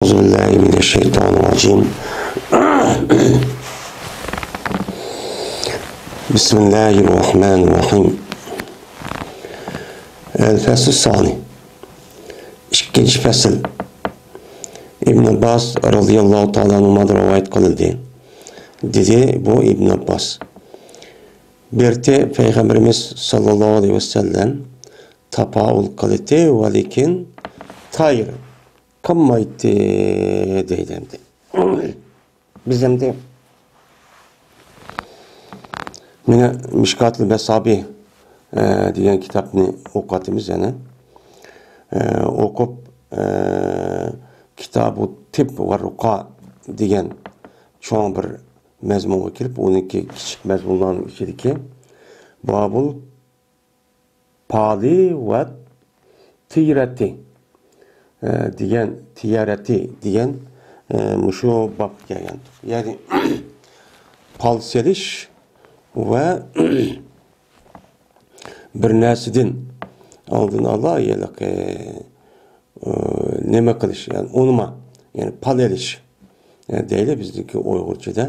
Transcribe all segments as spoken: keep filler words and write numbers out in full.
أعوذ بالله من الشيطان الرجيم. بسم الله الرحمن الرحيم. الفصل الثاني. ئىككىنچى پەسىل. ئىبن ئابباس رازىياللاھۇ تائالا ئەنھۇمادىن رىۋايەت قىلىندى. دېدى بۇ ئىبن ئابباس. بىرتى پەيغەمبىرىمىز ساللاللاھۇ ئەلەيھى ۋەسەللەم تاپاۋۇل قىلىتى ۋە لېكىن تايىر قىلمايتتى دەيدۇ ئەمدى. بىز ئەمدى مانا مىشكاتۇل مەسابىھ، ئە، دېگەن كىتابنى ئوقۇۋاتىمىز يەنە. ئە، ئوقۇپ، ئە، كىتابۇ تىب ۋە رۇقا دېگەن چوڭ بىر مەزمۇنغا كېلىپ، ئۇنىڭكى كىچىك مەزمۇنلارنىڭ ئىچىدىكى بابۇل پالى ۋە تىيرەتى، ئە، دېگەن، تىيەرەتى دېگەن، ئە، مۇشۇ بابقا كەلگەن. يەنى پال سېلىش ۋە بىر نەرسىدىن ئالدىن ئالا ھېلىقى، ئە، نېمە قىلىش، يەنى ئۇنىما، يەنى پال ئېلىش، ئە، دەيلى بىزنىڭكى ئۇيغۇرچىدا.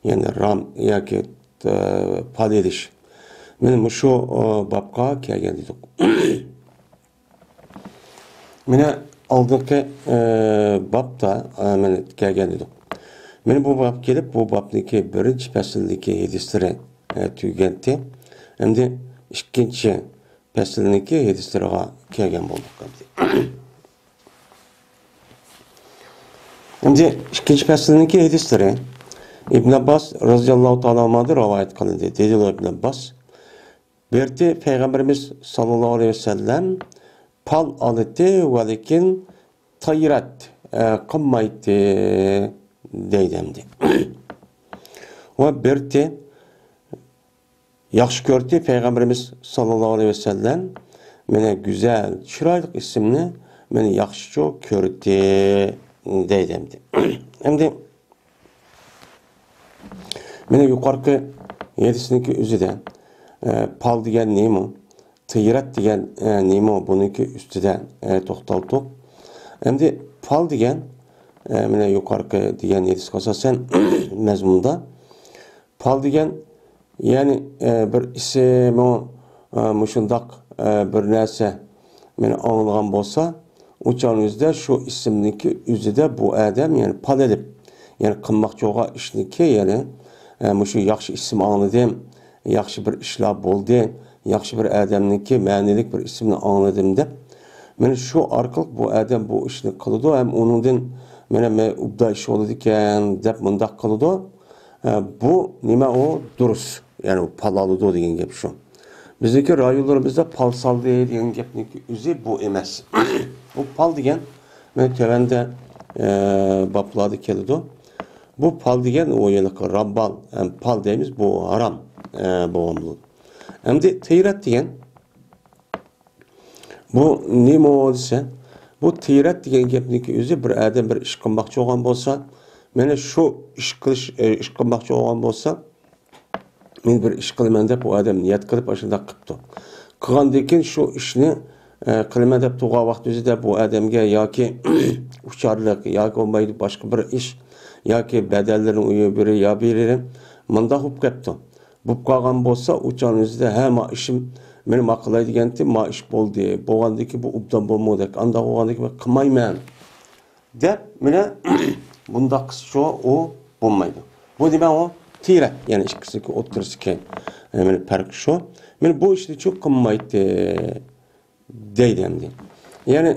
يەنى رام ياكى، ئە، پال ئېلىش. مانا مۇشۇ، ئە، بابقا كەلگەن ئىدۇق. مانا ئالدىنقى، ئە، بابتا، ئە، مانا كەلگەن ئىدۇق. مانا بۇ باب كېلىپ، بۇ بابنىڭكى بىرىنچى پەسىلدىكى ھەدىسلىرى، ئە، تۈگىگەنتى. ئەمدى ئىككىنچى پەسىلنىڭكى ھەدىسلىرىغا كەلگەن بولدۇق ئەمدى. ئەمدى ئىككىنچى پەسىلنىڭكى ھەدىسلىرى. ئىبن ئابباس رازىياللاھۇ تائالا ئەنھۇدىن رىۋايەت قىلىندى. دېدىلەر ئىبن ئابباس. بىرتى پەيغەمبىرىمىز ساللاللاھۇ ئەلەيھى ۋەسەللەم پال ئالىتى ۋە لېكىن تايرات، ئە، قىلمايتتى دەيدۇ ئەمدى. ۋە بىرتى ياخشى كۆرتى پەيغەمبىرىمىز ساللاللاھۇ ئەلەيھى ۋەسەللەم مانا گۈزەل، چىرايلىق ئىسىمنى مانا ياخشىچۇ كۆرتى دەيدۇ ئەمدى. ئەمدى مانا يۇقىرىقى ھەدىسنىڭكى ئۆزىدە، ئە، پال دېگەن نېمە؟ تىيرەت دېگەن، ئە، نېمە؟ بۇنىڭكى ئۈستىدە، ئە، توختالدۇق. ئەمدى پال دېگەن، ئە، مانا يۇقىرىقى دېگەن ھەدىسكە ئاساسەن مەزمۇندا پال دېگەن، يەنى، ئە، بىر ئىسىمۇ، ئە، مۇشۇنداق، ئە، بىر نەرسە مېنى ئاڭلىغان بولسا، ئۇ چاغنىڭ ئۆزىدە شۇ ئىسىمنىڭكى ئۆزىدە بۇ ئادەم، يەنى پال ئېلىپ، يەنى قىلماقچى بولغان ئىشنىڭكى، يەنى، ئە، مۇشۇ ياخشى ئىسىم ئاڭلىدىم، ياخشى بىر ئىشلار بولدى، ياخشى بىر ئادەمنىڭكى مەنىلىك بىر ئىسمىنى ئاڭلىدىم دەپ، مانا شۇ ئارقىلىق بۇ ئادەم بۇ ئىشنى قىلىدۇ ھەم ئۇنىڭدىن مانا مە-، ئوبدان ئىش بولىدىكەن دەپ مۇنداق قىلىدۇ. ئە، بۇ نېمە ئۇ؟ دۇرۇس. يەنى ئۇ پال ئالىدۇ دېگەن گەپ شۇ. بىزنىڭكى رايونلىرىمىزدا پال سالدى دېگەن گەپنىڭكى ئۆزى بۇ ئەمەس. بۇ پال دېگەن، مانا تۆۋەندە، ئە، بابلاردا كېلىدۇ. بۇ پال دېگەن ئۇ ھېلىقى رامبال، ھەم پال دەيمىز، بۇ ھارام، ئە، بولغان بولىدۇ. ئەمدى تىيرەت دېگەن، بۇ نېمە دېسە، بۇ تىيرەت دېگەن گەپنىڭكى ئۆزى بىر ئادەم بىر ئىش قىلماقچى بولغان بولسا، مانا شۇ ئىش قىلىش، ئىش قىلماقچى بولغان بولسا، مەن بىر ئىش قىلىمەن دەپ ئۇ ئادەم نىيەت قىلىپ ئاشۇنداق قىپتۇ. قىلغاندىن كېيىن شۇ ئىشنى، ئە، قىلىمەن دەپ تۇرغان ۋاقتى ئۆزىدە بۇ ئادەمگە ياكى ئۇچارلىق، ياكى بولمايدۇ باشقا بىر ئىش، ياكى بەدەللىرىنى ئۇ يەر بېرى، يا بېرى، مۇنداق بولۇپ قاپتۇ. بولۇپ قالغان بولسا، ئۇ چاغنىڭ ئۆزىدە، ھە، ما ئىشىم، مېنى ما قىلاي دېگەنتى، ما ئىش بولدى. بولغاندىن كېيىن بۇ ئوبدان بولمىغۇدەك، ئانداق بولغاندىن كېيىن مەن قىلمايمەن دەپ، مانا، بۇنداق قىلسا شۇ، ئۇ بولمايدۇ. بۇ نېمە ئۇ؟ تىيرەت، يەنى ئىككىسىنىڭكى ئوتتۇرىسىدىكى، ئە، مانا پەرق شۇ. مانا بۇ ئىشنى شۇ قىلمايتتى دەيدۇ ئەمدى. يەنى،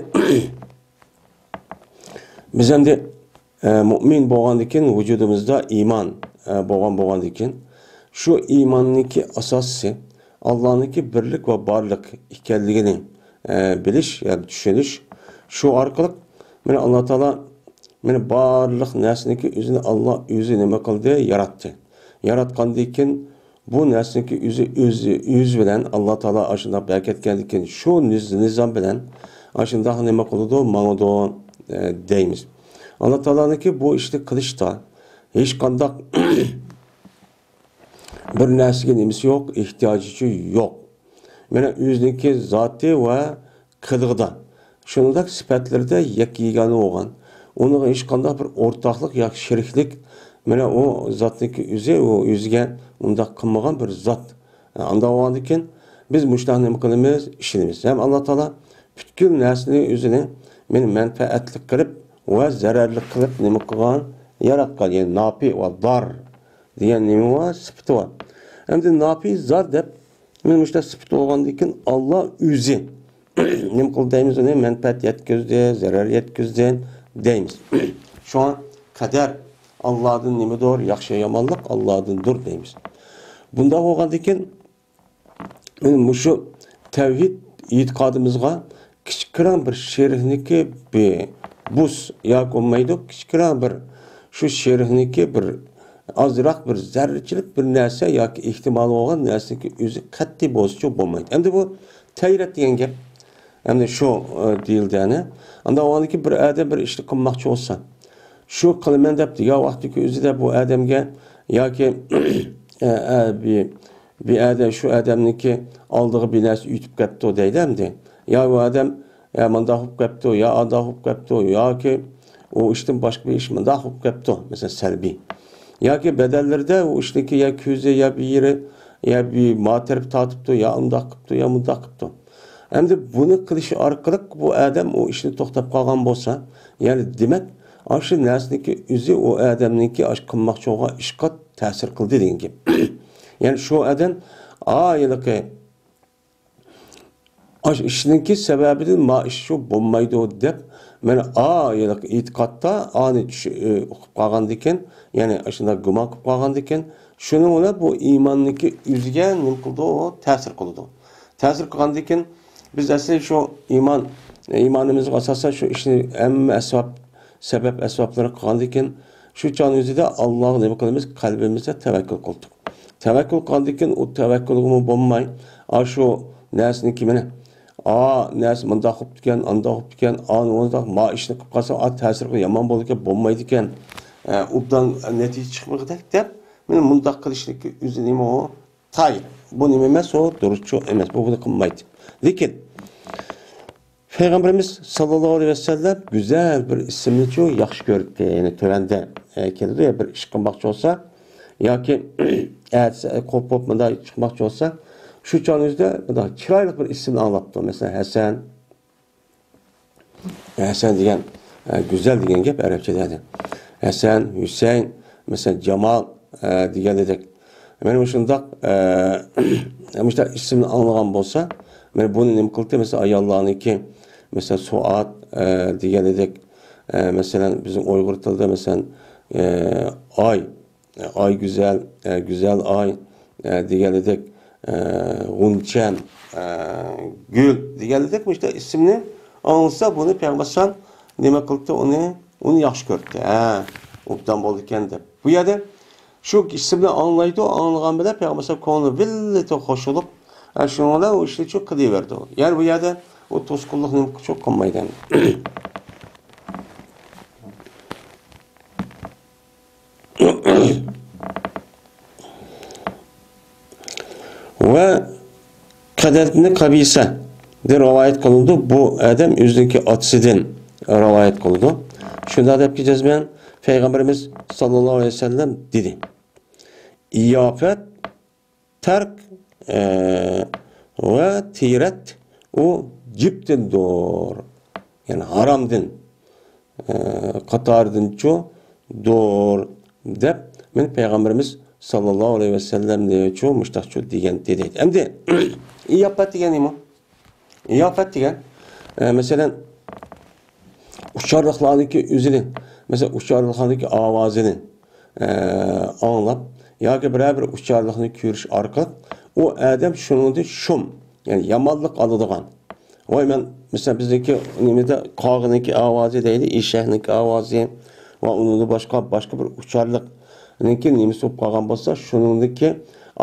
بىز ئەمدى، ئە، مۇئمىن بولغاندىن كېيىن، ۋۇجۇدىمىزدا ئىمان، ئە، بولغان، بولغاندىن كېيىن، شۇ ئىماننىڭكى ئاساسى ئاللانىڭكى بىرلىك ۋە بارلىق ئىكەنلىكىنى، ئە، بىلىش، يەنى چۈشىنىش. شۇ ئارقىلىق، مانا، ئاللا تائالا، مانا، بارلىق نەرسىنىڭكى ئۆزىنى ئاللا ئۆزى نېمە قىلدى؟ ياراتتى. ياراتقاندىن كېيىن، بۇ نەرسىنىڭكى ئۆزى، ئۆزى، ئۆزى بىلەن ئاللا تائالا ئاشۇنداق بەركەتكەندىن كېيىن، شۇ نىز-، نىزام بىلەن ئاشۇنداق نېمە قىلىدۇ؟ ماڭىدۇ، ئە، دەيمىز. ئاللا تائالانىڭكى بۇ ئىشنى قىلىشتا ھېچقانداق بىر نەرسىگە نېمىسى يوق، ئېھتىياجىچۇ يوق. مانا ئۆزىنىڭكى زاتى ۋە قىلىقىدا، شۇنداق سۈپەتلىرىدە يەككە يېگانە بولغان. ئۇنىڭغا ھېچقانداق بىر ئورتاقلىق ياكى شېرىكلىك، مانا ئۇ زاتنىڭكى ئۆزى، ئۇ ئۆزىگە ئۇنداق قىلمىغان بىر زات. ئانداق بولغاندىكىن، بىز مۇشۇنداق نېمە قىلىمىز؟ ئىشىنىمىز. ھەم ئاللا تائالا پۈتكۈل نەرسىنى ئۆزىنى مېنى مەنپەئەتلىك قىلىپ ۋە زەرەرلىك قىلىپ نېمە قىلغان؟ ياراتقان. يەنى ناپى ۋە دار دېگەن نېمە بار؟ سۈپىتى بار. ئەمدى ناپى زار دەپ، مانا مۇشۇنداق سۈپىتى بولغاندىكىن، ئاللا ئۆزى نېمە قىلدى دەيمىز ئۇنى؟ مەنپەئەت يەتكۈزدى، زەرەر يەتكۈزدى دەيمىز. شۇڭا قەدەر ئاللادىن نېمىدۇر؟ ياخشى يامانلىق ئاللادىندۇر دەيمىز. بۇنداق بولغاندىكىن، مانا مۇشۇ تەۋھىد ئېتىقادىمىزغا كىچىككىنە بىر شېرىكنىڭكى بىر بۇس ياكى بولمايدۇ، كىچىككىنە بىر شۇ شېرىكنىڭكى بىر ئازراق بىر زەررىچىلىك بىر نەرسە ياكى ئېھتىمالى بولغان نەرسىنىڭكى ئۆزى قەتئىي بولسىچۇ بولمايدۇ. ئەمدى بۇ تەيرەت دېگەن گەپ. ئەمدى شۇ، ئە، دېيىلدى، ئەنە. ئانداق بولغاندىكىن بىر ئادەم بىر ئىشنى قىلماقچى بولسا، شۇ قىلىمەن دەپ دېگەن ۋاقتىدىكى ئۆزىدە بۇ ئادەمگە ياكى، ئە، ئە، بىر، بىر ئادەم شۇ ئادەمنىڭكى ئالدىغا بىر نەرسە ئۆتۈپ كەپتۇ دەيدۇ ئەمدى. يا بۇ ئادەم، يا مۇنداق بولۇپ كەپتۇ، يا ئانداق بولۇپ كەپتۇ، ياكى ئۇ ئىشتىن باشقا بىر ئىش مۇنداق بولۇپ كەپتۇ، مەسىلەن، سەلبىي. ياكى بەدەنلىرىدە ئۇ ئىشنىڭكى يا كۆزى، يا بىر يېرى، يا بىر ما تەرەپ تارتىپتۇ، يا ئۇنداق قىپتۇ، يا مۇنداق قىپتۇ. ئەمدى بۇنى قىلىشى ئارقىلىق بۇ ئادەم ئۇ ئىشنى توختاپ قالغان بولسا، يەنى دېمەك، ئاشۇ نەرسىنىڭكى ئۆزى ئۇ ئادەمنىڭكى ئاشۇ قىلماقچى بولغان ئىشقا تەسىر قىلدى دېگەن گەپ. يەنى شۇ ئادەم، ئا، ھېلىقى ئاشۇ ئىشنىڭكى سەۋەبىدىن ما ئىش شۇ بولمايدۇ دەپ، مانا، ئا، ھېلىقى ئېتىقادتا ئانى چۈش-، ئۇقۇپ قالغاندىكىن، يەنى ئاشۇنداق گۇمان قىلىپ قالغاندىكىن، شۇنىڭ بىلەن بۇ ئىماننىڭكى ئۆزىگە نېمە قىلىدۇ؟ تەسىر قىلىدۇ. تەسىر قىلغاندىكىن، بىز ئەسلى شۇ ئىمان، ئىمانىمىزغا ئاساسەن شۇ ئىشنى ھەممە ئەسۋاب، سەۋەب ئەسۋابلىرى قىلغاندىكىن، شۇ چاغنىڭ ئۆزىدە ئاللاغا نېمە قىلىمىز؟ قەلبىمىزدە تەۋەككۈل قىلدۇق. تەۋەككۈل قىلغاندىكىن، ئۇ تەۋەككۈلگىمۇ بولماي، ئاشۇ نەرسىنىڭكى مانا، ئا، نەرسە مۇنداق بوپتىكەن، ئانداق بوپتىكەن، ئا، مۇنداق، ما ئىشنى قىلىپ قالسام، ئا، تەسىرى يامان بولىدىكەن، بولمايدىكەن، ئە، ئوبدان نەتىجە چىقمىغۇدەك دەپ، مانا مۇنداق قىلىشنىڭكى ئۆزى نېمە ئۇ؟ تايىر. بۇ نېمە ئەمەس؟ ئۇ دۇرۇسچۇ ئەمەس. بۇ بۇنى قىلمايدۇ. لېكىن پەيغەمبىرىمىز ساللاللاھۇ ئەلەيھى ۋەسەللەم گۈزەل بىر ئىسىمنىچۇ ياخشى كۆرەتتى. يەنى تۆۋەندە، ئە، كېلىدۇ يا، بىر ئىش قىلماقچى بولسا ياكى ئەتىسى قوپۇپ مۇنداق چىقماقچى بولسا، شۇ چاغنىڭ ئۆزىدە مۇنداق چىرايلىق بىر ئىسىمنى ئاڭلاپتۇ. مەسىلەن، ھەسەن. ھەسەن دېگەن، ئە، گۈزەل دېگەن گەپ ئەرەبچىدە. ھەسەن، ھۈسەيىن، مەسىلەن، جامال، ئە، دېگەندەك. مانا مۇشۇنداق، ئە، مۇشۇنداق ئىسىمنى ئاڭلىغان بولسا، مانا بۇنى نېمە قىلدى؟ مەسىلەن، ئاياللارنىڭكى، مەسىلەن، سوئاد، ئە، دېگەندەك، ئە، مەسىلەن، بىزنىڭ ئۇيغۇر تىلىدا، مەسىلەن، ئە، ئاي، ئاي گۈزەل، ئە، گۈزەل ئاي، ئە، دېگەنلىدەك، ئە، غۇنچەم، ئە، گۈل دېگەنلىدەك مۇشۇنداق ئىسىمنى ئاڭلىسا، بۇنى پەيغەمبەر ئەلەيھىسسالام نېمە قىلدى؟ ئۇنى، ئۇنى ياخشى كۆردى. ھە، ئوبدان بولىدىكەن دەپ. بۇ يەردە شۇ ئىسىمنى ئاڭلايدۇ، ئاڭلىغان بىلەن پەيغەمبەر ئەلەيھىسسالام كۆڭلى بىللىتى خوش بولۇپ، ئە، شۇنىڭ بىلەن ئۇ ئىشنى شۇ قىلىۋېرىدۇ. يەنى بۇ يەردە ئۇ توسقۇنلۇق نېمە شۇ قىلمايدۇ ئەمدى. ۋە قەدەتنى قەبىسە دە رىۋايەت قىلىنىدۇ. بۇ ئادەم ئۆزىنىڭكى ئاتىسىدىن رىۋايەت قىلىدۇ. شۇنداق دەپ كېتىمەن، پەيغەمبىرىمىز ساللاللاھۇ ئەلەيھى ۋەسەللەم دېدى، ئىياپەت تەرك، ئە، ۋە تىرەت ئۇ جىپتىندۇر. يەنى ھارامدىن، ئە، قاتارىدىنچۇ دۇر دەپ، مەن پەيغەمبىرىمىز ساللاللاھۇ ئەلەيھى ۋەسەللەمنىچۇ مۇشتاقچۇ دېگەن دېدى. ئەمدى ئىياپەت دېگەن نېمە؟ ئىياپەت دېگەن، ئە، مەسىلەن، ئۇچارلىقلارنىڭكى ئۆزىنى، مەسىلەن، ئۇچارلىقلارنىڭكى ئاۋازىنى، ئە، ئاڭلاپ ياكى بىرەر بىر ئۇچارلىقنى كۆرۈش ئارقىلىق ئۇ ئادەم شۇنىڭدىن شۇم، يەنى يامانلىق ئالىدىغان. ۋاي، مەن، مىسال، بىزنىڭكى نېمىدە قاغىنىڭكى ئاۋازى دەيلى، ئېشەكنىڭكى ئاۋازى ۋە ئۇنىڭدىن باشقا، باشقا بىر ئۇچارلىقنىڭكى نېمىسى بولۇپ قالغان بولسا، شۇنىڭدىكى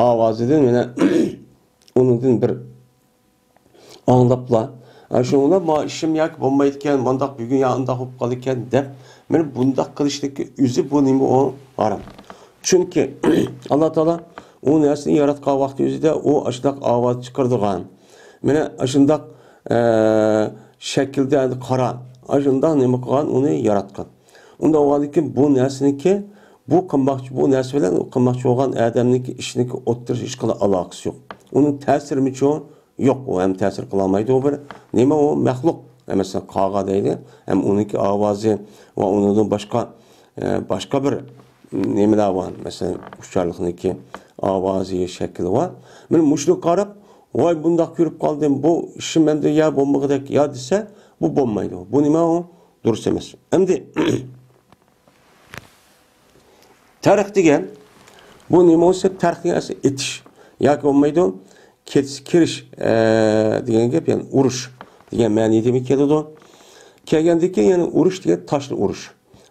ئاۋازىدىن يەنە ئۇنىڭدىن بىر ئاڭلاپلا، ئە، شۇنىڭ بىلەن ما ئىشىم ياكى بولمايدىكەن، مانداق بۈگۈن يا ئانداق بولۇپ قالىدىكەن دەپ، مانا بۇنداق قىلىشنىڭكى ئۆزى بۇ نېمە ئۇ؟ ھارام. چۈنكى ئاللا تائالا ئۇ نەرسىنى ياراتقان ۋاقتى ئۆزىدە ئۇ ئاشۇنداق ئاۋاز چىقىرىدىغان، مانا ئاشۇنداق، ئە، شەكىلدە قارا، ئاشۇنداق نېمە قىلغان، ئۇنى ياراتقان. ئۇنداق بولغاندىكىن بۇ نەرسىنىڭكى، بۇ قىلماقچى، بۇ نەرسە بىلەن ئۇ قىلماقچى بولغان ئادەمنىڭكى ئىشىنىڭكى ئوتتۇرىسى ھېچقانداق ئالاقىسى يوق. ئۇنىڭ تەسىرىمۇچۇ؟ يوق، ئۇ ھەم تەسىر قىلالمايدۇ. ئۇ بىر نېمە، ئۇ مەخلۇق، مەسىلەن، قاغا دەيلى، ھەم ئۇنىڭكى ئاۋازى ۋە ئۇنىڭدىن باشقا، ئە، باشقا بىر نېمىلەر بار، مەسىلەن، ئۇچارلىقنىڭكى ئاۋازى، شەكلى بار. مانا مۇشۇنى قاراپ، ۋاي، بۇنداق كۆرۈپ قالدىم، بۇ ئىشىم ئەمدى يا بولمىغۇدەك يا دېسە، بۇ بولمايدۇ. بۇ نېمە ئۇ؟ دۇرۇس ئەمەس. ئەمدى تەرخ دېگەن، بۇ نېمە بولسا، تەرخ دېگەن ئەسلى ئېتىش ياكى بولمايدۇ، كېتىش، كىرىش، ئە، دېگەن گەپ، يەنى ئۇرۇش دېگەن مەنىدىمۇ كېلىدۇ. كەلگەندىن كېيىن يەنە ئۇرۇش دېگەن تاشنى ئۇرۇش.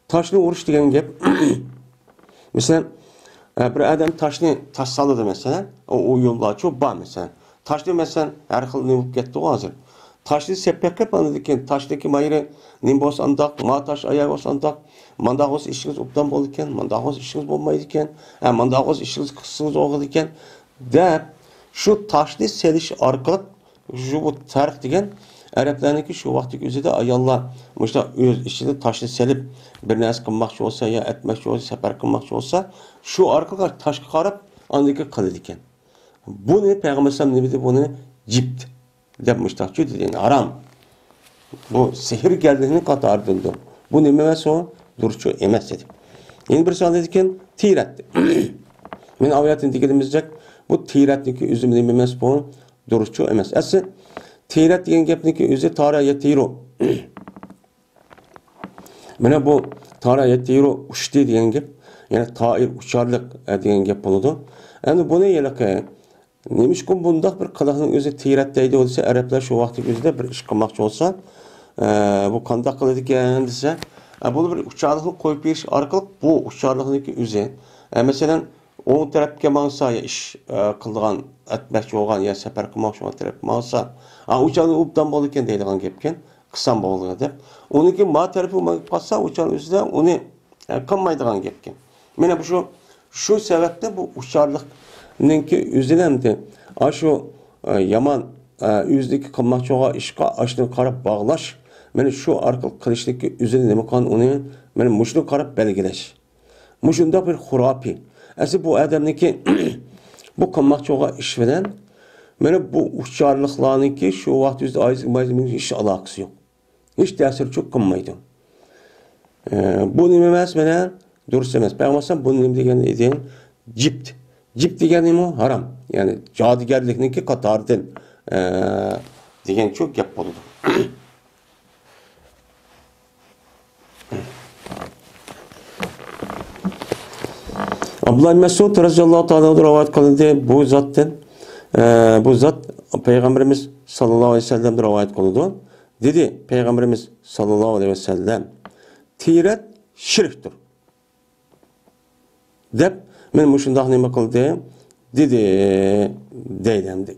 تاشنى ئۇرۇش دېگەن گەپ، مەسىلەن، ئە، بىر ئادەم تاشنى، تاش سالىدۇ، مەسىلەن، ئۇ، ئۇ يوللارچۇ بار، مەسىلەن. تاشنى، مەسىلەن، ھەر خىل نېمە بولۇپ كەتتىغۇ ھازىر. تاشنى سېپىپ بېقىپ، ئاندىن كېيىن تاشنىڭكى مايرى نېمە بولسا ئانداق، ما تاش ئاياغ بولسا ئانداق، مانداق بولسا ئىشىڭىز ئوبدان بولىدىكەن، مانداق بولسا ئىشىڭىز بولمايدىكەن، ھە، مانداق بولسا ئىشىڭىز قىلسىڭىز بولىدىكەن، دەپ، شۇ تاشنى سېلىش ئارقىلىق، شۇ بۇ تەرخ دېگەن ئەرەبلەرنىڭكى شۇ ۋاقىتتىكى ئۆزىدە ئاياللار مۇشۇنداق ئۆز ئىچىدە تاشنى سېلىپ، بىر نەرسە قىلماقچى بولسا يا ئەتمەكچى بولسا، سەپەر قىلماقچى بولسا، شۇ ئارقىلىق تاشقا قاراپ، ئاندىن كېيىن قىلىدىكەن. بۇنى پەيغەمبەر ئەلەيھىسسالام نېمە دېدى؟ بۇنى جىپت دەپ مۇشتاقچۇ دېدى، يەنى ھارام. بۇ سېھىرگەرلىكنىڭ قاتارىدىندۇر. بۇ نېمە ئەمەس ئۇ؟ دۇرۇسچۇ ئەمەس دېدى. يەنە بىرسى دېدىكەن، تىرەت. مانا ئايەتتىن دېگىنىمىزدەك، بۇ تىرەتنىڭكى ئۆزى نېمە ئەمەس بۇ؟ دۇرۇسچۇ ئەمەس. ئەسلى تىرەت دېگەن گەپنىڭكى ئۆزى تارا يەتىرۇ. مانا بۇ تارا يەتىرۇ ئۇچتى دېگەن گەپ، يەنى تائىر ئۇچارلىق، ئە، دېگەن گەپ بولىدۇ. ئەمدى بۇنى ھېلىقى نېمىشقا بۇنداق بىر قىلىقنىڭ ئۆزى تىرەت دەيدۇ دېسە، ئەرەبلەر شۇ ۋاقىتتىكى ئۆزىدە بىر ئىش قىلماقچى بولسا، ئە، بۇ قانداق قىلىدىكەن دېسە، ئە، بۇنى بىر ئۇچارلىقنى قويۇپ بېرىش ئارقىلىق بۇ ئۇچارلىقنىڭكى ئۆزى، ئە، مەسىلەن، ئوڭ تەرەپكە ماڭسا يا ئىش، ئە، قىلىدىغان، ئەتمەكچى بولغان يا سەپەر قىلماقچى بولغان تەرەپكە ماڭسا، ئا، ئۇچارلىق ئوبدان بولىدىكەن دەيدىغان گەپكەن، قىلسام بولىدۇ دەپ. ئۇنىڭكى ما تەرىپى ماڭىپ قالسا، ئۇچار ئۆزىدە ئۇنى ئە، قىلمايدىغان گەپكەن. مانا بۇ شۇ، شۇ سەۋەبتىن بۇ ئۇچارلىقنىڭكى ئۆزىنى ئەمدى ئاشۇ، ئە، يامان، ئە، ئۆزىدىكى قىلماقچى بولغان ئىشقا ئاشۇنى قاراپ باغلاش، مانا شۇ ئارقىلىق قىلىشتىكى ئۆزىنى نېمە قىلغان ئۇنى، مانا مۇشۇنى قاراپ بەلگىلەش. مۇشۇنداق بىر خۇراپىي. ئەسلى بۇ ئادەمنىڭكى بۇ قىلماقچى بولغان ئىش بىلەن مانا بۇ ئۇچارلىقلارنىڭكى شۇ ۋاقىت ئۆزىدە ئايز-، ئايز-، ھېچ ئالاقىسى يوق. ھېچ تەسىرچۇ قىلمايدۇ. ئە، بۇ نېمە ئەمەس، مانا دۇرۇس ئەمەس. پەيغەمبەر ئەلەيھىسسالام بۇنى نېمە دېگەن ئىدى؟ جىپت. جىپت دېگەن نېمە؟ ھارام. يەنى جادۇگەرلىكنىڭكى قاتارىدىن، ئە، دېگەنچۇ گەپ بولىدۇ. ئابدۇللا ئىبن مەسئۇد رەزىياللاھۇ تائالا ئەنھۇ رىۋايەت قىلىندى بۇ زاتتىن، ئە، بۇ زات پەيغەمبىرىمىز ساللاللاھۇ ئەلەيھى ۋەسەللەمدىن رىۋايەت قىلىدۇ. دېدى پەيغەمبىرىمىز ساللاللاھۇ ئەلەيھى ۋەسەللەم، تىرەت شىركتۇر دەپ، مانا مۇشۇنداق نېمە قىلدى؟ دېدى، دەيدۇ ئەمدى.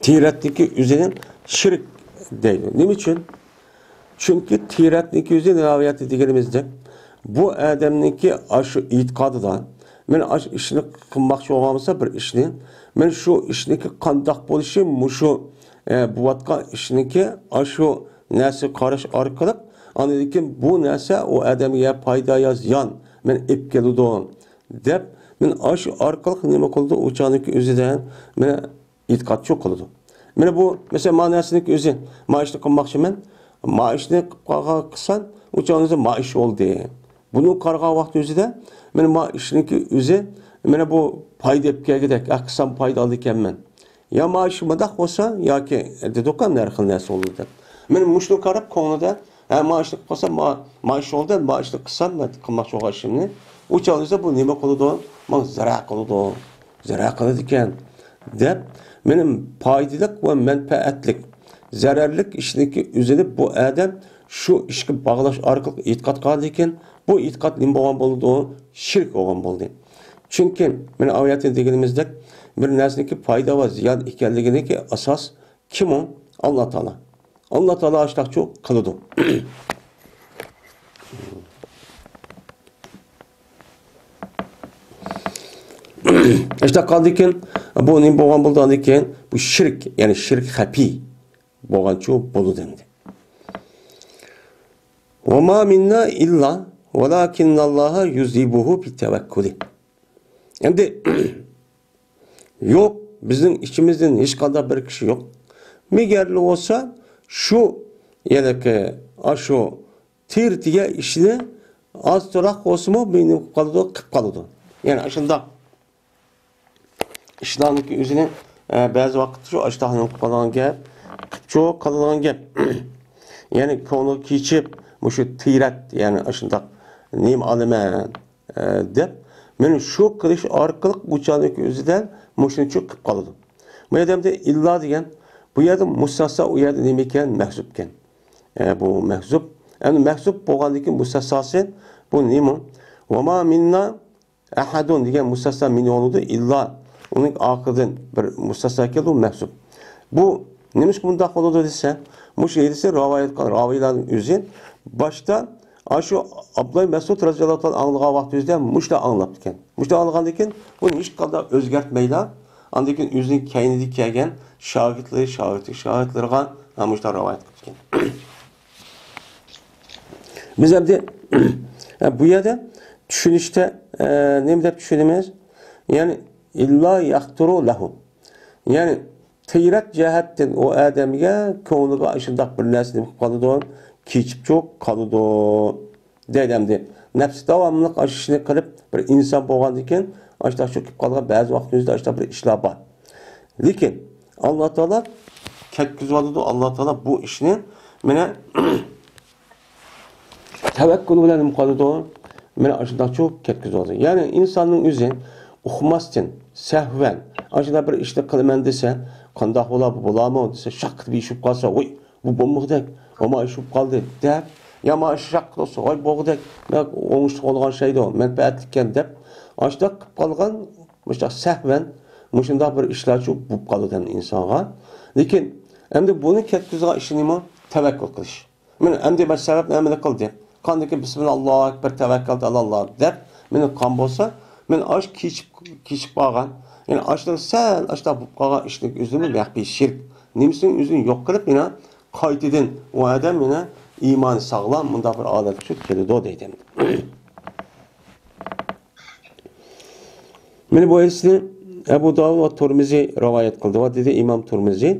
تىرەتنىڭكى ئۆزىنى شىرك دەيدۇ. نېمە ئۈچۈن؟ چۈنكى تىرەتنىڭكى ئۆزى ناۋايەتتە دېگىنىمىزدەك، بۇ ئادەمنىڭكى ئاشۇ ئېتىقادىدا، مانا ئاشۇ ئىشنى قىلماقچى بولغان بولسا بىر ئىشنى، مانا شۇ ئىشنىڭكى قانداق بولۇشى، مۇشۇ، ئە، بوۋاتقان ئىشنىڭكى ئاشۇ نەرسە قاراش ئارقىلىق، ئاندىن كېيىن بۇ نەرسە ئۇ ئادەمگە يا پايدا، يا زىيان، مانا ئېلىپ كېلىدۇ دەپ، مانا ئاشۇ ئارقىلىق نېمە قىلىدۇ؟ ئۇ چاغنىڭكى ئۆزىدە، مانا ئېتىقادچۇ قىلىدۇ. مانا بۇ، مەسىلەن، ما نەرسىنىڭكى ئۆزى، ما ئىشنى قىلماقچىمەن، ما ئىشنى قىلىپ قالغان قىلسام، ئۇ چاغنىڭكى ما ئىش بولدى. بۇنى قارىغان ۋاقىت ئۆزىدە، مانا ما ئىشنىڭكى ئۆزى، مانا بۇ پايدا ئېلىپ كەلگۈدەك، ھە، قىلسام پايدا ئالىدىكەنمەن. يا ما ئىش مۇنداق بولسا، ياكى دېدۇق ھەم ھەر خىل نەرسە بولىدۇ دەپ. مانا مۇشۇنى قاراپ كۆڭلىدە، ھە، ما ئىشنى قىلسام، ما، ما ئىش بولدى، ما ئىشنى قىلسام، مەن قىلماقچى بولغان ئىشىمنى. ئۇ چاغدا بۇ نېمە قىلىدۇ؟ ماڭا زەرەر قىلىدۇ. زەرەر قىلىدىكەن دەپ، مېنىڭ پايدىلىق ۋە مەنپەئەتلىك، زەرەرلىك ئىشنىڭكى ئۆزىنى بۇ ئادەم شۇ ئىشقا باغلاش ئارقىلىق ئېتىقاد قىلغاندىكىن، بۇ ئېتىقاد نېمە بولغان بولىدۇ؟ شىرك بولغان بولدى. چۈنكى، مانا ئايەتتە دېگىنىمىزدەك، بىر نەرسىنىڭكى پايدا ۋە زىيان ئىكەنلىكىنىڭكى ئاساس كىم ئۇ؟ ئاللا تائالا. ئاللا تائالا ئاشتاقچۇ قىلىدۇ. ئاشتاق قالدىكىن، بۇ نېمە بولغان بولىدۇ ئاندىكىن؟ بۇ شىرك، يەنى شىرك خەپىي بولغانچۇ بولىدۇ ئەمدى. وما منا إلا ولكن الله يجيبه بالتوكل. ئەمدى يوق، بىزنىڭ ئىچىمىزدىن ھېچقانداق بىر كىشى يوق. مەگەرلا بولسا شۇ، يەنى ئاشۇ تېرىتىگەن ئىشنى ئازراق بولسىمۇ مېنى قىلىپ قالىدۇ، قىلىپ قالىدۇ. يەنى ئاشۇنداق ئىشلارنىڭكى ئۆزىنى، ئە، بەزى ۋاقىتتا شۇ ئاشتاقنى قىلىدىغان گەپ، قىپچۇق قىلىدىغان گەپ. يەنى كۆڭلىگە كېچىپ، مۇشۇ تىرەت، يەنى ئاشۇنداق نېمە ئالىمەن، ئە، دەپ، مانا شۇ قىلىش ئارقىلىق ئۇ چاغنىڭكى ئۆزىدە مۇشۇنچە قىلىپ قالىدۇ. بۇ يەردە ئەمدى ئىللا دېگەن، بۇ يەردە مۇستەسنا، ئۇ يەردە نېمە ئىكەن؟ مەھزۇپ ئىكەن. ئە، بۇ مەھزۇپ. ئەمدى مەھزۇپ بولغاندىن كېيىن مۇستەسناسى بۇ نېمە؟ ۋەما مىننا ئەھەدۇن دېگەن مۇستەسنا مىننى بولىدۇ، ئىللا ئۇنىڭ ئارقىدىن بىر مۇستەسنا كېلىدۇ، مەھزۇپ. بۇ نېمىشقا بۇنداق بولىدۇ دېسە، مۇشۇ ھەدىسنى رىۋايەت قىلغان راۋىيلارنىڭ ئۆزى باشتا ئاشۇ ئابدۇللا مەسئۇد رەزىياللاھۇ تائالا ئاڭلىغان ۋاقتىمىزدا مۇشۇنداق ئاڭلاپتىكەن. مۇشۇنداق ئاڭلىغاندىن كېيىن بۇنى ھېچقانداق ئۆزگەرتمەيلا، ئاندىن كېيىن ئۆزىنىڭ كەينىدىن كەلگەن شاگىرتلىرى، شاگىرتلىرى، شاگىرتلىرىغا مۇشۇنداق رىۋايەت قىلىپتىكەن. بىز ئەمدى بۇ يەردە چۈشىنىشتە، ئە، نېمە دەپ چۈشىنىمىز؟ يەنى، ئىللا يەختۇرۇ لەھۇ. يەنى، تىرەت جەھەتتىن ئۇ ئادەمگە كۆڭلىگە ئاشۇنداق بىر نەرسە نېمە قىلىپ قالىدۇ؟ كېچىپ چوق قالىدۇ. دەيدۇ ئەمدى. نەپسى داۋاملىق ئاشۇ ئىشنى قىلىپ، بىر ئىنسان بولغاندىن كېيىن، ئاشۇنداق چوقۇپ قالغان بەزى ۋاقتىمىزدا ئاشۇنداق بىر ئىشلار بار. لېكىن، ئاللا تائالا كەتكۈزۈۋالىدۇ، ئاللا تائالا بۇ ئىشنى، مانا، تەۋەككۈل بىلەن نېمە قىلىدۇ؟ مانا ئاشۇنداق چوق كەتكۈزۈۋالىدۇ. يەنى ئىنساننىڭ ئۆزى ئۇقماستىن، سەھۋەن، ئاشۇنداق بىر ئىشنى قىلىمەن دېسە، قانداق بولا، بۇ بولامۇ دېسە، شاققىدە بېشىپ قالسا، ۋوي، بۇ بولمىغۇدەك، ئەمما ئىش بولۇپ قالدى دەپ، يا ما ئىش شاققىدە بولسا، ۋاي بولغۇدەك، مەن ئوڭۇشلۇق بولغان شەيدۇ، مەنپەئەتلىككەن دەپ، ئاشۇنداق قىلىپ قالغان، مۇشۇنداق سەھۋەن، مۇشۇنداق بىر ئىشلارچۇ بولۇپ قالىدۇ ئىنسانغا. لېكىن ئەمدى بۇنى كەتكۈزىدىغان ئىشى نېمە؟ تەۋەككۈل قىلىش. مانا ئەمدى مەن سەۋەبنى ئەمەلىي قىلدىم. قاندىن كېيىن بىسمىللا، ئاللاھۇ ئەكبەر، تەۋەككەلتۇ ئەلاللا دەپ، مېنى قىلغان بولسا، مەن ئاشۇ كېچىپ، كېچىپ قالغان، يەنى ئاشۇ سەل ئاشۇنداق بولۇپ قالغان ئىشنىڭ ئۆزىنى مەخپىي شىرك، نېمىسىنىڭ ئۆزىنى يوق قىلىپ، يەنە قايتىدىن ئۇ ئادەم يەنە ئىمانى ساغلام، مۇنداق بىر ھالەتكە چۈشۈپ كېلىدۇ دەيدۇ. مانا بۇ ھەدىسنى ئەبۇ داۋۇد ۋە تۇرمىزى رىۋايەت قىلدى. ۋە دېدى ئىمام تۇرمىزى،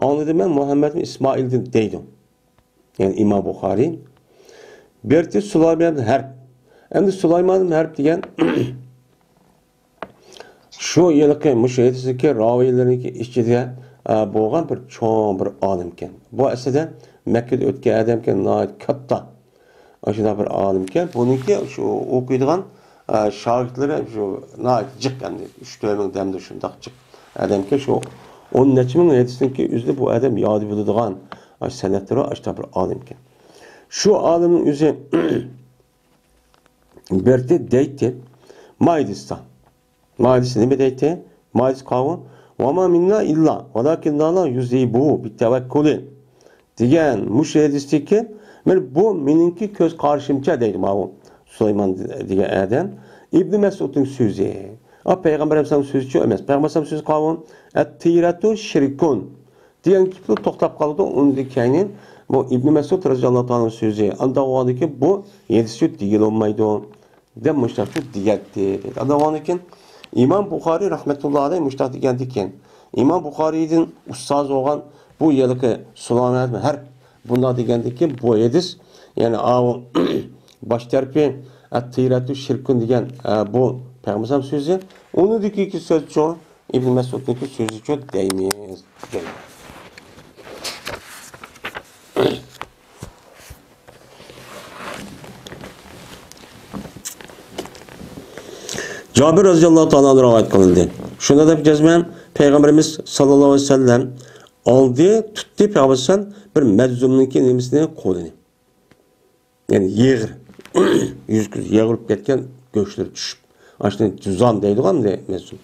ئاڭلىدىم مەن مۇھەممەد ئىسمائىلدىن دەيدۇ. يەنى ئىمام بۇخارىي. بىرتى سۇلايمان ھەرب. ئەمدى سۇلايمان ھەرب دېگەن شۇ ھېلىقى مۇشۇ ھەدىسنىڭكى راۋىيلىرىنىڭكى ئىچىدە، ئە، بولغان بىر چوڭ بىر ئالىمكەن. بۇ ئەسلىدە مەككىدە ئۆتكەن ئادەمكەن، ناھايىتى كاتتا. ئاشۇنداق بىر ئالىمكەن. بۇنىڭكى شۇ ئوقۇيدىغان، ئە، شاگىرتلىرى شۇ ناھايىتى جىق ئەمدى. ئۈچ تۆت مىڭ دەمدە شۇنداق جىق ئادەمكەن. شۇ ئون نەچچە مىڭ ھەدىسنىڭكى ئۆزىنى بۇ ئادەم ياد بىلىدىغان، ئاشۇ سەنەدلىرى ئاشۇنداق بىر ئالىمكەن. شۇ ئالىمنىڭ ئۆزى بىرتى دەيتتى، مائىدىستا. مائىدىسى نېمە دەيتتى؟ مائىدىسى قاۋۇ، ۋەما مىننا ئىللا ۋەلاكىنناللا يۇزىبۇ بىتەۋەككۇلى دېگەن مۇشۇ ھەدىستىكى، مانا بۇ مېنىڭكى كۆز قارىشىمچە دەيدۇ ماۋۇ سۇلايمان دېگەن ئادەم. ئىبنى مەسئۇدنىڭ سۆزى. ئا، پەيغەمبەر ئەلەيھىسسالام سۆزىچۇ ئەمەس. پەيغەمبەر ئەلەيھىسسالام سۆزى قاۋۇ، ئەتتىرەتۇ شىركۇن دېگەن گېپىدە توختاپ قالىدۇ. ئۇندىن كەينى بۇ ئىبنى مەسئۇد رەزىياللاھۇ تائالا سۆزى. ئانداق بولغاندىن كېيىن بۇ ھەدىس دېگىلى بولمايدۇ. دەپ مۇشۇنداق دېگەنتى. ئاندىن بولغاندىن كېيىن ئىمام بۇخارىي رەھمەتۇللا ئەلەيھ مۇشۇنداق دېگەنتىكەن. ئىمام بۇخارىيدىن ئۇستازى بولغان بۇ ھېلىقى سۇلايمان ھەرب بۇنداق دېگەنتىكەن، بۇ ھەدىس، يەنى ئاۋۇ باش تەرىپى ئەتتىرەتۇ شىركۇن دېگەن، ئە، بۇ پەيغەمبەر سۆزى، ئۇنىڭدىكى سۆزچۇ ئىبن مەسئۇدنىڭكى سۆزىچۇ دەيمىز دېگەن. جابىر رەزىياللاھۇ تائالا ئەنھۇ رىۋايەت قىلىندى. شۇنىڭ دەپ جەزمەن پەيغەمبىرىمىز ساللاللاھۇ ئەلەيھى ۋەسەللەم ئالدى، تۇتتى پەيغەمبەر بىر مەزلۇمنىڭكى نېمىسىنى، قولىنى. يەنى يېغىر. يۈز-كۆزى يېغىرىپ كەتكەن، گۆشلىرى چۈشۈپ. ئاشۇنى جۇزام دەيدىغان مەزلۇم.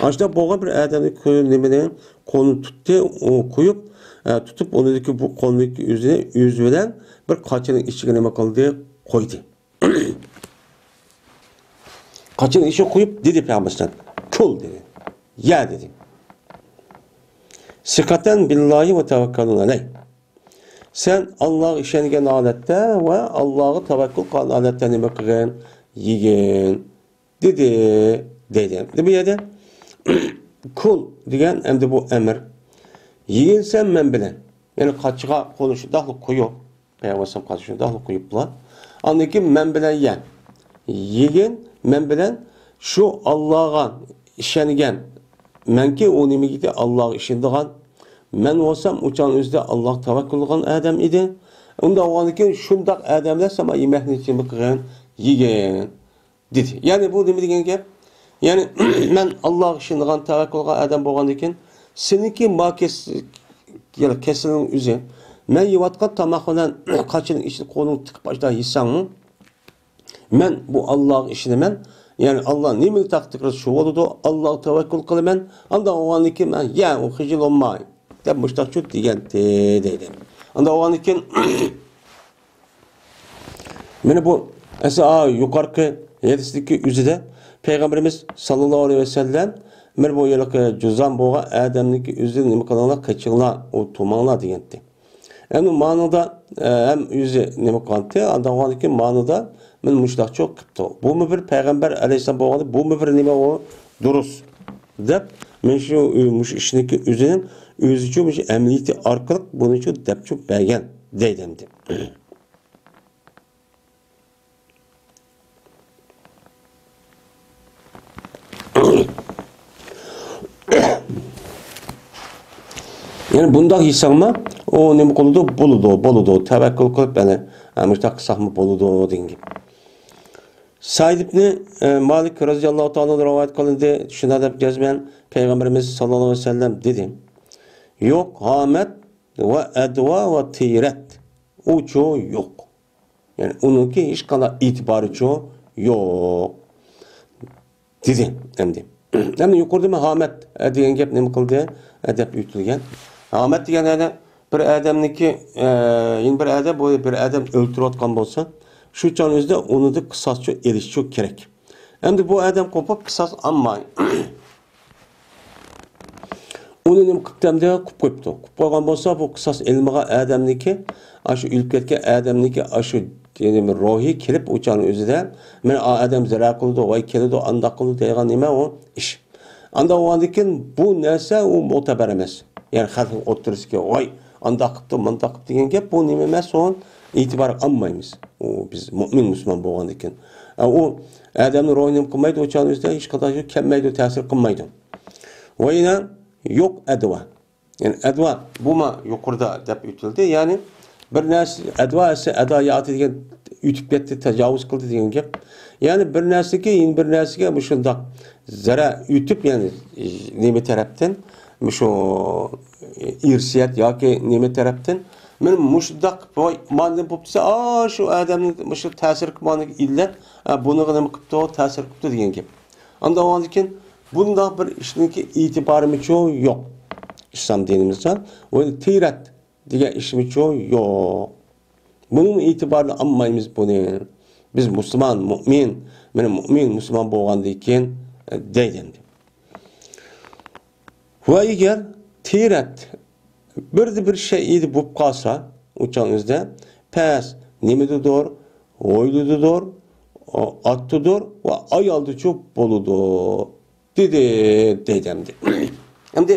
ئاشۇنداق بولغان بىر ئادەمنى كۆ-، نېمىنى، قولىنى تۇتتى، ئۇ قويۇپ، ئە، تۇتۇپ، ئۇنىڭدىكى بۇ قولىنىڭكى ئۆزىنى ئۆزى بىلەن بىر قاچىنىڭ ئىچىگە نېمە قىلدى؟ قويدى. قاچىنىڭ ئىچىگە قويۇپ دېدى پەيغەمبەر ئەلەيھىسسالام، «كۇل» دېدى. «يە» دېدى. «سىقەتەن بىللاھى ۋە تەۋەككەلۇن ئەلەيھ.» سەن ئاللاغا ئىشەنگەن ھالەتتە ۋە ئاللاغا تەۋەككۈل قىلغان ھالەتتە نېمە قىلغىن؟ يېگىن، دېدى، دەيدۇ. ئەمدى بۇ يەردە كۇل دېگەن ئەمدى بۇ ئەمىر. يېگىن سەن مەن بىلەن. يەنى قاچىغا قولىنى شۇنداقلا قويۇپ، پەيغەمبەر ئەلەيھىسسالام قاچىغا شۇنداقلا قويۇپلا. ئاندىن كېيىن مەن بىلەن يە. يېگىن مەن بىلەن شۇ ئاللاغا ئىشەنگەن. مەنكى ئۇ نېمىگە ئاللاغا ئىشىنىدىغان. مەن بولسام ئۇ چاغنىڭ ئۆزىدە ئاللاغا تەۋەككۈل قىلغان ئادەم ئىدى. ئۇنداق بولغاندىكىن شۇنداق ئادەملەر ساڭا يېمەكنى نېمە قىلغىن؟ يېگىن. دېدى. يەنى بۇ نېمە دېگەن گەپ؟ يەنى مەن ئاللاغا ئىشىنىدىغان، تەۋەككۈل قىلغان ئادەم بولغاندىكىن، سېنىڭكى ما كېس-، يەنى كېسىلىڭ ئۆزى، مەن يەۋاتقان تاماق بىلەن قاچىنىڭ ئىچىدە قولۇڭنى تىقىپ ئاشۇنداق يېسەڭمۇ، مەن بۇ ئاللاغا ئىشىنىمەن. يەنى ئاللا نېمىنى تەقدىر قىلسا شۇ بولىدۇ. ئاللاغا تەۋەككۈل قىلىمەن. ئانداق بولغاندىكىن مەن، يە، ئۇ خىجىل بولماي، دەپ مۇشتاقچۇ دېگەنتى دەيدۇ. ئانداق بولغاندىكىن مانا بۇ ئەسلى يۇقىرىقى ھەدىستىكى ئۆزىدە پەيغەمبىرىمىز ساللاللاھۇ ئەلەيھى ۋەسەللەم مانا بۇ ھېلىقى جۇزام بولغان ئادەمنىڭكى ئۆزىدىن نېمە قىلىڭلار، قېچىڭلار، ئۇ تۇرماڭلار دېگەنتى. ئەمدى مانىدا، ئە، ھەم ئۆزى نېمە قىلغانتى، ئاندىن كېيىن مانىدا مانا مۇشۇنداقچۇ قىپتۇ. بۇمۇ بىر پەيغەمبەر ئەلەيھىسسالام بولغاندا، بۇمۇ بىر نېمە ئۇ دۇرۇس دەپ، مانا شۇ، مۇشۇ ئىشنىڭكى ئۆزىنىڭ ئۆزىچۇ مۇشۇ ئەمەلىيىتى ئارقىلىق بۇنىچۇ دەپچۇ بەرگەن دەيدۇ ئەمدى. يەنى بۇنداق يېسەڭمۇ، ئۇ نېمە قىلىدۇ؟ بولىدۇ، بولىدۇ. تەۋەككۈل قىلىپ، يەنى، ھە، مۇشۇنداق قىلساقمۇ بولىدۇ دېگەن گەپ. سەئىد ئىبنى، ئە، مالىك رەزىياللاھۇ تائالا ئەنھۇ رىۋايەت قىلىندى. شۇنداق دەپ گەزمەن پەيغەمبىرىمىز ساللاللاھۇ ئەلەيھى ۋەسەللەم دېدى. يوق، ھامەت ۋە ئەدۋا ۋە تىرەت. ئۇچۇ يوق. يەنى ئۇنىڭكى ھېچقانداق ئېتىبارىچۇ يوق. دېدى ئەمدى. ئەمدى يۇقىرىدا مەن ھامەت، ئە، دېگەن گەپ نېمە قىلدى؟ ئە، دەپ ئۆتۈلگەن. ھامەت دېگەن يەنە بىر ئادەمنىڭكى، ئە، يەنە بىر ئادەم، بۇ بىر ئادەم ئۆلتۈرۈۋاتقان بولسا، شۇ چاغ ئۆزىدە ئۇنىڭدىن قىساسچۇ ئېلىشچۇ كېرەك. ئەمدى بۇ ئادەم قوپۇپ قىساس ئالماي. ئۇنى نېمە قىپتۇ ئەمدى؟ قۇپ قويۇپتۇ. قۇپ قويغان بولسا، بۇ قىساس ئېلىنمىغان ئادەمنىڭكى، ئاشۇ ئۆلۈپ كەتكەن ئادەمنىڭكى، ئاشۇ، يەنى روھى كېلىپ ئۇ چاغنىڭ ئۆزىدە، مانا ئا ئادەم زەرەر قىلىدۇ، ۋاي كېلىدۇ، ئانداق قىلىدۇ دەيدىغان نېمە ئۇ ئىش. ئانداق بولغاندىكىن بۇ نەرسە ئۇ مۇتەبەر ئەمەس. يەنى خەلقنىڭ ئوتتۇرىسىدىكى، ۋاي ئانداق قىپتۇ، مۇنداق قىپتۇ دېگەن گەپ بۇ نېمە ئەمەس، ئۇ ئېتىبار ئالمايمىز. ئۇ بىز مۇئمىن مۇسۇلمان بولغاندىكىن. ئە، ئۇ ئادەمنىڭ روھىنى نېمە قىلمايدۇ، ئۇ چاغنىڭ ئۆزىدە ھېچقانداق كەلمەيدۇ، تەسىر قىلمايدۇ. ۋە يەنە يوق ئەدۋا. يەنى ئەدۋا، بۇما يۇقىرىدا دەپ ئۆتۈلدى. يەنى بىر نەرسە، ئەدۋا ئەسلى ئەدا ياتى دېگەن ئۆتۈپ كەتتى، تاجاۋۇز قىلدى دېگەن گەپ. يەنى بىر نەرسىگە، يەنە بىر نەرسىگە مۇشۇنداق زەرەر ئۆتۈپ، يەنى نېمە تەرەپتىن، مۇشۇ ئىرسىيەت ياكى نېمە تەرەپتىن، مانا مۇشۇنداق، ۋاي، ماندىن بوپتۇ دېسە، ئا، شۇ ئادەمنى مۇشۇ تەسىر قىلماقنىڭ ئىللەت، ئا، بۇنىڭغا نېمە قىپتۇ، تەسىر قىپتۇ دېگەن گەپ. ئاندىن ئاندىن كېيىن بۇنداق بىر ئىشنىڭكى ئېتىبارىمىچۇ يوق ئىسلام دىنىمىزدا. ۋە تىرەت دېگەن ئىشمىچۇ يوق. بۇنىڭ ئېتىبارىنى ئالمايمىز بۇنى. بىز مۇسۇلمان، مۇئمىن، مانا مۇئمىن مۇسۇلمان بولغاندىن كېيىن، ئە، دەيدۇ ئەمدى. ۋە ئەگەر تىرەت بىردە بىر شەيئىدە بولۇپ قالسا، ئۇ چاغنىڭ ئۆزىدە پەس نېمىدىدۇر، ھويلىدىدۇر، ئاتتىدۇر ۋە ئايالدىچۇ بولىدۇ، دېدى، دەيدۇ ئەمدى. ئەمدى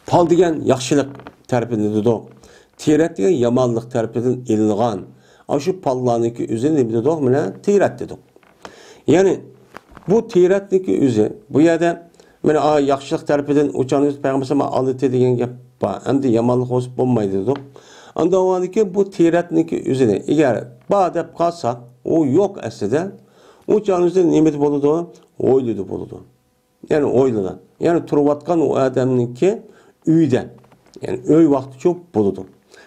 پال دېگەن ياخشىلىق تەرىپىدىن دېدۇق. تىرەت دېگەن يامانلىق تەرىپىدىن ئېلىنغان. ئاشۇ پاللارنىڭكى ئۆزىنى نېمە دېدۇق؟ مانا تىرەت دېدۇق. يەنى بۇ تىرەتنىڭكى ئۆزى، بۇ يەردە مانا، ئا، ياخشىلىق تەرىپىدىن ئۇچانىمىز پەيغەمبەر ئالدىتى دېگەن گەپ بار. ئەمدى يامانلىق بولسا بولمايدۇ دېدۇق. ئاندىن ئاۋۋالدىكى بۇ تىرەتنىڭكى ئۆزىنى ئەگەر بار دەپ قالساق، ئۇ يوق ئەسلىدە. ئۇچانىمىزدا نېمىدە بولىدۇ؟ ھويلىدا بولىدۇ. يەنى ھويلىدا. يەنى تۇرۇۋاتقان ئۇ ئادەمنىڭكى ئۆيىدە. يەنى ئۆي ۋاقتىچۇ بولىدۇ.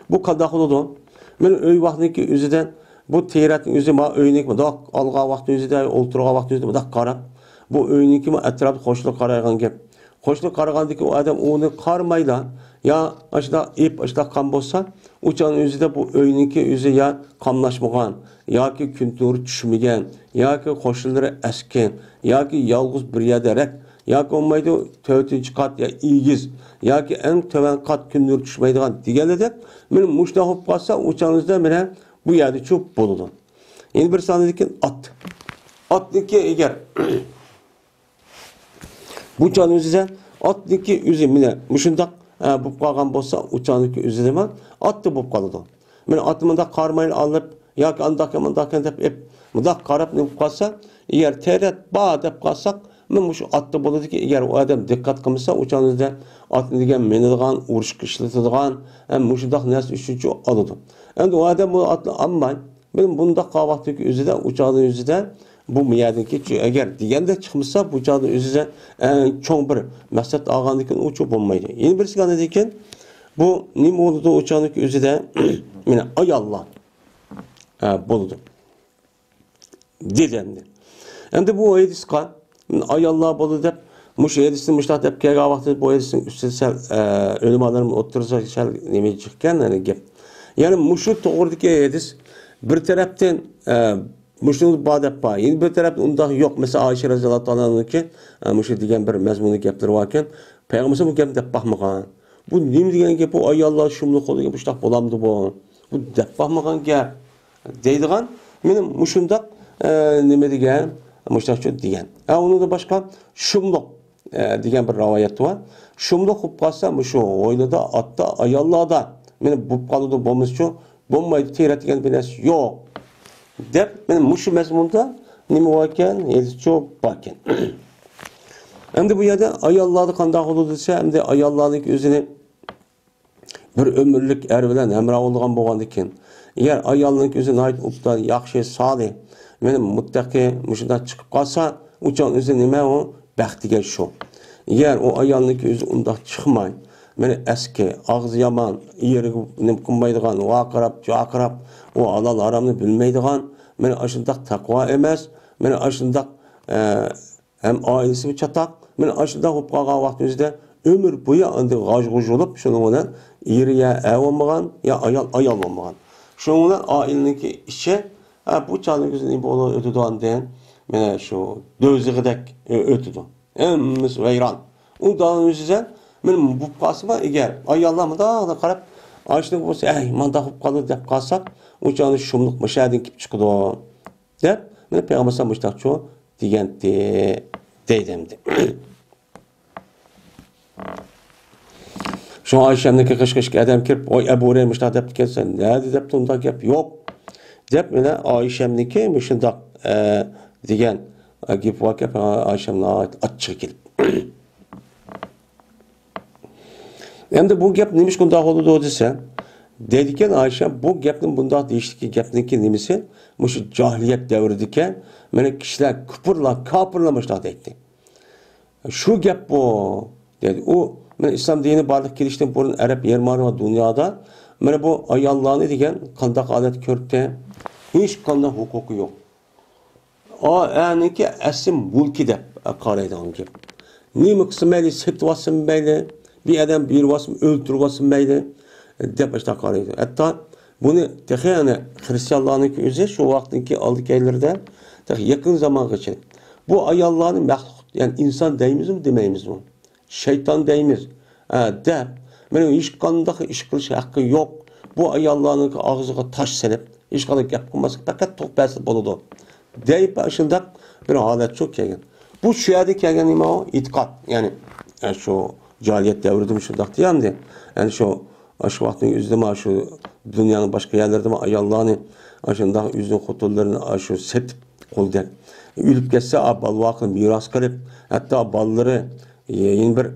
بۇ قانداق بولىدۇ؟ مانا ئۆي ۋاقتىنىڭكى ئۆزىدە بۇ تىرەتنىڭ ئۆزى ما ئۆينىڭكى مۇنداق ئالغان ۋاقتى ئۆزىدە، ئولتۇرغان ۋاقتى ئۆزىدە مۇنداق قاراپ، بۇ ئۆينىڭكى ما ئەتراپتا قوشنا قارايدىغان گەپ. قوشنا قارىغاندىكى ئۇ ئادەم ئۇنى قارىمايلا، يا ئاشۇنداق ئېپ ئاشۇنداق قان بولسا، ئۇ چاغنىڭ ئۆزىدە بۇ ئۆينىڭكى ئۆزى يا قاملاشمىغان، ياكى كۈن نۇرى چۈشمىگەن، ياكى قوشنىلىرى ئەسكى، ياكى يالغۇز بىر يەردە رەك، ياكى بولمايدۇ تۆتىنچى قات يا ئېگىز ياكى ئەڭ تۆۋەن قات كۈن نۇرى چۈشمەيدىغان دېگەنلىرىدەك، مانا مۇشۇنداق بولۇپ قالسا، ئۇ چاغنىڭىزدا مانا بۇ يەردىچۇ بولىدۇ. يەنە بىر سانىدىكى ئات. ئاتنىكى ئەگەر بۇ چاغنىڭ ئۆزىدە ئاتنىكى ئۆزى مانا مۇشۇنداق، ئە، بولۇپ قالغان بولسا، ئۇ چاغنىڭكى ئۆزىدە مانا ئاتتا بولۇپ قالىدۇ. مانا ئاتنى مۇنداق قارىمايلا ئالىپ، ياكى ئانداقكەن، مۇنداقكەن دەپ ئېپ، مۇنداق قاراپ نېمە بولۇپ قالسا، ئەگەر تەرەت بار دەپ قالساق، مانا مۇشۇ ئاتتا بولىدۇكى، ئەگەر ئۇ ئادەم دىققەت قىلمىسا، ئۇ چاغنىڭ ئۆزىدە ئاتنى دېگەن مىنىدىغان، ئۇرۇشقا ئىشلىتىدىغان، ھەم مۇشۇنداق نەرسە ئۈچۈنچۇ ئالىدۇ. ئەمدى ئۇ ئادەم بۇ ئاتنى ئالماي، مانا بۇنداق قالغان ۋاقىتتىكى ئۆزىدە، ئۇ چاغنىڭ ئۆزىدە بۇ مۇ يەردىكى چۈ-، ئەگەر دېگەندەك چىقمىسا، بۇ چاغدا ئۆزىدە ئەڭ چوڭ بىر مەقسەت ئالغاندىكىن ئۇچۇ بولمايدۇ. يەنە بىرسى ئاندىكىن بۇ نېمە بولىدۇ؟ ئۇ چاغدىكى ئۆزىدە مانا ئاياللار، ھە، بولىدۇ دېدى ئەمدى. ئەمدى بۇ ھەدىسقا ئاياللار بولىدۇ دەپ، مۇشۇ ھەدىسنى مۇشۇنداق دەپ كەلگەن ۋاقتىدا بۇ ھەدىسنىڭ ئۈستىدە سەل، ئە، ئۆلىمالارنىڭ ئوتتۇرىسىدا سەل نېمە چىققان، يەنى گەپ. يەنى مۇشۇ توغرىدىكى ھەدىس بىر تەرەپتىن، ئە، مۇشۇنىڭ بار دەپ بار. يەنە بىر تەرەپتىن ئۇنداق يوق. مەسىلەن، ئائىشە رەزىياللاھۇ تائالا ئانھانىڭكى، ئە، مۇشۇ دېگەن بىر مەزمۇنلۇق گەپلىرى باركەن، پەيغەمبەر بۇ گەپنى دەپ باقمىغان. بۇ نېمە دېگەن گەپ؟ بۇ ئاياللار شۇملۇق بولىدىكەن، مۇشۇنداق بولامدۇ بۇ؟ بۇ دەپ باقمىغان گەپ دەيدىغان، مانا مۇشۇنداق، ئە، نېمە دېگەن، مۇشۇنداقچۇ دېگەن. ھە، ئۇنىڭدىن باشقا شۇملۇق، ئە، دېگەن بىر رىۋايەت بار. شۇملۇق بولۇپ قالسا، مۇشۇ ھويلىدا، ئاتتا، ئاياللاردا، مانا بولۇپ قالىدۇ، بولمىسىچۇ، بولمايدۇ، تەرەت دېگەن بىر نەرسە يوق، دەپ، مانا مۇشۇ مەزمۇندا نېمە باركەن؟ ھەدىسچۇ باركەن. ئەمدى بۇ يەردە ئاياللاردا قانداق بولىدۇ دېسە، ئەمدى ئاياللارنىڭكى ئۆزىنى بىر ئۆمۈرلۈك ئەر بىلەن ھەمراھ بولىدىغان بولغاندىكىن، ئەگەر ئايالنىڭكى ئۆزى ناھايىتى ئوبدان، ياخشى، سالىھ، مېنى مۇتتەقى، مۇشۇنداق چىقىپ قالسا، ئۇ چاغ ئۆزى نېمە ئۇ؟ بەخت دېگەن شۇ. ئەگەر ئۇ ئايالنىڭكى ئۆزى ئۇنداق چىقماي، مېنى ئەسكى، ئاغزى يامان، ئېرىگە نېمە قىلمايدىغان، ۋارقىراپ، جارقىراپ، ئۇ ھالال ھارامنى بىلمەيدىغان، مېنى ئاشۇنداق تەقۋا ئەمەس، مېنى ئاشۇنداق، ئە، ھەم ئائىلىسىمۇ چاتاق. مانا ئاشۇنداق بولۇپ قالغان ۋاقىت ئۆزىدە ئۆمۈر بويى ئاندىن غاژ-غۇژ بولۇپ، شۇنىڭ بىلەن ئېرى يا ئەر بولمىغان، يا ئايال ئايال بولمىغان. شۇنىڭ بىلەن ئائىلىنىڭكى ئىچى، ھە، بۇ چاغنىڭ ئۆزىدە نېمە بولۇپ ئۆتىدۇ ئاندىن؟ مانا شۇ دوزىخىدەك ئۆ-، ئۆتىدۇ. ھەممىسى ۋەيران. ئۇ داۋامى يۈزىسىدىن مانا بولۇپ قالسىمۇ، ئەگەر ئاياللار مۇنداق قاراپ، ئاشۇنداق بولسا، ئەي، مانداق بولۇپ قالدى دەپ قالسا، ئۇ چاغدا شۇملۇق مۇشۇ يەردىن كېلىپ چىقىدۇ، دەپ، مانا پەيغەمبەر ئەلەيھىسسالام مۇشۇنداقچۇ دېگەنتى، دەيدۇ ئەمدى. شۇڭا ئائىشەمنىڭكى قېشىغا ئىككى ئادەم كىرىپ، ۋاي، ئەبۇ ھۇرەيرە مۇشۇنداق دەپتىكەنسەن، نەدە دەپتۇ، ئۇنداق گەپ يوق، دەپ، مانا ئائىشەمنىڭكى مۇشۇنداق، ئە، دېگەن، ئە، گېپى باركەن، ئائىشەم ناھايىتى ئاچچىقى كېلىپ. ئەمدى بۇ گەپ نېمىشقا ئۇنداق بولىدۇ دېسە، دەيدىكەن ئائىشە، بۇ گەپنى بۇنداق دېيىشتىكى گەپنىڭكى نېمىسى، مۇشۇ جاھىلىيەت دەۋرىدىكى، مانا كىشىلەر، كۇپۇرلار، كاپىرلار مۇشۇنداق دەيتتى. شۇ گەپ بۇ، دېدى. ئۇ، مانا ئىسلام دىنى بارلىققا كېلىشتىن بۇرۇن ئەرەب يېرىم ئارىلىق دۇنيادا، مانا بۇ ئاياللارنى دېگەن قانداق ھالەتتە كۆرۈپتۇ؟ ھېچقانداق ھوقۇقى يوق. ئا، ئەنىڭكى ئەسلى مۈلكى دەپ قارايدىغان گەپ. نېمە قىلسا مەيلى، سېتىۋالسىمۇ مەيلى، بىر ئادەم بېرىۋالسىمۇ، ئۆلتۈرۈۋالسىمۇ مەيلى، دەپ ئاشۇنداق قارايدۇ. ھەتتا بۇنى تېخى يەنە خرىستىيانلارنىڭكى ئۆزى شۇ ۋاقىتتىكى ئالدى كەينلىرىدە تېخى يېقىن زامانغىچە بۇ ئاياللارنى مەخلۇق، يەنى ئىنسان دەيمىزمۇ، دېمەيمىزمۇ؟ شەيتان دەيمىز، ھە، دەپ، مانا ھېچقانداق ئىش قىلىش ھەققى يوق. بۇ ئاياللارنىڭ ئاغزىغا تاش سېلىپ، ھېچقانداق گەپ قىلماسلىق، پەقەت تۇغۇپ بەرسە بولىدۇ، دەيپ، شۇنداق بىر ھالەت شۇ كەلگەن. بۇ شۇ يەردە كەلگەن نېمە ئۇ؟ ئېتىقاد. يەنى، ئە، شۇ جاھىلىيەت دەۋرىدىمۇ شۇنداق دېيەمدى. يەنى شۇ، شۇ ۋاقىتنىڭ ئۆزىدىمۇ شۇ دۇنيانىڭ باشقا يەرلىرىدىمۇ ئاياللارنى ئاشۇنداق ئۆزىنىڭ خوتۇنلىرىنى شۇ سېتىپ، قۇلدەك. ئۆلۈپ كەتسە، ئا، بالىۋاقىنى مىراس قىلىپ، ھەتتا بالىلىرى، يەنە بىر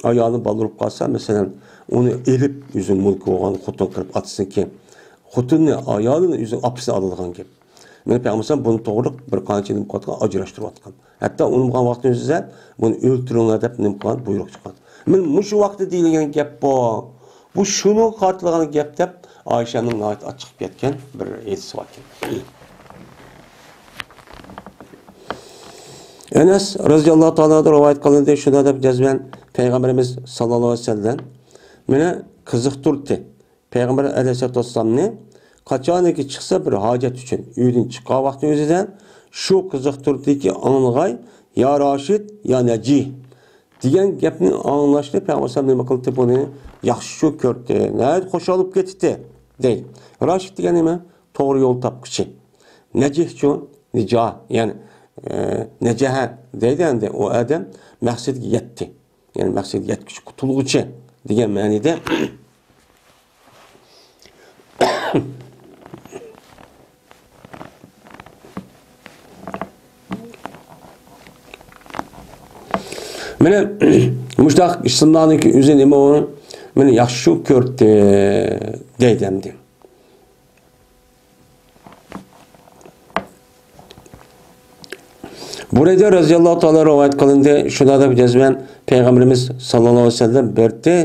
ئايالى بالا بولۇپ قالسا، مەسىلەن، ئۇنى ئېلىپ، ئۆزىنىڭ مۈلكى بولغان خوتۇن قىلىپ، ئاتىسىنىڭكى خوتۇننى، ئايالىنى ئۆزىنىڭ ئاپىسىنى ئالىدىغان گەپ. مانا پەيغەمبەر بۇنى توغرىلىق بىر قانچە نېمە قىلىۋاتقان، ئاجراشتۇرۇۋاتقان. ھەتتا ئۇنىڭغا ۋاقتىنى ئۆزىدە بۇنى ئۆلتۈرۈڭلار دەپ نېمە قىلغان، بۇيرۇق چىققان. مانا مۇشۇ ۋاقىتتا دېيىلگەن گەپ بۇ. بۇ شۇنىڭغا قارىتىلغان گەپ دەپ ئائىشەنىڭ ناھايىتى ئاچچىقىپ كەتكەن بىر ھېسسى باركەن. ئەنەس رەزىياللاھۇ تائالا ئەنھۇ رىۋايەت قىلىندى، شۇنداق دەپ جەزمەن پەيغەمبىرىمىز ساللاللاھۇ ئەلەيھى ۋەسەللەم مېنى قىزىقتۇردى. پەيغەمبەر ئەلەيھىسسالاتۇ ۋەسسالامنى قاچانكى چىقسا بىر ھاجەت ئۈچۈن ئۆيدىن چىققان ۋاقتى ئۆزىدە شۇ قىزىقتۇردىكى ئاڭلىغاي يا راشىد، يا نەجىھ دېگەن گەپنى ئاڭلاشنى پەيغەمبەر ئەلەيھىسسالام نېمە قىلدى؟ بۇنى ياخشىچۇ كۆردى. ناھايىتى خۇشال بولۇپ كېتىتتى، دەيدۇ. راشىد دېگەن نېمە؟ توغرا يول تاپقۇچى. نەجىھچۇ، نىجاھ، يەنى، ئە، نەجەھە دەيدۇ ئەمدى، ئۇ ئادەم مەقسەتكە يەتتى. يەنى مەقسەتكە يەتكۈچى، قۇتۇلغۇچى دېگەن مەنىدە. مانا مۇشۇنداق ئىسىملارنىڭكى ئۆزى نېمە ئۇ؟ مانا ياخشى كۆردى دەيدۇ ئەمدى. بۇرەيدە رەزىياللاھۇ تائالا رىۋايەت قىلىندى، شۇنداق دەپ جەزمەن پەيغەمبىرىمىز ساللاللاھۇ ئەلەيھى ۋەسەللەم بەردى،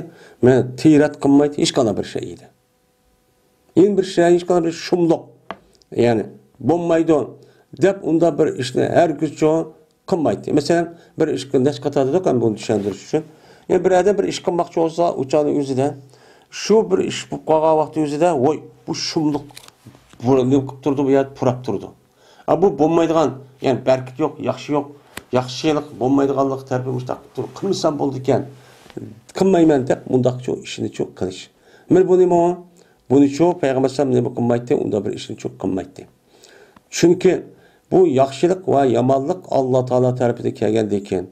مەن تىجارەت قىلمايتتى، ھېچقانداق بىر شەيئىدە. يەنە بىر شەي، ھېچقانداق بىر شۇملۇق، يەنى بولمايدۇ دەپ ئۇنداق بىر ئىشنى ھەرگىزچۇ قىلمايتتى. مەسىلەن، بىر ئىشقا نەچچە قاتار دېدۇق، ئەمدى بۇنى چۈشەندۈرۈش ئۈچۈن. يەنى بىر ئادەم بىر ئىش قىلماقچى بولسا، ئۇ چاغنىڭ ئۆزىدە، شۇ بىر ئىش بولۇپ قالغان ۋاقتى ئۆزىدە، ۋوي، بۇ شۇملۇق، بۇ نېمە قىلىپ تۇرىدۇ، بۇ يەردە پۇراپ تۇرىدۇ. ئا، بۇ بولمايدىغان، يەنى بەرىكەت يوق، ياخشى يوق، ياخشىلىق بولمايدىغانلىق تەرىپى مۇشۇنداق قىلىپ تۇرۇپ، قىلمىسام بولىدىكەن، قىلمايمەن دەپ مۇنداقچۇ ئىشنىچۇ قىلىش. مانا بۇ نېمە؟ بۇنىچۇ پەيغەمبەر ئەلەيھىسسالام نېمە قىلمايتتى؟ ئۇنداق بىر ئىشنىچۇ قىلمايتتى. چۈنكى بۇ ياخشىلىق ۋە يامانلىق ئاللا تائالا تەرىپىدىن كەلگەندىكىن،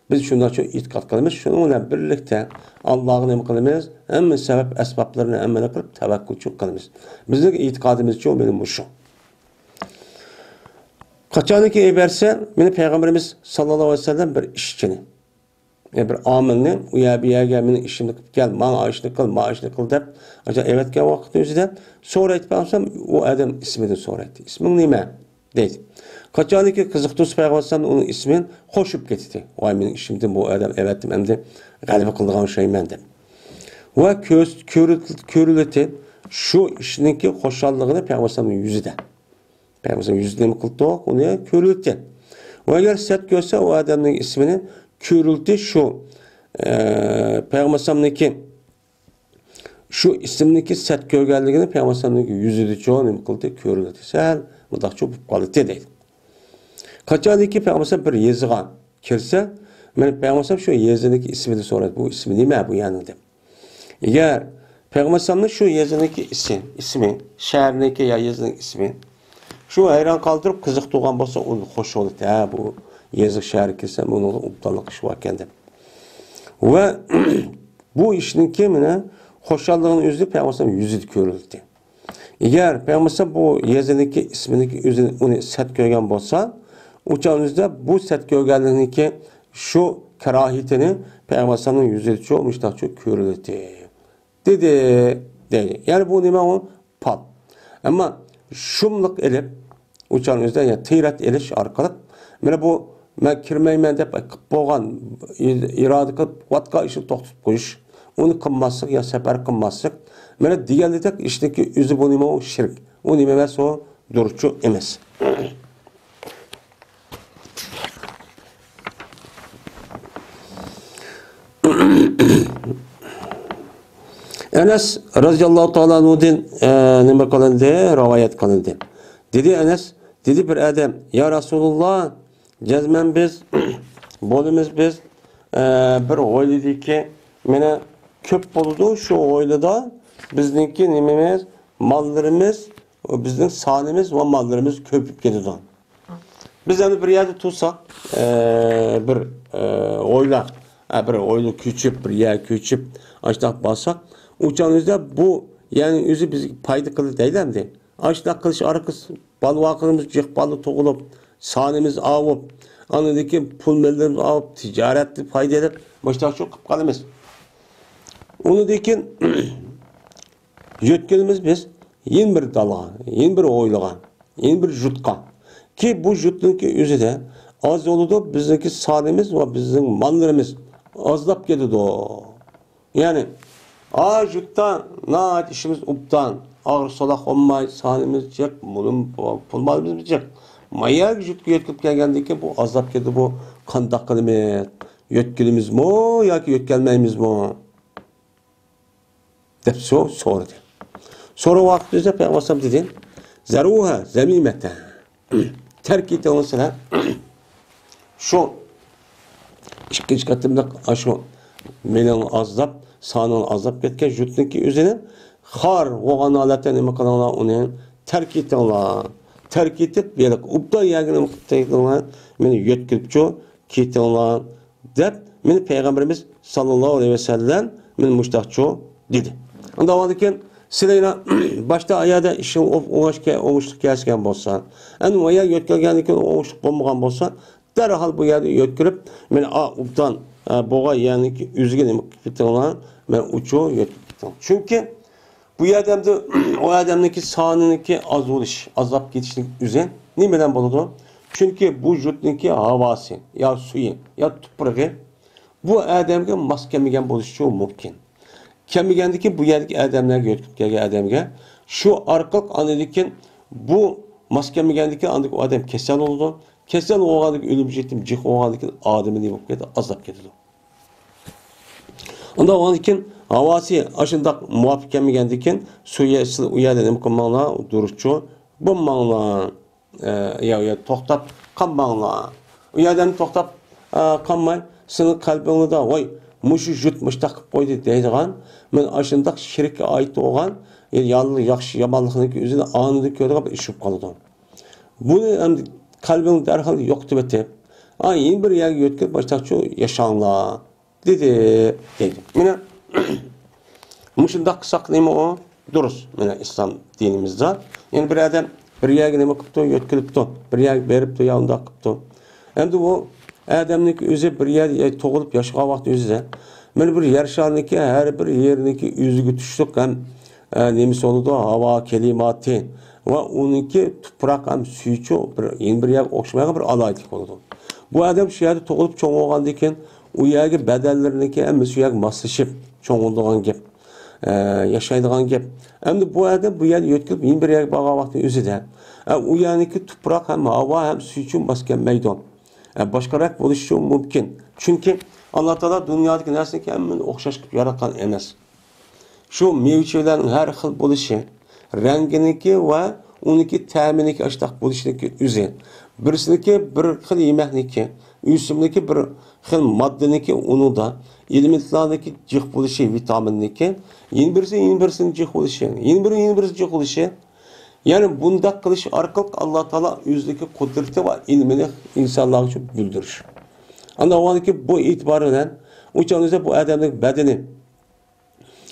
بىز شۇنداقچۇ ئېتىقاد قىلىمىز. شۇنىڭ بىلەن بىرلىكتە ئاللاغا نېمە قىلىمىز؟ ھەممە سەۋەب ئەسبابلىرىنى ھەممىنى قىلىپ تەۋەككۈلچۇ قىلىمىز. بىزنىڭ ئېتىقادىمىزچۇ مانا مۇشۇ. قاچانكى ئېيتىۋەرسە، مانا پەيغەمبىرىمىز ساللاللاھۇ ئەلەيھى ۋەسەللەم بىر ئىشچىنى، يا بىر ئامىلنى، ئۇ يەر بۇ يەرگە مېنىڭ ئىشىمنى قىلىپ كەل، ماڭا ئىشنى قىل، ماڭا ئىشنى قىل دەپ، ئاشۇ ئەۋەتكەن ۋاقىتنىڭ ئۆزىدە سورايتىپ قالسام، ئۇ ئادەم ئىسمىدىن سورايتتى. ئىسمىڭ نېمە؟ دەيدۇ. قاچانكى قىزىقتۇرسا پەيغەمبەر ئەلەيھىسسالام ئۇنىڭ ئىسمىنى قوشۇپ كېتىتتى. ۋاي، مېنىڭ ئىشىمدىن بۇ ئادەم ئەۋەتتىم، ئەمدى غەلىبە قىلىدىغان ئوخشايمەن دەپ. ۋە كۆز-، كۆرۈ-، كۆرۈلۈتى شۇ ئىشنىڭكى خۇشاللىقىنى پەيغەمبەر ئەلەيھىسسالامنىڭ يۈزىدە. پەيغەمبەر ئەلەيھىسسالام يۈزىدە نېمە قىلدۇق؟ ئۇنى كۆرۈلتى. ۋە ئەگەر سەت كۆرسە، ئۇ ئادەمنىڭ ئىسمىنى كۆرۈلتى شۇ، ئە، پەيغەمبەر ئەلەيھىسسالامنىڭكى شۇ ئىسىمنىكى سەت كۆرگەنلىكىنى پەيغەمبەر ئەلەيھىسسالامنىڭكى يۈزىدىچۇ نېمە قىلدى؟ كۆرۈلدى. سەل مۇنداقچۇ بولۇپ قالدى دەيدۇ. قاچانكى پەيغەمبەر ئەلەيھىسسالام بىر يېزىغا كىرسە، مانا پەيغەمبەر ئەلەيھىسسالام شۇ يېزىنىڭكى ئىسمىنى سورايدۇ. بۇ ئىسمى نېمە بۇ يەرنىڭ دەپ. ئەگەر پەيغەمبەر ئەلەيھىسسالامنىڭ شۇ يېزىنىڭكى ئىسمى، ئىسمى، شەھەرنىڭكى يا يېزىنىڭ ئىسمى شۇ ھەيران قالدۇرۇپ قىزىقتۇرغان بولسا، ئۇ خوش بولىدۇ. ھە، بۇ يېزا شەھەرگە كىرسەم، بۇنىڭدا ئوبدانلىق ئىش باركەن دەپ. ۋە بۇ ئىشنىڭكى مانا خۇشاللىقىنىڭ ئۆزى پەيغەمبەر ئەلەيھىسسالام يۈزىدە كۆرۈلدى. ئەگەر پەيغەمبەر ئەلەيھىسسالام بۇ يېزىنىڭكى ئىسمىنىڭكى ئۆزىنى، ئۇنى سەت كۆرگەن بولسا، ئۇ چاغنىڭ ئۆزىدە بۇ سەت كۆرگەنلىكنىڭكى شۇ كاراھىيىتىنى پەيغەمبەر ئەلەيھىسسالامنىڭ يۈزىدىچۇ مۇشۇنداقچۇ كۆرۈلدى. دېدى، دەيدۇ. يەنى بۇ نېمە ئۇ؟ پال. ئەمما شۇملۇق ئېلىپ، ئۇ چاغنىڭ ئۆزىدە، يەنى تىجارەت ئېلىش ئارقىلىق، مانا بۇ مەن كىرمەيمەن دەپ قىلىپ بولغان، ئىرادە قىلىپ قىلىۋاتقان ئىشنى توختىتىپ قويۇش، ئۇنى قىلماسلىق يا سەپەر قىلماسلىق، مانا دېگەنلىك ئىشنىڭكى ئۆزى بۇ نېمە ئۇ؟ شىرك. ئۇ نېمە ئەمەس ئۇ؟ دۇرۇسچۇ ئەمەس. ئەنەس رەزىياللاھۇ تائالا ئەنھۇدىن، ئە، نېمە قىلىندى؟ رىۋايەت قىلىندى. دېدى ئەنەس، دېدى بىر ئادەم، يا رەسۇلۇللا، جەزمەن بىز بولىمىز بىز، ئە، بىر ھويلىدىكى، مانا كۆپ بولىدۇ، شۇ ھويلىدا بىزنىڭكى نېمىمىز، ماللىرىمىز، بىزنىڭ سانىمىز ۋە ماللىرىمىز كۆپىيىپ كېتىدۇ. بىز ئەمدى بىر يەردە تۇرساق، ئە، بىر، ئە، ھويلا، ئە، بىر ھويلا كۆچۈپ، بىر يەر كۆچۈپ، ئاشۇنداق بارساق، ئۇ چاغنىڭ ئۆزىدە بۇ يەرنىڭ ئۆزى بىزگە پايدا قىلدى دەيلى ئەمدى. ئاشۇنداق قىلىش ئارقىلىق بالىۋاقلىرىمىز جىق بالا تۇغۇلۇپ، سانىمىز ئاۋۇپ، ئاندىن كېيىن پۇل مەبلىغىمىز ئاۋۇپ، تىجارەتتە پايدا ئېلىپ، مۇشۇنداق شۇ قىلىپ قالىمىز. ئۇنىڭدىن كېيىن يۆتكىلىمىز بىز يەنە بىر دالغا، يەنە بىر ھويلىغا، يەنە بىر يۇرتقا. كى بۇ يۇرتنىڭكى ئۆزىدە ئاز بولىدۇ، بىزنىڭكى سانىمىز ۋە بىزنىڭ ماللىرىمىز ئازلاپ كېتىدۇ. يەنى، ئا، يۇرتتا ناھايىتى ئىشىمىز ئوبدان، ئاغرىق سولاق بولماي، سانىمىز جىق، مۇلۇم، پۇل مالىمىز جىق. ما يەرگە يۇرتقا يۆتكىلىپ كەلگەندىن كېيىن بۇ ئازلاپ كېتىدۇ، بۇ قانداق قىلىمىز؟ يۆتكىلىمىزمۇ ياكى يۆتكەلمەيمىزمۇ؟ دەپ سو-، سورىدى. سورىغان ۋاقتىدا پەيغەمبەر ئەلەيھىسسالام دېدى، زەرۇھا زەمىمەتە. تەرك ئېتىڭلار سىلەر. شۇ ئىككىنچى قېتىملىق ئاشۇ مېلىڭ ئازلاپ، سانىڭ ئازلاپ كەتكەن جۇتنىڭكى ئۆزىنى خار بولغان ھالەتتە نېمە قىلىڭلار، ئۇنى تەرك ئېتىڭلار. تەرك ئېتىپ، ھېلىقى ئوبدان يەرگە نېمە قىلىپ تەگدىڭلار، مېنى يۆتكىلىپچۇ كېتىڭلار، دەپ، مېنى پەيغەمبىرىمىز ساللاللاھۇ ئەلەيھى ۋەسەللەم مېنى مۇشتاقچۇ دېدى. ئۇنداق بولغاندىكىن، سىلەيلا باشتا ئايادا ئىشىڭ ئوڭ-، ئوڭۇشلۇق كەلسىكەن بولسا، ئەنە مايا يۆتكەلگەندىن كېيىن ئوڭۇشلۇق بولمىغان بولسا، دەرھال بۇ يەردە يۆتكىلىپ، مېنى ئا، ئوبدان، ئا، بولغان يەرنىڭكى ئۆزىگە نېمە قىلىپ كېتىڭلار، مەن ئۇچۇ يۆتكىلىپ كېتىڭ. چۈنكى بۇ يەردە ئەمدى ئۇ ئادەمنىڭكى سانىنىڭكى ئاز بولۇش، ئازلاپ كېتىشنىڭ ئۆزى نېمە بىلەن بولىدۇ؟ چۈنكى بۇ يۇرتنىڭكى ھاۋاسى، يا سۈيى، يا تۇپرىقى بۇ ئادەمگە ماس كەلمىگەن بولۇشى مۇمكىن. كەلمىگەندىكىن بۇ يەردىكى ئادەملەرگە يۆتكىلىپ كەلگەن ئادەمگە شۇ ئارقىلىق ئاندىن كېيىن بۇ ماس كەلمىگەندىكىن ئاندىن ئۇ ئادەم كېسەل بولىدۇ. كېسەل بولغاندىكىن ئۆلۈم جېتىم جىق بولغاندىكىن ئادىمى نېمە بولۇپ كېتىدۇ؟ ئازلاپ كېتىدۇ. ئۇنداق بولغاندىكىن ھاۋاسى ئاشۇنداق مۇۋاپىق كەلمىگەندىكىن سۇ يە-، سىلەر ئۇ يەردە نېمە قىلماڭلار، دۇرۇسچۇ بولماڭلار. ئە، يا، يا، توختاپ قالماڭلار. ئۇ يەردىن توختاپ، ئە، قالماي، سېنىڭ قەلبىڭدە، ۋاي، مۇشۇ جۇت مۇشتاق قىلىپ قويدى دەيدىغان، مەن ئاشۇنداق شىرككە ئائىت بولغان، يا-، يا-، ياخشى يامانلىقنىڭكى ئۆزىنى ئانىدىن كۆرىدىغان بىر ئىش بولۇپ قالىدۇ. بۇنى ئەمدى قەلبىڭ دەرھال يوقىتىۋېتىپ، ئا، يەنە بىر يەرگە يۆتكىلىپ باشلاقچۇ ياشاڭلار. دېدى، دەيدۇ. مانا، مۇشۇنداق قىلساق نېمە ئۇ؟ دۇرۇس. مانا، ئىسلام دىنىمىزدا. يەنى بىر ئادەم بىر يەرگە نېمە قىپتۇ؟ يۆتكىلىپتۇ. بىر يەرگە بېرىپتۇ يا ئۇنداق قىپتۇ. ئەمدى ئۇ ئادەمنىڭكى ئۆزى بىر يەر، يەر تۇغۇلۇپ ياشىغان ۋاقتى ئۆزىدە. مانا بىر يەر شارىنىڭكى ھەر بىر يېرىنىڭكى ئۆزىگە تۇشلۇق ھەم، ئە، نېمىسى بولىدۇ؟ ھاۋا، كىلىماتى ۋە ئۇنىڭكى تۇپراق ھەم سۈيىچۇ بىر، يەنە بىر يەرگە ئوخشىمايدىغان بىر ئالاھىدىلىك بولىدۇ. بۇ ئادەم شۇ يەردە تۇغۇلۇپ چوڭ بولغاندىن كېيىن، ئۇ يەرگە بەدەنلىرىنىڭكى ھەممىسى شۇ يەرگە ماسلىشىپ، چوڭىيىدىغان گەپ، ئە، ياشايدىغان گەپ. ئەمدى بۇ ئادەم بۇ يەردە يۆتكىلىپ، يەنە بىر يەرگە بارغان ۋاقتى ئۆزىدە، ئە، ئۇ يەرنىڭكى تۇپراق ھەم ھاۋا ھەم سۈيىچۇ ماس كەلمەيدۇ. ئە، باشقىراق بولۇشى مۇمكىن. چۈنكى ئاللا تائالا دۇنيادىكى نەرسىنىڭكى ھەممىنى ئوخشاش قىلىپ ياراتقان ئەمەس. شۇ مېۋە-چېۋىلەرنىڭ ھەر خىل بولۇشى، رەڭگىنىڭكى ۋە ئۇنىڭكى تەمىنىڭكى ئاشتاق بولۇشىنىڭكى ئۆزى، بىرسىنىڭكى بىر خىل يېمەكنىڭكى، ئۆسۈملۈكى بىر خىل ماددىنىڭكى ئۇنىدا، ئېلېمېنتلارنىڭكى جىق بولۇشى، ۋىتامىننىڭكى، يەنە بىرسى، يەنە بىرسىنىڭ جىق بولۇشى، يەنە بىرى، يەنە بىرسى جىق بولۇشى. يەنى بۇنداق قىلىش ئارقىلىق ئاللا تائالا ئۆزىنىڭكى قۇدرىتى ۋە ئىلمىنى ئىنسانلارغا بىلدۈرۈش. ئاندىن ئۇ بۇ ئېتىبار بىلەن ئۇ چاغدا بۇ ئادەمنىڭ بەدىنى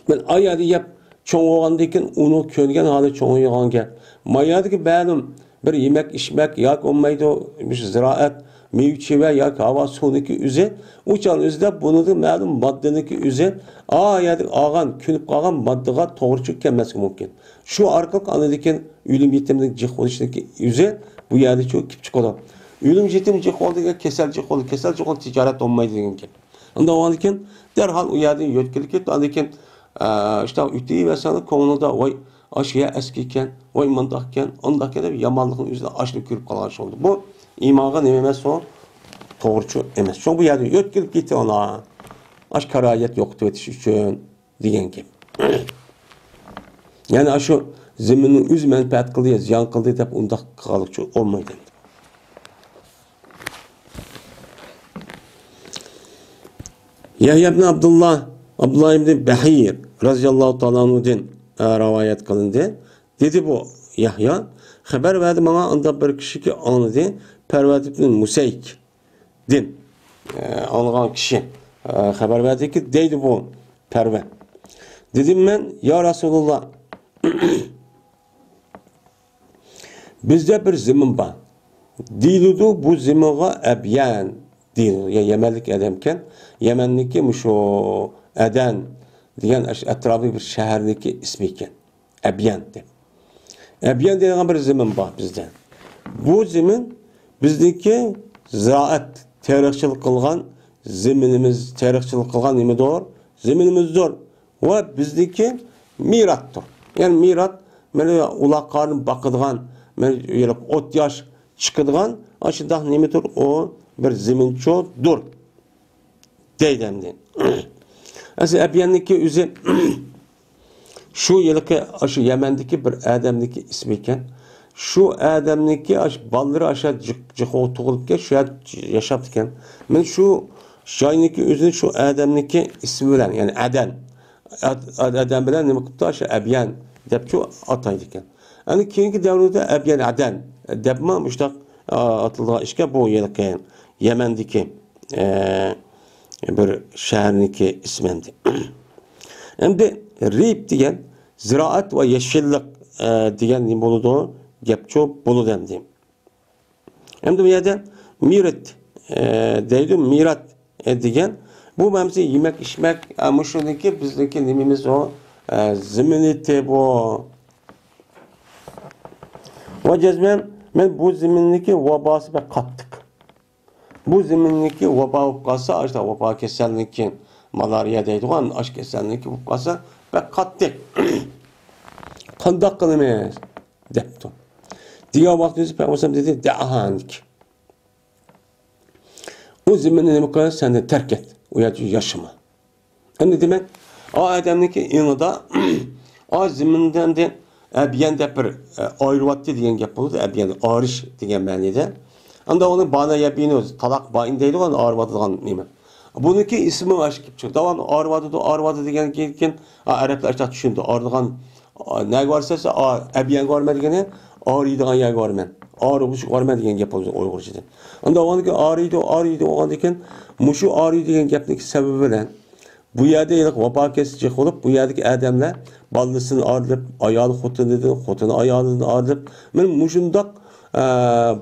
مەن ئايا يەپ چوڭ بولغاندىن كېيىن ئۇنى كۆرگەن ھالى چوڭ بولغان گەپ. مايادىكى مەلۇم بىر يېمەك ئىچمەك ياكى بولمايدۇ، مۇشۇ زىرائەت، مېۋە-چېۋە ياكى ھاۋا سۇنىڭكى ئۆزى، ئۇ چاغنىڭ ئۆزىدە بۇنىڭدىن مەلۇم ماددىنىڭكى ئۆزى، ئا يەردىن ئالغان، كۆنۈپ قالغان ماددىغا توغرا چۈشۈپ كەلمەسلىكى مۇمكىن. شۇ ئارقىلىق ئاندىن كېيىن ئۆلۈم يېتىمنىڭ جىق بولۇشىنىڭكى ئۆزى بۇ يەردە شۇ كېلىپ چىقىدۇ. ئۆلۈم يېتىم جىق بولدى دېگەن كېسەل جىق بولدى، كېسەل جىق بولدى، تىجارەت بولمايدۇ دېگەن گەپ. ئۇنداق بولغاندىن كېيىن دەرھال ئۇ يەردىن يۆتكىلىپ كېتىپ، ئاندىن كېيىن، ئە، شۇنداق ئۆتۈۋەرسەڭلار كۆڭلىدە، ۋاي، ئاشۇ يەر ئەسكى ئىكەن، ۋاي، مۇنداق ئىكەن، ئۇنداق ئىكەن دەپ يامانلىقنى ئۆزىدە ئاشۇنى كۆرۈپ قالغان ئىش بولدى. بۇ ئىمانغا نېمە ئەمەس ئۇ؟ توغرىچۇ ئەمەس. شۇڭا بۇ يەردىن يۆتكىلىپ كېتىڭلار. ئاشۇ كارايەت يوقىتىۋېتىش ئۈچۈن دېگەن گەپ. يەنى ئاشۇ زېمىننى ئۆزى مەنپەئەت قىلدى، زىيان قىلدى دەپ ئۇنداق قىلغانلىقچۇ بولمايدۇ. يەھيا ئىبن ئابدۇللا، ئابدۇللا ئىبن بەھىر رەزىياللاھۇ تائالا ئەنھۇدىن، ئە، رىۋايەت قىلىندى. دېدى بۇ يەھيا، خەۋەر بەردى ماڭا ئانداق بىر كىشىكى ئاڭلىدى، پەرۋەد ئىبن مۇسەيكدىن، ئە، ئاڭلىغان كىشى، ئە، خەۋەر بەردىكى، دەيدۇ بۇ پەرۋەد. دېدىم مەن، يا رەسۇلۇللا، بىزدە بىر زېمىن بار. دېيىلىدۇ، بۇ زېمىنغا ئەبيەن دېيىلىدۇ. يا يەمەنلىك ئادەمكەن. يەمەننىڭكى مۇشۇ ئەدەن دېگەن ئەش-، ئەتراپىدىكى بىر شەھەرنىڭكى ئىسمى ئىكەن. ئەبيەن دەپ. ئەبيەن دەيدىغان بىر زېمىن بار بىزدە. بۇ زېمىن بىزنىڭكى زىرائەت، تېرىقچىلىق قىلغان زېمىنىمىز، تېرىقچىلىق قىلغان نېمىدۇر؟ زېمىنىمىزدۇر. ۋە بىزنىڭكى مىراتتۇر. يەنى مىرات، مانا ئۇلاقلارنى باقىدىغان، مانا ئوت ياش چىقىدىغان، ئاشۇنداق نېمىدۇر، ئۇ بىر زېمىنچۇدۇر. دەيدۇ ئەمدى. ئەسلى ئەبيەننىڭكى ئۆزى، شۇ ھېلىقى، ئاشۇ يەمەندىكى بىر ئادەمنىڭكى ئىسمى ئىكەن. شۇ ئادەمنىڭكى ئاشۇ بالىلىرى ئاشۇ جىق-، جىقوغا تۇغۇلۇپكەن، شۇ يەردە ياشاپتىكەن. مەن شۇ شۇ جاينىڭكى ئۆزىنى شۇ ئادەمنىڭكى ئىسمى بىلەن، يەنى ئەدەن، ئەد-، ئەد-، ئەدەن بىلەن نېمە قىپتۇ؟ شۇ ئەبيەن دەپچۇ ئاتايدىكەن. ئەنە كېيىنكى دەۋردە ئەبيەن ئەدەن دەپمۇ مۇشۇنداق، ئا، ئاتىلىدىغان ئىشكەن. بۇ ھېلىقى يەمەندىكى، ئە، بىر شەھەرنىڭكى ئىسمى ئەمدى. ئەمدى رىپ دېگەن زىرائەت ۋە يېشىللىق، ئە، دېگەن نېمە بولىدۇ؟ گەپچۇ بولىدۇ ئەمدى. ئەمدى بۇ يەردە مىرىت، ئە، دەيدۇ، مىرات، ئە، دېگەن. بۇ مەنىسى يېمەك، ئىچمەك، ئە، مۇشۇنىڭكى بىزنىڭكى نېمىمىز ئۇ، ئە، زىمىنىتى بۇ. ۋە جەزمەن مەن بۇ زېمىننىڭكى ۋاباسى بەك قاتتىق. بۇ زېمىننىڭكى ۋابا بولۇپ قالسا، ئاشۇنداق ۋابا كېسەلنىڭكى، مالارىيە دەيدىغان ئاش كېسەلنىڭكى بولۇپ قالسا، بەك قاتتىق. قانداق قىلىمىز؟ دەپتۇ. دېگەن ۋاقتىمىزدا پەيغەمبەر دېدى، دەئانىك. ئۇ زېمىننى نېمە قىل، سەندىن تەرك ئەت. ئۇ يەردە ياشىما. ئەمدى دېمەك، ئا ئادەمنىڭكى ئېڭىدا، ئا زېمىندە ئەمدى ئەبيەن دەپ بىر، ئە، ئايرىۋاتتى دېگەن گەپ بولىدۇ. ئەبيەن ئارىش دېگەن مەنىدە. ئەمدى ئۇنى بانا يەبىنۇ، تالاق بائىن دەيدىغان ئايرىۋاتىدىغان نېمە. بۇنىڭكى ئىسمى ئاشۇ كېلىپ چىقتى. داۋاملىق ئايرىۋاتىدۇ، ئايرىۋاتىدۇ دېگەن كېيىن، ئا، ئەرەبلەر ئاشۇنداق چۈشىنىدۇ. ئايرىلغان، ئا، نەگە بارسا، ئا، ئەبيەنگە بارىمەن دېگىنى، ئايرىيدىغان يەرگە بارىمەن. ئايرىغۇچىغا بارىمەن دېگەن گەپ بولىدۇ ئۇيغۇرچىدا. ئەمدى ئۇنىڭكى ئايرىيدۇ، ئايرىيدۇ بولغاندىن كېيىن، مۇشۇ ئايرىيدۇ دېگەن گەپنىڭكى سەۋەبى بىلەن، بۇ يەردە ھېلىقى ۋاپا كېسىلى جىق بولۇپ، بۇ يەردىكى ئادەملەر بالىسىدىن ئايرىلىپ، ئايالى خوتۇنىدىن، خوتۇنى ئايالىدىن ئايرىلىپ، مانا مۇشۇنداق، ئە،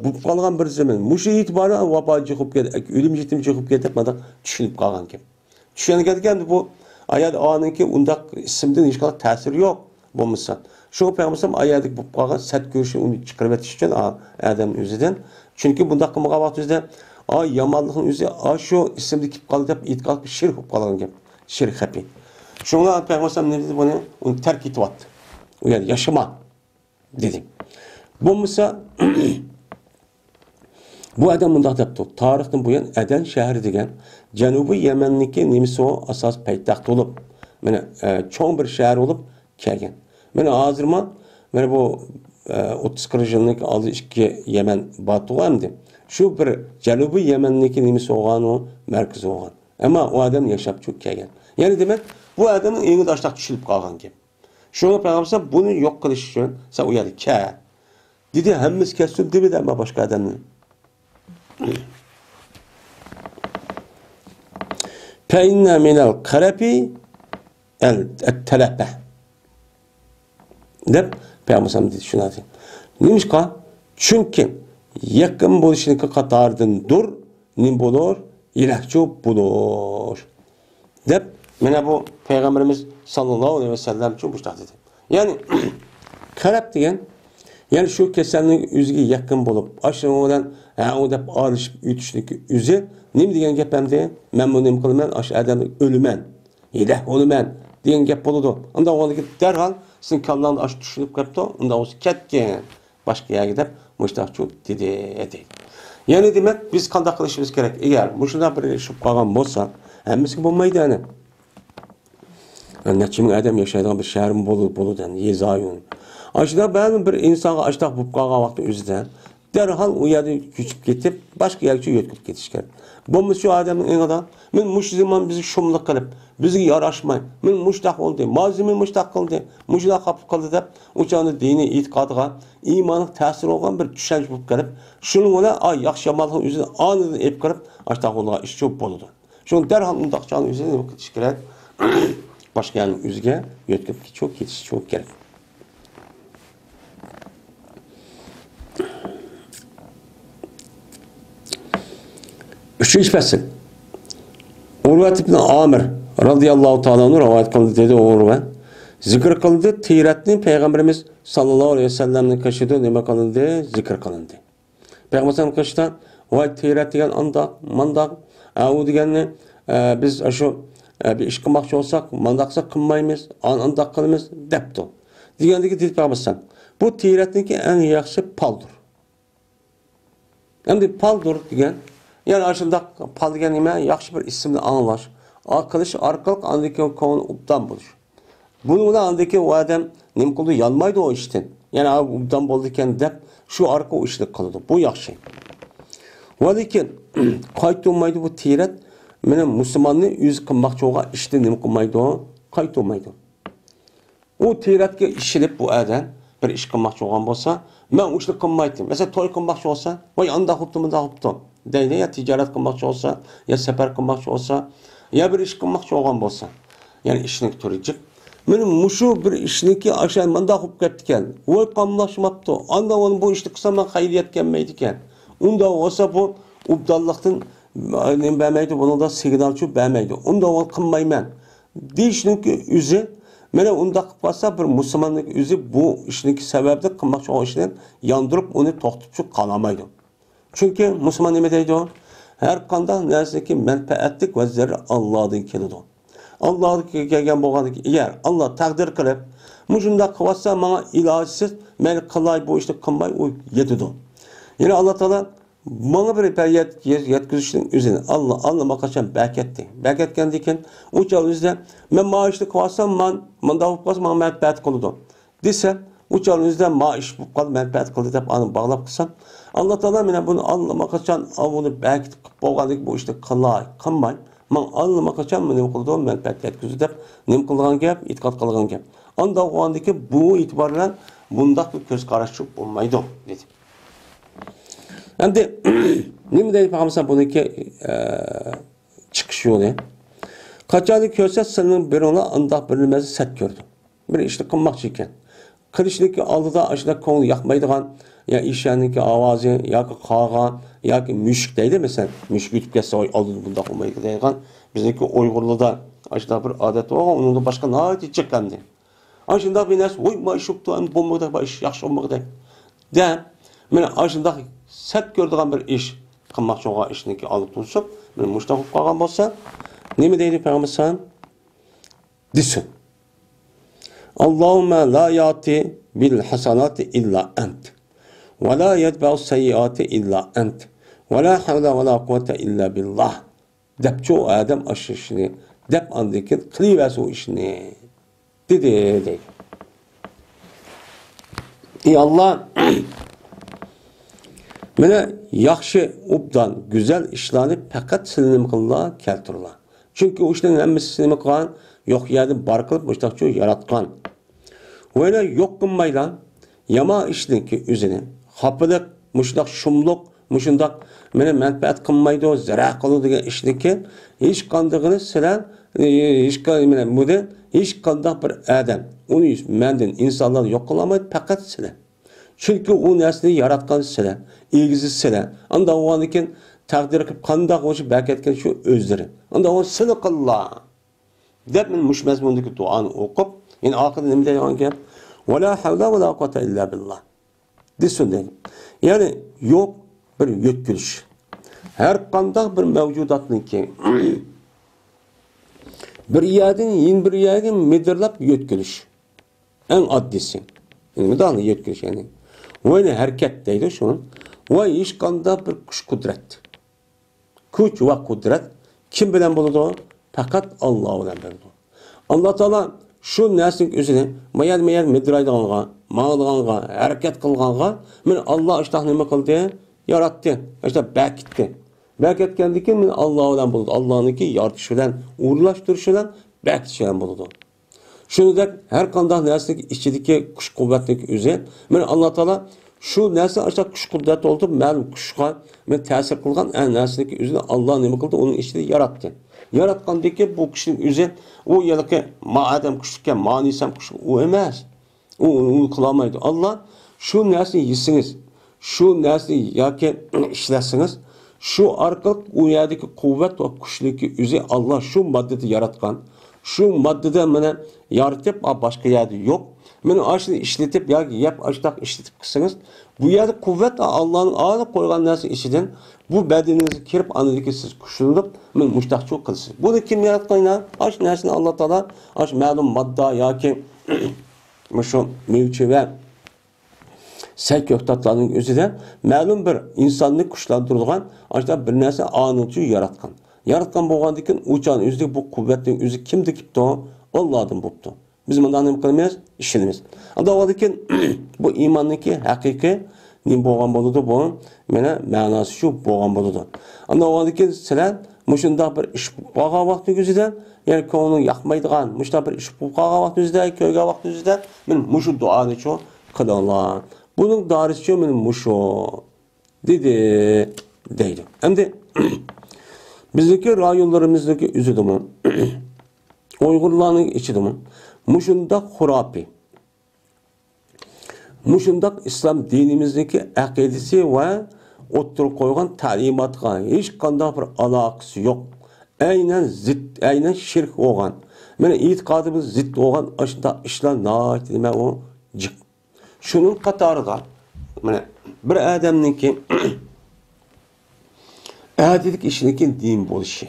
بولۇپ قالغان بىر زېمىن. مۇشۇ ئېتىبارى بىلەن ۋاپا جىق بولۇپ كەت-، ئۆلۈم يېتىم جىق بولۇپ كەتتى دەپ مانداق چۈشىنىپ قالغان گەپ. چۈشەنگەندىكىن بۇ ئايال ئانىڭكى ئۇنداق ئىسىمدىن ھېچقانداق تەسىرى يوق. بولمىسا، شۇ پەيغەمبەر ئايەردىكى بولۇپ قالغان سەت كۆرۈشى ئۇنى چىقىرىۋېتىش ئۈچۈن ئا-، ئادەمنىڭ ئۆزىدىن. چۈنكى بۇنداق قىلمىغان ۋاقتىمىزدا، ئا، يامانلىقنىڭ ئۆزى، ئا، شۇ ئىسىمدە كېلىپ قالدى دەپ ئېتىقاد قىلىپ شىرك بولۇپ قالغان گەپ. شىرك خەپى. شۇڭا پەيغەمبەر نېمە دېدى بۇنى؟ ئۇنى تەرك ئېتىۋەت. ئۇ يەردە ياشىما، دېدى. بولمىسا، بۇ ئادەم مۇنداق دەپتۇ، تارىختىن بۇيان ئەدەن شەھىرى دېگەن جەنۇبىي يەمەننىڭكى نېمىسى ئۇ ئاساسىي پايتەخت بولۇپ، مانا، ئە، چوڭ بىر شەھەر بولۇپ كەلگەن. مانا ھازىرمۇ، مانا بۇ، ئە، ئوتتۇز قىرىق يىلنىڭ ئالدى ئىككى يەمەن بارتىغۇ ئەمدى. شۇ بىر جەنۇبىي يەمەننىڭكى نېمىسى بولغان ئۇ، مەركىزى بولغان. ئەمما ئۇ ئادەم ياشاپ چۈشۈپ كەلگەن. يەنى دېمەك، بۇ ئادەمنىڭ ئېڭىدا ئاشۇنداق چۈشىنىپ قالغان گەپ. شۇڭا پەيغەمبەر بۇنى يوق قىلىش ئۈچۈن سەن ئۇ يەردە كەل. دېدى، ھەممىسى كەتسۇن دېمىدى، ئەمما باشقا ئادەمنى. فَإِنَّ مِنَ الْقَرَفِ التَّلَفَ دەپ پەيغەمبەر دېدى، شۇنداق دېدى. نېمىشقا؟ چۈنكى يېقىن بولۇشنىڭكى قاتارىدىندۇر، نېمە بولۇر؟ ھېلاكچۇ بولۇر. دەپ، مانا بۇ پەيغەمبىرىمىز ساللاللاھۇ ئەلەيھى ۋەسەللەمچۇ مۇشۇنداق دېدى. يەنى، قەرەپ دېگەن، يەنى شۇ كېسەلنىڭ ئۆزىگە يېقىن بولۇپ، ئاشۇنىڭ بىلەن ھە ئۇ دەپ ئارىلىشىپ ئۆتۈشنىڭكى ئۆزى نېمە دېگەن گەپ ئەمدى؟ مەنمۇ نېمە قىلىمەن؟ ئاشۇ ئادەمدىن ئۆلىمەن، ھېلەك بولىمەن دېگەن گەپ بولىدۇ. ئۇنداق بولغاندىكىن دەرھال سېنىڭ كاللاڭدا ئاشۇ چۈشۈنۈپ قېپتۇ، ئۇنداق بولسا كەتكىن. باشقا يەرگە دەپ مۇشتاقچۇ دېدى، دەيدۇ. يەنى دېمەك، بىز قانداق قىلىشىمىز كېرەك؟ ئەگەر مۇشۇنداق بىر ئىش بولۇپ قالغان بولسا، ھەممىسىگە بولمايدۇ ئەنە. نەچچە مىڭ ئادەم ياشايدىغان بىر شەھەرمۇ بولىدۇ، بولىدۇ ئەنە، يېزا يۇن. ئاشۇنداق بەزى بىر ئىنسانغا ئاشۇنداق بولۇپ قالغان ۋاقىتنىڭ ئۆزىدە دەرھال ئۇ يەردىن كۆچۈپ كېتىپ، باشقا يەرگىچە يۆتكىلىپ كېتىش كېرەك. بولمىسا شۇ ئادەمنىڭ ئېڭىدا، مەن مۇشۇ زېمىن بىزگە شۇملۇق قىلىپ، بىزگە ياراشماي، مەن مۇشتاق بولدى، ما زېمىن مۇشتاق قىلدى، مۇشۇنداق خاپا قىلدى دەپ، ئۇ چاغدا دىنىي ئېتىقادىغا ئىمانلىق تەسىر بولغان بىر چۈشەنچە بولۇپ كېلىپ، شۇنىڭ بىلەن ئا، ياخشى يامانلىقنى ئۆزىنى ئانىدىن ئېلىپ كىرىپ، ئاشۇنداق بولىدىغان ئىش چوپ بولىدۇ. شۇڭا دەرھال ئۇنداق چاغنىڭ ئۆزىدە نېمە قىلىش كېرەك؟ باشقا يەرنىڭ ئۆزىگە يۆتكىلىپ كېتىش، كېتىش كېرەك. ئۈچىنچى پەسىل. ئۇرۋەت ئىبن ئامىر رازىياللاھۇ تائالا ئەنھۇ رىۋايەت قىلدى، دېدى ئۇرۋە، زىكىر قىلدى، تىرەتنى پەيغەمبىرىمىز ساللاللاھۇ ئەلەيھى ۋەسەللەمنىڭ قېشىدا نېمە قىلىندى؟ زىكىر قىلىندى. پەيغەمبەر قېشىدا، ۋاي تىرەت دېگەن ئانداق، مانداق، ئە، ئۇ دېگەننى، ئە، بىز ئاشۇ، ئە، بىر ئىش قىلماقچى بولساق، مانداق قىلساق قىلمايمىز، ئان-، ئانداق قىلىمىز، دەپتۇ. دېگەندىكى دېدى پەيغەمبەر، بۇ تىرەتنىڭكى ئەڭ ياخشى پالدۇر. ئەمدى پالدۇر دېگەن، يەنى ئاشۇنداق پال دېگەن نېمە؟ ياخشى بىر ئىسىمنى ئاڭلاش، ئا-، قىلىش ئارقىلىق ئاندىن كېيىن كۆڭۈل ئوبدان بولۇش. بۇنىڭ بىلەن ئاندىن كېيىن ئۇ ئادەم نېمە قىلىدۇ؟ يانمايدۇ ئۇ ئىشتىن. يەنى، ئا، ئوبدان بولدىكەن دەپ، شۇ ئارقىلىق ئۇ ئىشنى قىلىدۇ. بۇ ياخشى. ۋە لېكىن، قايتۇرمايدۇ بۇ تىرەت، مېنىڭ مۇسۇلماننى ئۆزى قىلماقچى بولغان ئىشنى نېمە قىلمايدۇ؟ قايتۇرمايدۇ. ئۇ تېرەتكە ئىشىنىپ بۇ ئادەم بىر ئىش قىلماقچى بولغان بولسا، مەن ئۇ ئىشنى قىلمايتتىم. مەسىلەن، توي قىلماقچى بولسا، ۋاي، ئانداق بوپتۇ، مۇنداق بوپتۇ دەيدۇ، يا تىجارەت قىلماقچى بولسا، يا سەپەر قىلماقچى بولسا، يا بىر ئىش قىلماقچى بولغان بولسا، يەنى ئىشنىڭ تۈرى جىق. مانا مۇشۇ بىر ئىشنىكى ئاشۇ مانداق بولۇپ كەپتىكەن، ۋاي، قاملاشماپتۇ، ئانداق بولۇپ بۇ ئىشنى قىلسام ماڭا خەيرىيەت كەلمەيدىكەن. ئۇنداق بولسا بۇ ئوبدانلىقتىن نېمە بەرمەيدۇ، بۇنىڭدا سىگنالچۇ بەرمەيدۇ. ئۇنداق بولۇپ قىلمايمەن دېيىشنىڭكى ئۆزى، مانا ئۇنداق قىلىپ قالسا، بىر مۇسۇلماننىڭ ئۆزى بۇ ئىشنىڭكى سەۋەبىدىن قىلماقچى بولغان ئىشىنى ياندۇرۇپ، ئۇنى توختىتىپ قالالمايدۇ. چۈنكى مۇسۇلمان نېمە دەيدۇ؟ ھەر قانداق نەرسىنىڭكى مەنپەئەتلىك ۋە زەرىرى ئاللادىن كېلىدۇ. ئاللادىن كەلگەن بولغاندىكىن، ئەگەر ئاللا تەقدىر قىلىپ، مۇشۇنداق قىلىۋاتسا، ماڭا ئىلاجسىز، مەيلى قىلاي، بۇ ئىشنى قىلماي، ئۇ يېتىدۇ. يەنى ئاللا تائالا ماڭا بىر پەرياد يەتكۈزۈشنىڭ ئۆزىنى ئاللا، ئاللىماقاچان بەركەتتى. بەركەتكەندىن كېيىن ئۇ چاغ ئۆزىدە، مەن مانا ئىشنى قىلىۋاتسام، مان-، مانداق بولۇپ قالسا، ماڭا مەنپەئەت قىلىدۇ دېسە، ئۇ چاغ ئۆزىدە مانا ئىش بولۇپ قالدى، مەنپەئەت قىلدى دەپ ئانى باغلاپ قىلسا، ئاللا تائالا مانا بۇنى ئاللىماقاچان ئاۋۇنى بەركىتىپ قىلىپ بولغاندىن كېيىن بۇ ئىشنى قىلاي، قىلماي، ماڭا ئاللىماقاچان نېمە قىلىدۇ، مەنپەئەت يەتكۈزىدۇ دەپ نېمە قىلىدىغان گەپ، ئېتىقاد قىلىدىغان گەپ. ئانداق بولغاندىن كېيىن بۇ ئېتىبار بىلەن بۇنداق بىر كۆز قاراشچۇ بولمايدۇ، دېدى. ئەمدى نېمە دەيدۇ پەيغەمبەر بۇنىڭكى، ئە، چىقىش يولى؟ قاچانكى كۆرسە سىلىنىڭ بىرىڭلار ئانداق بىر نېمىسى سەت كۆرىدۇ. بىر ئىشنى قىلماقچى ئىكەن. قىلىشنىڭكى ئالدىدا ئاشۇنداق كۆڭلى ياقمايدىغان، يا ئېشەكنىڭكى ئاۋازى، ياكى قارغا، ياكى مۈشۈك دەيدۇ، مەسىلەن، مۈشۈك ئۆتۈپ كەتسە، ۋاي، ئالدىدا بۇنداق بولمايدۇ دەيدىغان. بىزنىڭكى ئۇيغۇرلاردا ئاشۇنداق بىر ئادەت بولغان، ئۇنىڭدىن باشقا ناھايىتى جىق ئەمدى. ئاشۇنداق بىر نەرسە، ۋوي، ما ئىش بوپتۇ، ئەمدى بولمىغۇدەك، ما ئىش ياخشى بولمىغۇدەك دەپ، مانا ئاشۇنداق سەت كۆرىدىغان بىر ئىش قىلماقچى بولغان ئىشنىڭكى ئالدى توسۇپ، مانا مۇشۇنداق بولۇپ قالغان بولسا، نېمە دەيدۇ پەيغەمبەر دېسۇن. اللهم لا يأتي بالحسنات إلا أنت، ولا يدفع السيئات إلا أنت، ولا حول ولا قوة إلا بالله. دەپچۇ ئۇ ئادەم ئاشۇ ئىشنى، دەپ ئاندىن كېيىن قىلىۋەرسە ئۇ ئىشنى، دېدى، دەيدۇ. ئى ئاللا، مانا ياخشى، ئوبدان، گۈزەل ئىشلارنى پەقەت سىلە نېمە قىللا، كەلتۈرلا. چۈنكى ئۇ ئىشنىڭ ھەممىسى نېمە قىلغان؟ يوق يەردىن بار قىلىپ مۇشۇنداقچۇ ياراتقان. ۋەيلە يوق قىلمايلا، يامان ئىشنىڭكى ئۆزىنى، خاپىلىق، مۇشۇنداق شۇملۇق، مۇشۇنداق مېنى مەنپەئەت قىلمايدۇ، زەرەر قىلىدۇ دېگەن ئىشنىڭكى ھېچقاندىقىنى سىلەر، ھېچقا-، مانا بۇنى ھېچقانداق بىر ئادەم، ئۇنى مەندىن، ئىنسانلار يوق قىلالمايدۇ، پەقەت سىلەر. چۈنكى ئۇ نەرسىنى ياراتقان سىلەر، ئېگىزى سىلەر. ئانداق بولغاندىن كېيىن تەقدىر قىلىپ قانداق بولۇشى بەركەتكەن شۇ ئۆزلىرى. ئانداق بولسا سىلە قىللا. دەپ، مانا مۇشۇ مەزمۇندىكى دۇئانى ئوقۇپ، يەنە ئاخىرىدا نېمە دەيدىغان گەپ؟ ۋەلا ھەۋلە ۋەلا قۇۋۋەتە ئىللا بىللا. دېسۇن دەيدۇ. يەنى يوق بىر يۆتكىلىش. ھەر قانداق بىر مەۋجۇداتنىڭكى بىر يەردىن يەنە بىر يەرگە مىدىرلاپ يۆتكىلىش. ئەڭ ئاددىيسى. مۇنداقلا يۆتكىلىش، يەنى. ۋەينى ھەرىكەت دەيدۇ شۇ. ۋە ھېچقانداق بىر كۈچ قۇدرەت. كۈچ ۋە قۇدرەت كىم بىلەن بولىدۇ؟ پەقەت ئاللا بىلەن بولىدۇ. ئاللا تائالا شۇ نەرسىنىڭ ئۆزىنى مايان-مايان مىدىرايدىغانغا، ماڭىدىغانغا، ھەرىكەت قىلغانغا، مانا ئاللا ئاشۇنداق نېمە قىلدى؟ ياراتتى. ئاشۇنداق بەركىتتى. بەركەتكەندىن كېيىن مانا ئاللا بىلەن بولىدۇ. ئاللانىڭكى يارىتىشى بىلەن، ئورۇنلاشتۇرۇشى بىلەن، بەركىتىشى بىلەن بولىدۇ. شۇنىڭدەك ھەر قانداق نەرسىنىڭ ئىچىدىكى كۈچ-قۇۋۋەتنىڭ ئۆزى، مانا ئاللا تائالا شۇ نەرسە ئاشۇنداق كۈچ-قۇدرەت بولدۇرۇپ، مەلۇم كۈچكە، مانا تەسىر قىلغان ھەر نەرسىنىڭ ئۆزىنى ئاللا نېمە قىلدى؟ ئۇنىڭ ئىچىدە ياراتتى. ياراتقاندىن كېيىن بۇ كۈچنىڭ ئۆزى، ئۇ ھېلىقى ما ئادەم كۈچلۈككەن، ما نېسەم كۈچلۈك، ئۇ ئەمەس. ئۇ، ئۇنى قىلالمايدۇ. ئاللا شۇ نەرسىنى يېسىڭىز، شۇ نەرسىنى ياكى ئىشلەتسىڭىز، شۇ ئارقىلىق ئۇ يەردىكى قۇۋۋەت ۋە كۈچنىڭكى ئۆزى ئاللا شۇ ماددىدا ياراتقان. شۇ ماددىدا مانا يارىتىپ، ئا، باشقا يەردە يوق. مانا ئاشۇنى ئىشلىتىپ ياكى يەپ ئاشۇنداق ئىشلىتىپ قىلسىڭىز، بۇ يەردە قۇۋۋەت ئاللانىڭ ئالىپ قويغان نەرسە ئىچىدىن بۇ بەدىنىڭىزگە كىرىپ، ئاندىن كېيىن سىز كۈچلىنىپ، مانا مۇشۇنداقچۇ قىلىسىز. بۇنى كىم ياراتقان؟ ئاشۇ نەرسىنى ئاللا تائالا ئاشۇ مەلۇم ماددا ياكى مۇشۇ مېۋىچە ۋە سەي كۆكتاتلارنىڭ ئۆزىدە مەلۇم بىر ئىنساننى كۈچلەندۈرىدىغان ئاشۇنداق بىر نەرسە ئانىڭچۇ ياراتقان. ياراتقان بولغاندىن كېيىن ئۇ چاغنىڭ ئۆزىدە بۇ قۇۋۋەتنىڭ ئۆزى كىمدىن كېلىپتۇ؟ ئاللادىن بوپتۇ. بىز مۇنداق نېمە قىلىمىز؟ ئىشىنىمىز. ئانداق بولغاندىن كېيىن بۇ ئىماننىڭكى ھەقىقىي نېمە بولغان بولىدۇ؟ بۇ مانا مەناسى شۇ بولغان بولىدۇ. ئانداق بولغاندىن كېيىن سىلەر مۇشۇنداق بىر ئىش بولۇپ قالغان ۋاقتىنىڭ ئۆزىدە، يەنى كۆڭلۈڭ ياقمايدىغان، مۇشۇنداق بىر ئىش بولۇپ قالغان ۋاقتىنىڭ ئۆزىدە، كۆرگەن ۋاقتىنىڭ ئۆزىدە، مانا مۇشۇ دۇئانىچۇ قىلىڭلار. بۇنىڭ دارىسىچۇ مانا مۇشۇ، دېدى، دەيدۇ. ئەمدى بىزنىڭكى رايونلىرىمىزنىڭكى ئۆزىدىمۇ، ئۇيغۇرلارنىڭ ئىچىدىمۇ مۇشۇنداق خۇراپىي، مۇشۇنداق ئىسلام دىنىمىزنىڭكى ئەقىدىسى ۋە ئوتتۇرىغا قويغان تەلىماتقا ھېچقانداق بىر ئالاقىسى يوق. ئەينەن زىت، ئەينەن شىرك بولغان، مانا ئېتىقادىمىز زىت بولغان ئاشۇنداق ئىشلار ناھايىتى نېمە ئۇ جىق. شۇنىڭ قاتارىدا، مانا، بىر ئادەمنىڭكى ئەتىدىكى ئىشىنىڭكى نېمە بولۇشى.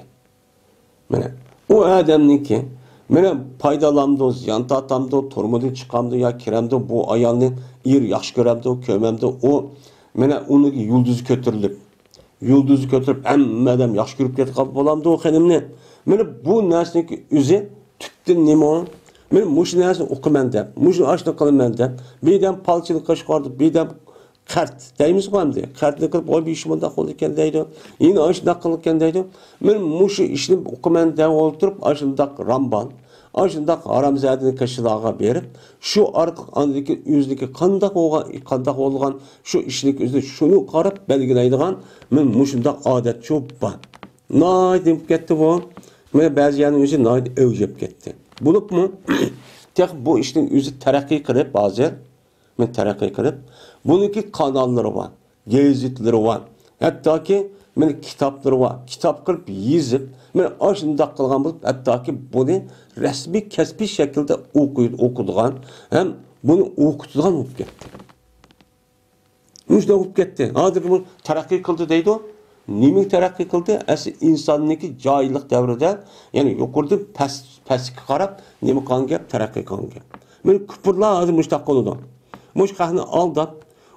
مانا، ئۇ ئادەمنىڭكى، مانا، پايدىلامدۇ، زىيان تارتامدۇ، تۈرمىدىن چىقامدۇ يا كىرەمدۇ، بۇ ئايالنى ئېرى ياخشى كۆرەمدۇ، كۆرمەمدۇ، ئۇ، مانا، ئۇنىڭ يۇلدۇزى كۆتۈرۈلۈپ، يۇلدۇزى كۆتۈرۈپ، ھەممە ئادەم ياخشى كۆرۈپ كېتىپ قالىدۇ بولامدۇ ئۇ خېنىمنى؟ مانا بۇ نەرسىنىڭكى ئۆزى تۈپتىن نېمە ئۇ؟ مانا مۇشۇ نەرسىنى ئوقۇيمەن دەپ، مۇشۇ ئاشۇنى قىلىمەن دەپ، بىردەم پالچىلىق قىلىشقا بارىدۇ، بىردەم قەرت دەيمىزغۇ ئەمدى. قەرتنى قىلىپ، ۋاي، بۇ ئىش مۇنداق بولىدىكەن دەيدۇ. يەنە ئاشۇنداق قىلىدىكەن دەيدۇ. مانا مۇشۇ ئىشنى ئوقۇيمەن دەپ ئولتۇرۇپ، ئاشۇنداق رامبال، ئاشۇنداق ھارامزادىنىڭ قېشىلارغا بېرىپ، شۇ ئارقىلىق ئاندىكى ئۆزىنىڭكى قانداق بولغان، قانداق بولغان شۇ ئىشنىڭ ئۆزىنى شۇنى قاراپ بەلگىلەيدىغان، مانا مۇشۇنداق ئادەتچۇ بار. ناھايىتى نېمە بولۇپ كەتتى بۇ؟ مانا بەزى يەرنىڭ ئۆزى ناھايىتى ئەۋج ئېلىپ كەتتى. بولۇپمۇ، تېخى بۇ ئىشنىڭ ئۆزى تەرەققىي قىلىپ ھازىر، مانا تەرەققىي قىلىپ، بۇنىڭكى قاناللىرى بار، گېزىتلىرى بار، ھەتتاكى مانا كىتابلىرى بار، كىتاب قىلىپ يېزىپ، مانا ئاشۇنداق قىلغان بولۇپ، ھەتتاكى بۇنى رەسمىي، كەسپىي شەكىلدە ئوقۇي-، ئوقۇيدىغان ھەم بۇنى ئوقۇتىدىغان بولۇپ كەتتى. مۇشۇنداق بولۇپ كەتتى. ھازىرقى بۇ تەرەققىي قىلدى دەيدۇ. نېمىگە تەرەققىي قىلدى؟ ئەسلى ئىنساننىڭكى جاھىللىق دەۋرىدە، يەنى يۇقىرىدىن پەس-، پەسكە قاراپ نېمە قىلغان گەپ؟ تەرەققىي قىلغان گەپ. مانا كۇپۇرلار ھازىر مۇشۇنداق قىلىدۇ. مۇشۇ خەقنى ئالداپ،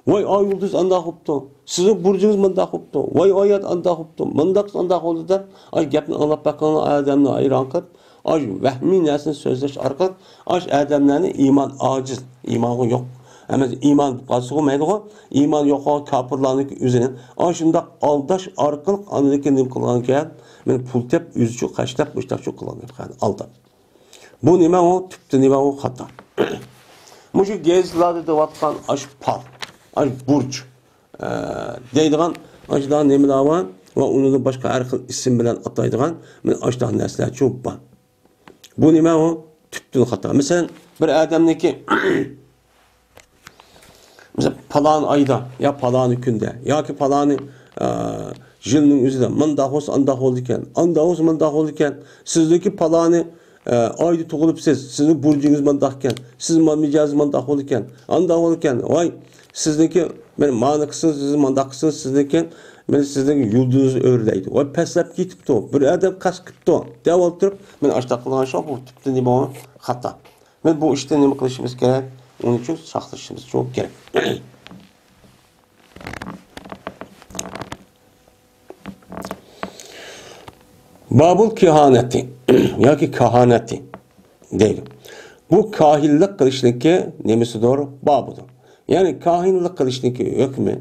ۋاي، ئا يۇلدۇز ئانداق بوپتۇ، سىزنىڭ بۇرجىڭىز مۇنداق بوپتۇ، ۋاي، ئايات ئانداق بوپتۇ، مۇنداق ئانداق بولدى دەپ، ئاي گەپنى ئاڭلاپ باققانلار ئادەمنى ھەيران قىلىپ، ئاش ۋەھمىي نەرسىنى سۆزلەش ئارقىلىق، ئاش ئادەملەرنى ئىمان ئاجىز، ئىمانغا يوق. ئەمەس، ئىمان قالسىغۇ مەيلىغۇ، ئىمان يوق بولغان كاپىرلارنىڭكى ئۆزىنى ئاشۇنداق ئالداش ئارقىلىق ئاندىن كېيىن نېمە قىلغانكەن؟ مانا پۇل تېپ، ئۆزىچۇ خەجلەپ، مۇشتاقچۇ قىلغان گەپ، ئالداپ. بۇ نېمە ئۇ؟ تۈپتە نېمە ئۇ؟ خاتا. مۇشۇ گېزىتلاردا دەۋاتقان ئاش پال، ئاش بۇرچ، ئە، دەيدىغان ئاشۇنداق نېمىلەر بار ۋە ئۇنى باشقا ھەر خىل ئىسىم بىلەن ئاتايدىغان مانا ئاشۇنداق نەرسىلەرچۇ بار. بۇ نېمە ئۇ؟ تۈپتىن خاتا. مەسىلەن، بىر ئادەمنىڭكى، مەسىلەن، پالان ئايدا يا پالانى كۈندە ياكى پالانى، ئە، يىلنىڭ ئۆزىدە مۇنداق بولسا ئانداق بولىدىكەن، ئانداق بولسا مۇنداق بولىدىكەن، سىزنىڭكى پالانى، ئە، ئايدا تۇغۇلۇپسىز، سىزنىڭ بۇرجىڭىز مۇنداقكەن، سىز ما-، مىجەزى مۇنداق بولىدىكەن، ئانداق بولىدىكەن، ۋاي، سىزنىڭكى مانا مانى قىلسىڭىز، سىز مانداق قىلسىڭىز، سىزنىڭكى، مانا سىزنىڭ يۇلدۇزىڭىز ئۆرلەيدۇ. ۋاي، پەسلەپ كېتىپتۇ، بىر ئادەم قەست قىپتۇ دەپ ئولتۇرۇپ، مانا ئاشۇنداق قىلغان شۇ، بۇ تۈپتىن نېمە خاتا. مانا بۇ ئىشتىن نېمە قىلىشىمىز كېرەك؟ ئۇنىڭ ئۈچۈن ساقلىشىمىز چوڭ كېرەك. بابۇل كاھانەتى ياكى كاھانەتى دەيدۇ. بۇ كاھىنلىق قىلىشنىڭكى نېمىسىدۇر؟ بابىدۇر. يەنى كاھىنلىق قىلىشنىڭكى ھۆكمى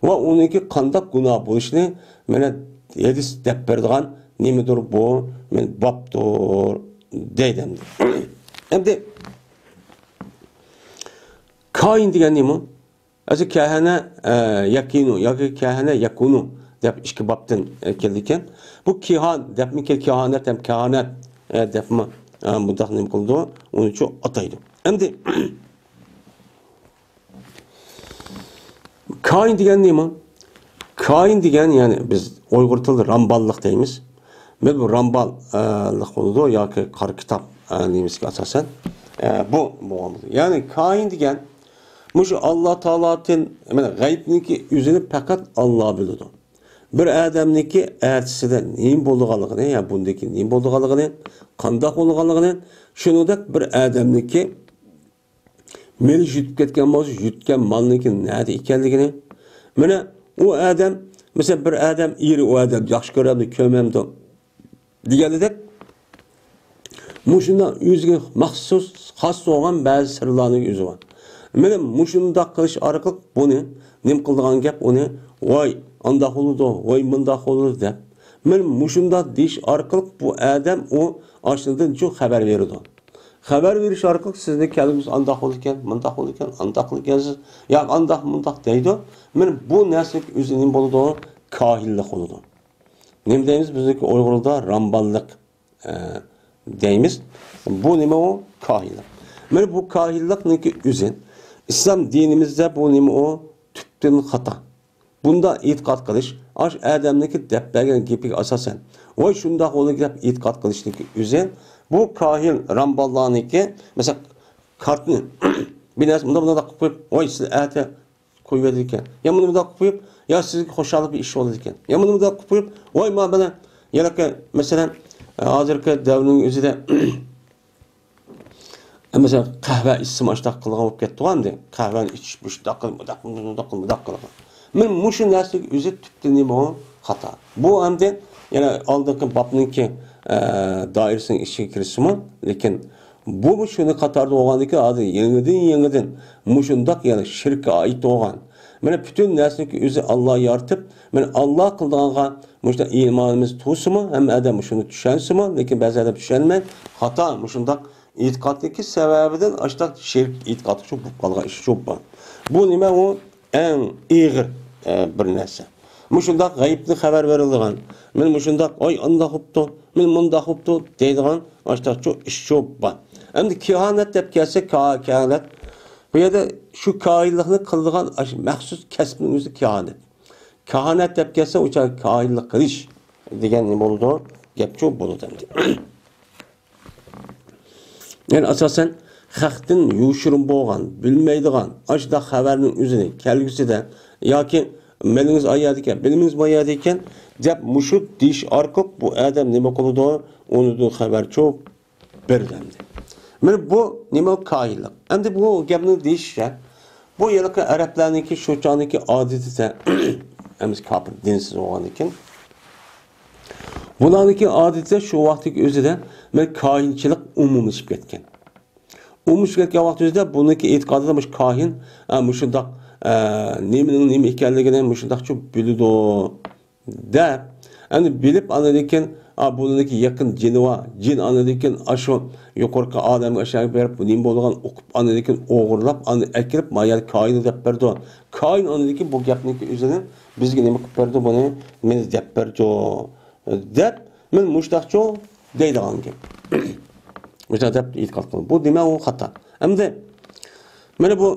ۋە ئۇنىڭكى قانداق گۇناھ بولۇشىنى مانا ھەدىس دەپ بېرىدىغان نېمىدۇر بۇ؟ مانا بابتۇر دەيدۇ ئەمدى. ئەمدى كاھىن دېگەن نېمە؟ ئەسلى كەھەنە، ئە، يەكىنۇ ياكى كەھەنە يەكۇنۇ دەپ ئىككى بابتىن، ئە، كېلىدىكەن. بۇ كىھان دەپمۇ كېلىدۇ، كاھانەت ھەم كاھانەت، ئە، دەپمۇ، ئە، مۇنداق نېمە قىلىدۇ، ئۇنىچۇ ئاتايدۇ. ئەمدى كاھىن دېگەن نېمە؟ كاھىن دېگەن، يەنى بىز ئۇيغۇر تىلىدا رامباللىق دەيمىز. بىز بۇ رامباللىق بولىدۇ ياكى قارا كىتاب، ئە، نېمىسىگە ئاساسەن، ئە، بۇ بولغان بولىدۇ. يەنى كاھىن دېگەن مۇشۇ ئاللا تائالادىن، مانا غەيبنىڭكى ئۆزىنى پەقەت ئاللا بىلىدۇ. بىر ئادەمنىڭكى ئەتىسىدە نېمە بولىدىغانلىقىنى، يا بۇندىن كېيىن نېمە بولىدىغانلىقىنى، قانداق بولىدىغانلىقىنى، شۇنىڭدەك بىر ئادەمنىڭكى مېلى يۈتۈپ كەتكەن بولسا، يۈتكەن مالنىڭكى نەدە ئىكەنلىكىنى. مانا ئۇ ئادەم، مەسىلەن، بىر ئادەم ئېرى ئۇ ئادەمنى ياخشى كۆرەمدۇ، كۆرمەمدۇ دېگەندەك، مۇشۇنداق ئۆزىگە مەخسۇس، خاس بولغان بەزى سىرلارنىڭ ئۆزى بار. مانا مۇشۇنداق قىلىش ئارقىلىق بۇنى نېمە قىلىدىغان گەپ ئۇنى، ۋاي، ئانداق بولىدۇ، ۋاي، مۇنداق بولىدۇ دەپ، مانا مۇشۇنداق دېيىش ئارقىلىق بۇ ئادەم ئۇ ئاشۇنىڭدىن شۇ خەۋەر بېرىدۇ. خەۋەر بېرىش ئارقىلىق سىزنى كەلگۈسى ئانداق بولىدىكەن، مۇنداق بولىدىكەن، ئانداق قىلىدىكەنسىز، يا ئانداق، مۇنداق دەيدۇ. مانا بۇ نەرسىنىڭ ئۆزى نېمە بولىدۇ؟ كاھىنلىق بولىدۇ. نېمە دەيمىز؟ بىزنىڭكى ئۇيغۇردا رامباللىق، ئە، دەيمىز. بۇ نېمە ئۇ؟ كاھىنلىق. مانا بۇ كاھىنلىقنىڭكى ئۆزى ئىسلام دىنىمىزدە بۇ نېمە ئۇ؟ تۈپتىن خاتا. بۇنداق ئېتىقاد قىلىش، ئاش ئادەمنىڭكى دەپ بەرگەن گېپىگە ئاساسەن، ۋاي شۇنداق بولىدۇ دەپ ئېتىقاد قىلىشنىڭكى ئۆزى، بۇ كاھىن رامباللارنىڭكى، مەسىلەن، كارتىنى، بىر نەرسە مۇنداق، مۇنداق قىلىپ قويۇپ، ۋاي سىز ئەتە قويۇۋېتىدىكەن. يا مۇنى مۇنداق قىلىپ قويۇپ، يا سىزگە خۇشاللىق بىر ئىش بولىدىكەن. يا مۇنى مۇنداق قىلىپ قويۇپ، ۋاي ما بىلەن، يەنە مەسىلەن، ھازىرقى دەۋرنىڭ ئۆزىدە مەسىلەن، قەھۋە ئىچسىمۇ ئاشۇنداق قىلغان بولۇپ كەتتىغۇ ئەمدى. قەھۋەنى ئىچىش، مۇشۇنداق قىلىپ، مۇنداق قىلىپ، مۇنداق قىلىپ، مۇنداق قىلغان. مانا مۇشۇ نەرسىنىڭ ئۆزى تۈپتىن نېمە ئۇ؟ خاتا. بۇ ئەمدى يەنە ئالدىنقى بابنىڭكى، ئە، دائىرىسىنىڭ ئىچىگە كىرسىمۇ، لېكىن بۇ شۇنى قاتاردا بولغاندىكىن، ھازىر يېڭىدىن، يېڭىدىن مۇشۇنداق يەنە شىرككە ئائىت بولغان. مانا پۈتۈن نەرسىنىڭكى ئۆزى ئاللا يارىتىپ، مانا ئاللا قىلىدىغانغا مۇشۇنداق ئىمانىمىز تۇرسىمۇ، ھەممە ئادەم مۇشۇنى چۈشەنسىمۇ، لېكىن بەزى ئادەم چۈشەنمەي، خاتا مۇشۇنداق ئېتىقادتىكى سەۋەبىدىن ئاشۇنداق شىرك ئېتىقادقا چۈشۈپ قالغان ئىش چوپ بار. بۇ نېمە ئۇ؟ ئەڭ ئېغىر، ئە، بىر نەرسە. مۇشۇنداق غەيىبتىن خەۋەر بېرىلىدىغان، مانا مۇشۇنداق، ئاي ئانداق بوپتۇ، مانا مۇنداق بوپتۇ دەيدىغان ئاشۇنداق چوق ئىش چوپ بار. ئەمدى كاھانەت دەپ كەلسەك، كا-، كاھانەت، بۇ يەردە شۇ كاھىنلىقنى قىلىدىغان ئاشۇ مەخسۇس كەسىپنىڭ ئۆزى كاھانەت. كاھانەت دەپ كەلسە، ئۇ چاغ كاھىنلىق قىلىش دېگەن نېمە بولىدۇ؟ گەپ چوپ بولىدۇ ئەمدى. يەنى ئاساسەن خەقتىن يوشۇرۇن بولغان، بىلمەيدىغان، ئاشۇنداق خەۋەرنىڭ ئۆزىنى كەلگۈسىدە ياكى مېلىڭىز ئايەردىكەن، بىلىمىڭىز بايەردىكەن دەپ مۇشۇ دېيىش ئارقىلىق بۇ ئادەم نېمە قىلىدۇ؟ ئۇنىڭدىن خەۋەر چوپ بېرىدۇ ئەمدى. مانا بۇ نېمە؟ كاھىنلىق. ئەمدى بۇ گەپنىڭ دېيىشىچە، بۇ ھېلىقى ئەرەبلەرنىڭكى شۇ چاغدىكى ئادىتىدە، ئەمدى كاپىر دىنسىز بولغاندىكىن، بۇلارنىڭكى ئادىتىدە شۇ ۋاقىتتىكى ئۆزىدە مانا كاھىنچىلىق ئومۇملىشىپ كەتكەن. ئومۇملىشىپ كەتكەن ۋاقىت ئۆزىدە بۇنىڭكى ئېتىقادىدا مۇشۇ كاھىن، ئە، مۇشۇنداق، ئە، نېمىنىڭ نېمە ئىكەنلىكىنى مۇشۇنداقچە بىلىدۇ دەپ، ئەمدى بىلىپ ئاندىن كېيىن، ئا، بۇنىڭكى يېقىن جىنى بار، جىن ئاندىن كېيىن ئاشۇ يۇقىرىقى ئادەمگە ئاشۇ يەرگە بېرىپ نېمە بولغان ئوقۇپ ئاندىن كېيىن ئوغرىلاپ ئاندىن ئەكىرىپ ما يەردە كاھىنغا دەپ بەردى. كاھىن ئاندىن كېيىن بۇ گەپنىڭكى ئۆزىنى بىزگە نېمە قىلىپ بەردى، بۇنى مېنى دەپ بەردى دەپ، مەن مۇشتاقچۇ دەيدىغان گەپ. مۇشتاق دەپ ئېتىقاد قىلىدۇ. بۇ دېمەك ئۇ خاتا. ئەمدى مانا بۇ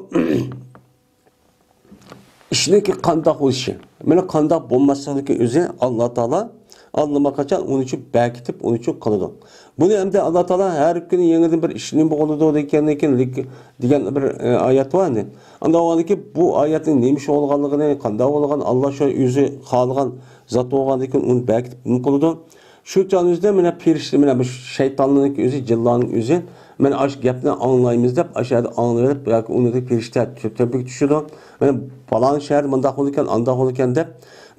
ئىشنىڭكى قانداق بولۇشى، مانا قانداق بولماسلىقىدىكى ئۆزى ئاللا تائالا ئاللىماقاچان ئۇنى ئۈچۈن بەكىتىپ، ئۇنى ئۈچۈن قىلىدۇ. بۇنى ئەمدى ئاللا تائالا ھەر كۈنى يېڭىدىن بىر ئىشنى بولىدۇ دېگەندىن كېيىن، دېگەن بىر، ئە، ئايەت بار ئەمدى. ئاندىن بۇ ئايەتنىڭ نېمە ئىش بولغانلىقىنى، قانداق بولغان، ئاللا شۇ ئۆزى خالىغان زات بولغاندىن كېيىن ئۇنى بەكىتىپ نېمە قىلىدۇ. شۇ چاغنىڭ ئۆزىدە مانا پەرىشتە، مانا بۇ شەيتاننىڭ ئۆزى، جىنلارنىڭ ئۆزى، مانا ئاشۇ گەپنى ئاڭلايمىز دەپ، ئاشۇ يەردە ئاڭلىۋېلىپ ياكى ئۇنىڭدىكى پەرىشتە تۆ-، تۆپىگە چۈشىدۇ. مانا پالان شەھەردە مۇنداق بولىدىكەن، ئانداق بولىدىكەن دەپ،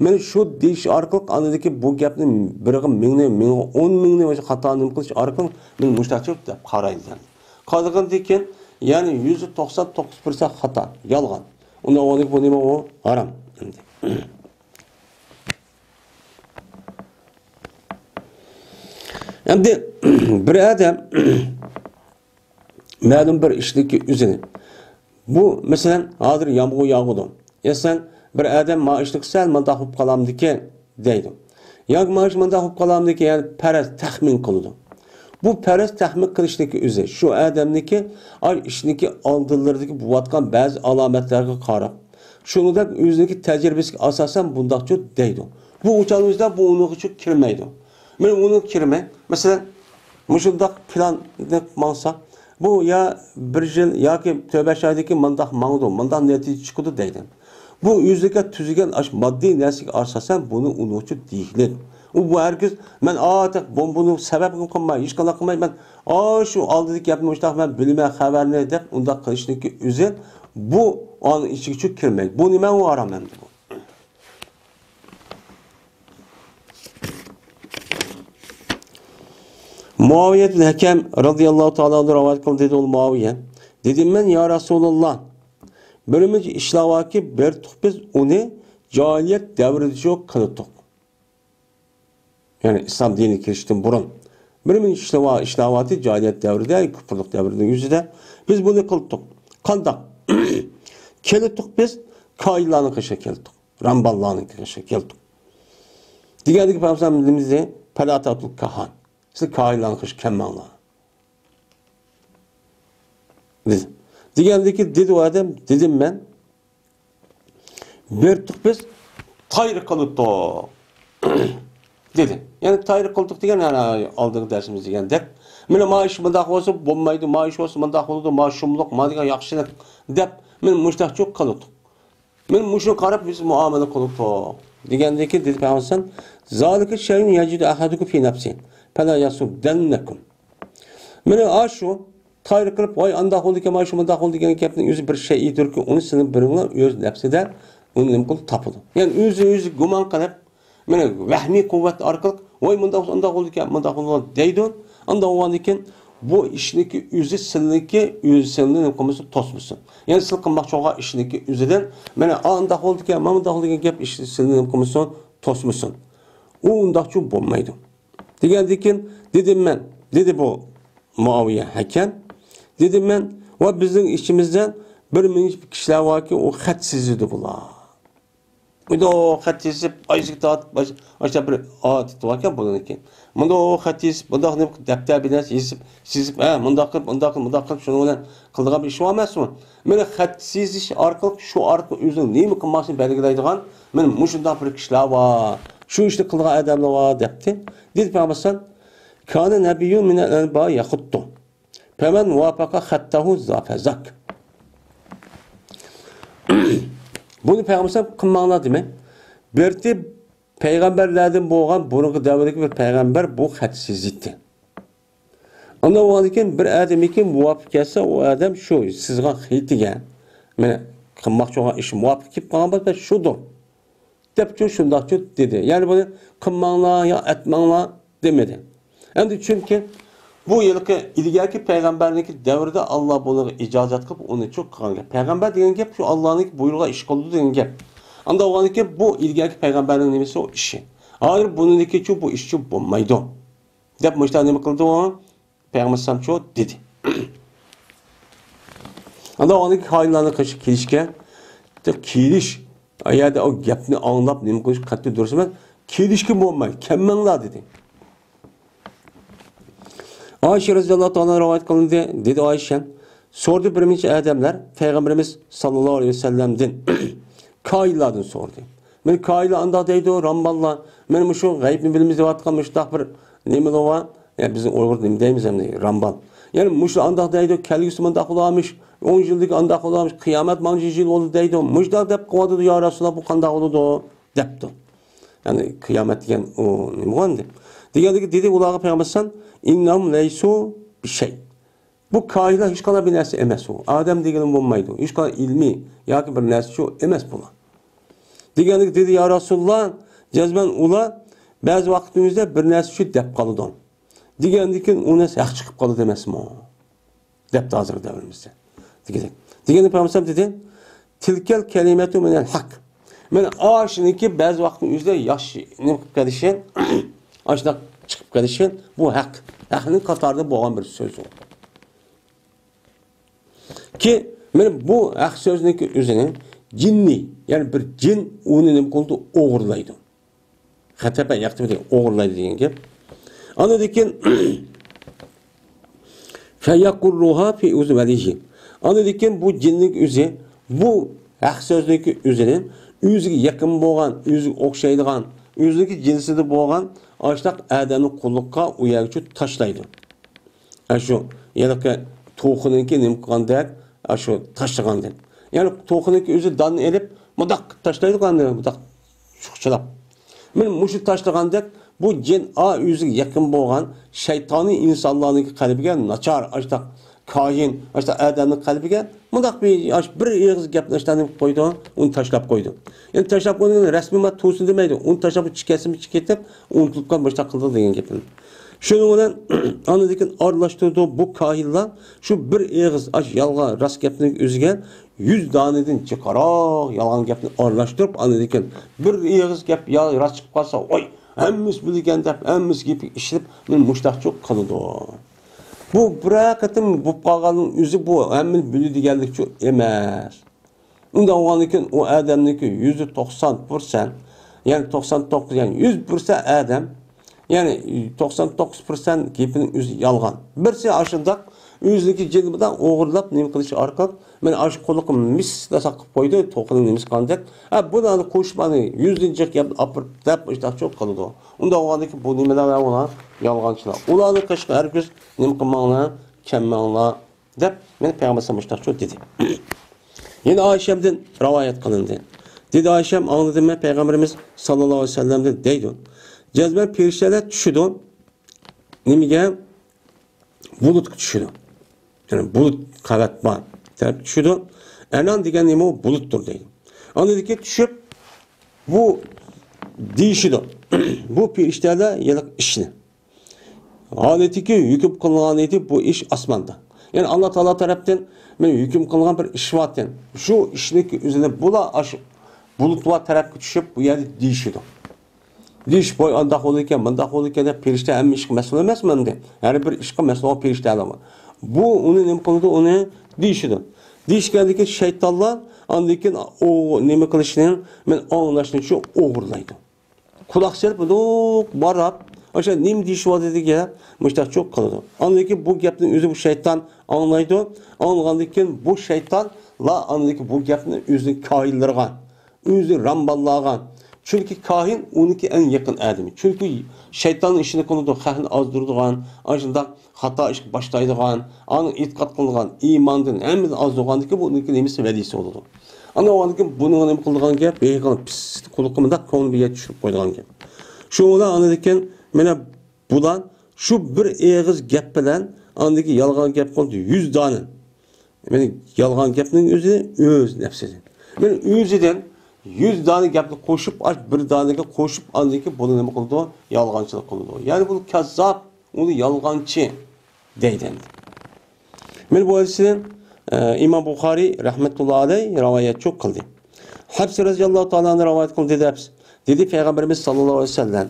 مانا شۇ دېيىش ئارقىلىق ئاندىكى بۇ گەپنى بىرىغا مىڭنى، مىڭغا ئون مىڭنى مۇشۇ خاتا نېمە قىلىش ئارقىلىق مانا مۇشتاقچە دەپ قارايدۇ. قارىغاندىن كېيىن، يەنى يۈزدە توقسان توققۇز پىرسەنت خاتا، يالغان. ئۇنداق بولغاندىكىن بۇ نېمە ئۇ؟ ھارام. ئەمدى بىر ئادەم مەلۇم بىر ئىشنىڭكى ئۆزىنى، بۇ، مەسىلەن، ھازىر يامغۇر ياغىدۇ. مەسىلەن، بىر ئادەم ما ئىشنى قىلسا مانداق بولۇپ قالامدىكىن دەيدۇ. ياكى ما ئىش مانداق بولۇپ قالامدىكىن، يەنى پەرەز، تەخمىن قىلىدۇ. بۇ پەرەز، تەخمىن قىلىشنىڭكى ئۆزى شۇ ئادەمنىڭكى ئاي ئىشنىڭكى ئالدىلىرىدىكى بولۇۋاتقان بەزى ئالامەتلەرگە قاراپ، شۇنىڭدەك ئۆزىنىڭكى تەجرىبىسىگە ئاساسەن بۇنداقچۇ دەيدۇ. بۇ ئۇچان ئۆزىدە بۇ ئۇنىڭغىچۇ كىرمەيدۇ. مەن ئۇنىڭ كىرمەي، مەسىلەن، مۇشۇنداق پىلان دەپ ماڭسا، بۇ يا بىر يىل ياكى تۆت بەش ئايدىن كېيىن مانداق ماڭىدۇ، مانداق نەتىجە چىقىدۇ دەيدۇ. بۇ ئۆزىگە تۈزگەن ئاشۇ ماددىي نەرسىگە ئاساسەن بۇنى ئۇنىڭغىچۇ دېيىشلىك. ئۇ بۇ ھەرگىز مەن ئاتەك بومبىنى سەۋەب قىلماي، ھېچقانداق قىلماي، مەن ئاشۇ ئالدىدىكى گەپنى مۇشۇنداق مەن بىلىمەن خەۋەرنى دەپ ئۇنداق قىلىشنىڭكى ئۆزى بۇ ئانىڭ ئىچىگىچۇ كىرمەيدۇ. بۇ نېمە ئۇ ھارام ئەمدى بۇ؟ مۇئاۋىيەتۇل ھەكەم رەزىياللاھۇ تائالا ئەنھۇ رىۋايەت قىلدى، دېدى ئۇ مۇئاۋىيە. دېدىم مەن، يا رەسۇلاللا، بىرىمىز ئىشلار باركى، بىر تۇق بىز ئۇنى جاھىلىيەت دەۋرىدىچۇ قىلدۇق. يەنى ئىسلام دىنىغا كىرىشتىن بۇرۇن بىر مىڭ ئىشلەۋا-، ئىشلەۋاتى جاھىلىيەت دەۋرىدە، كۇپۇرلۇق دەۋرىدە يۈزىدە. بىز بۇنى قىلدۇق. قانداق؟ كېلىتۇق بىز كاھىنلارنىڭ قېشىغا كېلىتۇق. رامباللارنىڭ قېشىغا كېلىتۇق. دېگەندىكى پەيغەمبەر نېمە دېدى؟ پەلا تاتۇل كاھان. سىز كاھىنلارنىڭ قېشىغا كەلمەڭلار. دېدى. دېگەندىكى دېدى ئۇ ئادەم، دېدىم مەن. بېرىپتۇق بىز، تايىر قىلىپتۇق. دېدى. يەنى تايىر قىلدۇق دېگەن، يەنە ئالدىنقى دەرسىمىز دېگەندەك. مانا ما ئىش مۇنداق بولسا بولمايدۇ، ما ئىش بولسا مۇنداق بولىدۇ، ما شۇملۇق، ما دېگەن ياخشىلىق دەپ، مانا مۇشۇنداقچۇ قىلدۇق. مانا مۇشۇنى قاراپ بىز مۇئامىلە قىلدۇق. دېگەندىكى دېدى پەيغەمبەر، زالىكە شەيئۇن يەجىدۇ ئەھەدۇكۇم فى نەپسى، پەلا يەسۇدەننەكۇم. مانا ئاشۇ تايىر قىلىپ، ۋاي ئانداق بولدىكەن، ۋاي شۇ مۇنداق بولدى دېگەن گەپنىڭ ئۆزى بىر شەيئىدۇركى، ئۇنى سىلى بىرىڭلار ئۆز نەپسىدە ئۇنى نېمە قىلىپ تاپىدۇ. يەنى ئۆزى ئۆزى گۇمان قىلىپ، مانا ۋەھمىي قۇۋۋەت ئارقىلىق، ۋاي مۇنداق بولسا ئانداق بولدىكەن، مۇنداق بولىدۇ دەيدۇ. ئانداق بولغاندىكىن بۇ ئىشنىكى ئۆزى سىلىنىكى ئۆزى سىلىنى نېمە قىلمىسۇن، توسمىسۇن. يەنى سىل قىلماقچى بولغان ئىشنىكى ئۆزىدىن، مانا ئانداق بولدىكەن، مانا مۇنداق بولدى دېگەن گەپ ئىشنى سىلىنى نېمە قىلمىسۇن، توسمىسۇن. ئۇ ئۇنداقچۇ بولمايدۇ. دېگەندىكىن دېدىم مەن، دېدى بۇ مۇئاۋىيە ھەكەم. دېدىم مەن، ۋە بىزنىڭ ئىچىمىزدە بىر مىڭ كىشىلەر باركى، ئۇ خەت سىزىدۇ بۇلار. مۇنداق خەت سىزىپ، ئايسىكى تارتىپ، ئاشۇنداق بىر ئادىتى باركەن بۇلارنىڭكى. مۇنداق خەت سىزىپ، مۇنداق نېمە دەپتەر بىلەن يېزىپ، سىزىپ، ھە، مۇنداق قىلىپ، مۇنداق قىلىپ، مۇنداق قىلىپ، شۇنىڭ بىلەن قىلىدىغان بىر ئىش بار ئەمەسمۇ؟ مانا خەت سىزىش ئارقىلىق، شۇ ئارقىلىق ئۆزىنىڭ نېمە قىلماقچىنى بەلگىلەيدىغان، مانا مۇشۇنداق بىر كىشىلەر بار، شۇ ئىشنى قىلىدىغان ئادەملەر بار، دەپتۇ. دېدى پەيغەمبەر، كان نەبىييۇن مىنەل ئەنبىيا يەخۇتتۇ. فەمەن ۋافەقە خەتتەھۇ زافەزاك. بۇنى پەيغەمبەر قىلماڭلار دېمەي. بىرتى پەيغەمبەرلەردىن بولغان بۇرۇنقى دەۋردىكى بىر پەيغەمبەر بۇ خەت سىزىتتى. ئاندىن بولغاندىن كېيىن بىر ئادەمگە مۇۋاپىق كەلسە، ئۇ ئادەم شۇ سىزغان خېتىگە، مانا، قىلماقچى بولغان ئىش مۇۋاپىق كېلىپ قالغان بولسا، شۇدۇر. دەپچۇ، شۇنداقچۇ دېدى. يەنى بۇنى قىلماڭلار يا ئەتمەڭلار دېمىدى. ئەمدى چۈنكى بۇ ھېلىقى ئىلگەركى پەيغەمبەرنىڭكى دەۋرىدە ئاللا بۇنىڭغا ئىجازەت قىلىپ، ئۇنى چۇ قىلغان گەپ. پەيغەمبەر دېگەن گەپ شۇ ئاللانىڭكى بۇيرۇغان ئىش قىلىدۇ دېگەن گەپ. ئانداق بولغاندىكىن بۇ ئىلگەركى پەيغەمبەرنىڭ نېمىسى ئۇ ئىشى. ھازىر بۇنىڭدىكىچۇ بۇ ئىشچۇ بولمايدۇ. دەپ مۇشۇنداق نېمە قىلدى ئۇ؟ پەيغەمبەر ئەلەيھىسسالام شۇ دېدى. ئاندىن ئۇنىڭ كاھىنلارنىڭ قېشىغا كېلىشكە، كېلىش، ئۇ يەردە ئۇ گەپنى ئاڭلاپ نېمە قىلىش قەتئىي دۇرۇس ئەمەس. كېلىشكە بولمايدۇ، كەلمەڭلار دېدى. ئائىشە رەزىياللاھۇ تائالا رىۋايەت قىلىندى، دېدى ئائىشە. سورىدى بىر نەچچە ئادەملەر پەيغەمبىرىمىز ساللاللاھۇ ئەلەيھى ۋەسەللەمدىن. كاھىنلاردىن سورىدى. مانا كاھىنلار ئانداق دەيدۇ، رامباللار. مانا مۇشۇ غەيىبنى بىلىمىز دەۋاتقان مۇشۇنداق بىر نېمىلەر بار. يا بىزنىڭ ئۇيغۇر نېمە دەيمىز ئەمدى، رامبال. يەنى مۇشۇ ئانداق دەيدۇ، كەلگۈسى مۇنداق بولارمىش، ئون يىلدىكى ئانداق بولارمىش، قىيامەت مانچە يىل بولدى دەيدۇ. مۇشۇنداق دەپ قىلىۋاتىدۇ، يا رەسۇلاللا، بۇ قانداق بولىدۇ؟ دەپتۇ. يەنى قىيامەت دېگەن ئۇ نېمە ئەمدى؟ دېگەندىكى دېدى ئۇلارغا پەيغەمبەر ئەلەيھىسسالام، ئىننەھۇم لەيسۇ بىشەي. بۇ كاھىنلار ھېچقانداق بىر نەرسە ئەمەس ئۇ. ئادەم دېگىنى بولمايدۇ. ھېچقانداق ئىلمىي ياكى بىر نەرسىچۇ ئەمەس بۇلار. دېگەندىكى دېدى، يا رەسۇلاللا، جەزمەن ئۇلار بەزى ۋاقىتنىڭ ئۆزىدە بىر نەرسىچۇ دەپ قالىدۇ. دېگەندىكىن ئۇ نەرسە ھەق چىقىپ قالىدۇ ئەمەسمۇ؟ دەپتۇ ھازىرقى دەۋرىمىزدە. دېگەندەك. دېگەندە پەيغەمبەر دېدى، تىلكەل كەلىمەتۇ مىنەل ھەق. مانا ئاشۇنىڭكى بەزى ۋاقىتنىڭ ئۆزىدە ياخشى نېمە قىلىپ قېلىشى، ئاشۇنداق چىقىپ قېلىشى، بۇ ھەق. ھەقنىڭ قاتارىدا بولغان بىر سۆز ئۇ. كى، مانا بۇ ھەق سۆزنىڭكى ئۆزىنى جىننى، يەنى بىر جىن ئۇنى نېمە قىلىدۇ؟ ئوغرىلايدۇ. خەتەپە ياقتى ئوغرىلايدۇ دېگەن گەپ. ئاندىن كېيىن، فەيەقۇررۇھا فى ئۇزۋەلىھى. ئاندىن كېيىن بۇ جىننىڭ ئۆزى، بۇ ھەق سۆزنىڭكى ئۆزىنى ئۆزىگە يېقىن بولغان، ئۆزىگە ئوخشايدىغان، ئۆزىنىڭكى جىنسىدا بولغان ئاشۇنداق ئادەمنى قۇللۇققا ئۇ يەرگىچۇ تاشلايدۇ. ئاشۇ ھېلىقى توخۇنىڭكى نېمە قىلغاندەك، ئاشۇ تاشلىغاندەك. يەنى توخۇنىڭكى ئۆزى داننى ئېلىپ، مۇنداق تاشلايدىغان، مۇنداق شۇخچىلاپ. مانا مۇشۇ تاشلىغاندەك، بۇ جىن ئا ئۆزىگە يېقىن بولغان شەيتانىي ئىنسانلارنىڭكى قەلبىگە ناچار، ئاشۇنداق كاھىن، ئاشۇنداق ئادەمنىڭ قەلبىگە مۇنداق بىر، ئاش-، بىر ئېغىز گەپنى ئاشۇنداق نېمە قىلىپ قويىدۇ، ئۇنى تاشلاپ قويىدۇ. يەنى تاشلاپ قويغىنى رەسمىي ما تۇرسۇن دېمەيدۇ، ئۇنى تاشلاپ چىكەسىمۇ چىكىپ كېتىپ، ئۇنتۇلۇپ قالىپ مۇشۇنداق قىلىدۇ دېگەن گېپىم. شۇنىڭ بىلەن ئاندىن كېيىن ئارىلاشتۇرىدۇ بۇ كاھىنلار، شۇ بىر ئېغىز ئاش يالغان راست گەپنىڭ ئۆزىگە يۈز دانىدىن جىقراق يالغان گەپنى ئارىلاشتۇرۇپ، ئاندىن كېيىن بىر ئېغىز گەپ يا راست چىقىپ قالسا، ۋاي، ھەممىسى بىلىدىكەن دەپ، ھەممىسى گېپىگە ئىشىنىپ، مېنى مۇشتاقچۇ قىلىدۇ. بۇ بىرەر قېتىم بولۇپ قالغاننىڭ ئۆزى بۇ ھەممىنى بىلىدىگەنلىكچۇ ئەمەس. ئۇنداق بولغاندىن كېيىن ئۇ ئادەمنىڭكى يۈزدە توقسان پىرسەنت، يەنى توقسان توققۇز، يەنى يۈز پىرسەنت ئادەم، يەنى توقسان توققۇز پىرسەنت گېپىنىڭ ئۆزى يالغان. بىرسى ئاشۇنداق ئۆزىنىڭكى جېنى بىلەن ئوغرىلاپ نېمە قىلىش ئارقىلىق، مېنى ئاشۇ قۇلىقىم مىس دەپ ساقلاپ قويدى، توخۇنىڭ نېمىسى قاندەك. ھە، بۇنى ئانا قوشۇپ، ئانا يۈزىنچى گەپنى ئاپىرىپ دەپ، مۇشۇنداقچۇ قىلىدۇ. ئۇنداق بولغاندىن كېيىن بۇ نېمىلەر ئۇلار يالغانچىلار. ئۇلارنىڭ قېشىغا ھەرگىز نېمە قىلماڭلار، كەلمەڭلار دەپ، مېنى پەيغەمبەر مۇشۇنداقچۇ دېدى. يەنە ئائىشەمدىن رىۋايەت قىلىندى. دېدى ئائىشەم، ئاڭلىدىم مەن پەيغەمبىرىمىز ساللاللاھۇ ئەلەيھى ۋەسەللەمدىن دەيدۇ. جەزمەن پېرىشتىلەر چۈشىدۇ. نېمىگە؟ بۇلۇتقا چۈشىدۇ. يەنى بۇلۇت قەۋەت بار. تەرەپ چۈشىدۇ. ئەنان دېگەن نېمە ئۇ؟ بۇلۇتتۇر دەيدۇ. ئاندىن كېيىن چۈشۈپ، بۇ دېيىشىدۇ. بۇ پېرىشتەلەر يەنە ئىشنى. ھالىتىكى ھۆكۈم قىلىنغان ئىدى بۇ ئىش ئاسماندا. يەنى ئاللا تائالا تەرەپتىن مەن ھۆكۈم قىلغان بىر ئىش باركەن. شۇ ئىشنىڭكى ئۆزىنى بۇلار ئاشۇ بۇلۇتلار تەرەپكە چۈشۈپ، بۇ يەردە دېيىشىدۇ. دېيىش، ۋاي، ئانداق بولىدىكەن، مۇنداق بولىدىكەن دەپ پېرىشتە ھەممە ئىشقا مەسئۇل ئەمەسمۇ ئەمدى؟ ھەر بىر ئىشقا مەسئۇل بولغان پېرىشتەلەر بار. بۇ ئۇنى نېمە قىلىدۇ؟ ئۇنى دېيىشىدۇ. دېيىشكەندىن كېيىن شەيتانلار ئاندىن كېيىن ئۇ نېمە قىلىشنى، مەن ئاڭلاشنى شۇ ئوغرىلايدۇ. قۇلاق سېلىپ مۇنداق ماراپ، ئاشۇ نېمە دېيىشىۋاتىدىكەن، مۇشۇنداقچۇ قىلىدۇ. ئاندىن كېيىن بۇ گەپنى ئۆزى بۇ شەيتان ئاڭلايدۇ. ئاڭلىغاندىن كېيىن بۇ شەيتانلار ئاندىن كېيىن بۇ گەپنى ئۆزىنىڭ كاھىنلىرىغا، ئۆزى رامباللارغا. چۈنكى كاھىن ئۇنىڭكى ئەڭ يېقىن ئادىمى. چۈنكى شەيتاننىڭ ئىشىنى قىلىدۇ، خەقنى ئازدۇرىدىغان، ئاشۇنداق خاتا ئىشقا باشلايدىغان، ئاڭا ئېتىقاد قىلىدىغان، ئىماندىن ھەممىدىن ئازدۇرغاندىكىن بۇنىڭكى نېمىسى ۋەلىسى بولىدۇ. ئاندىن كېيىن بۇنىڭغا نېمە قىلىدىغان گەپ؟ ھېلىقى پىس قۇلىقى مۇنداق كۆڭلى بىر يەرگە چۈشۈرۈپ قويىدىغان گەپ. شۇ بىلەن ئاندىن كېيىن مانا بۇلار شۇ بىر ئېغىز گەپ بىلەن ئاندىكى يالغان گەپ قىلدى يۈز دانە. مانا يالغان گەپنىڭ ئۆزى ئۆز نەپسىدىن. مانا ئۆزىدىن يۈز دانە گەپنى قوشۇپ، ئاش بىر دانىگە قوشۇپ، ئاندىن كېيىن بۇنى نېمە قىلىدۇ؟ يالغانچىلىق قىلىدۇ. يەنى بۇ كاززاب، ئۇنى يالغانچى دەيدۇ ئەمدى. مانا بۇ ھەدىسنى، ئە، ئىمام بۇخارىي رەھمەتۇللا ئەلەيھ رىۋايەتچۇ قىلدى. ھەپسە رەزىياللاھۇ تائالا ئەنھۇ رىۋايەت قىلدى دەپ، دېدى پەيغەمبىرىمىز ساللاللاھۇ ئەلەيھى ۋەسەللەم،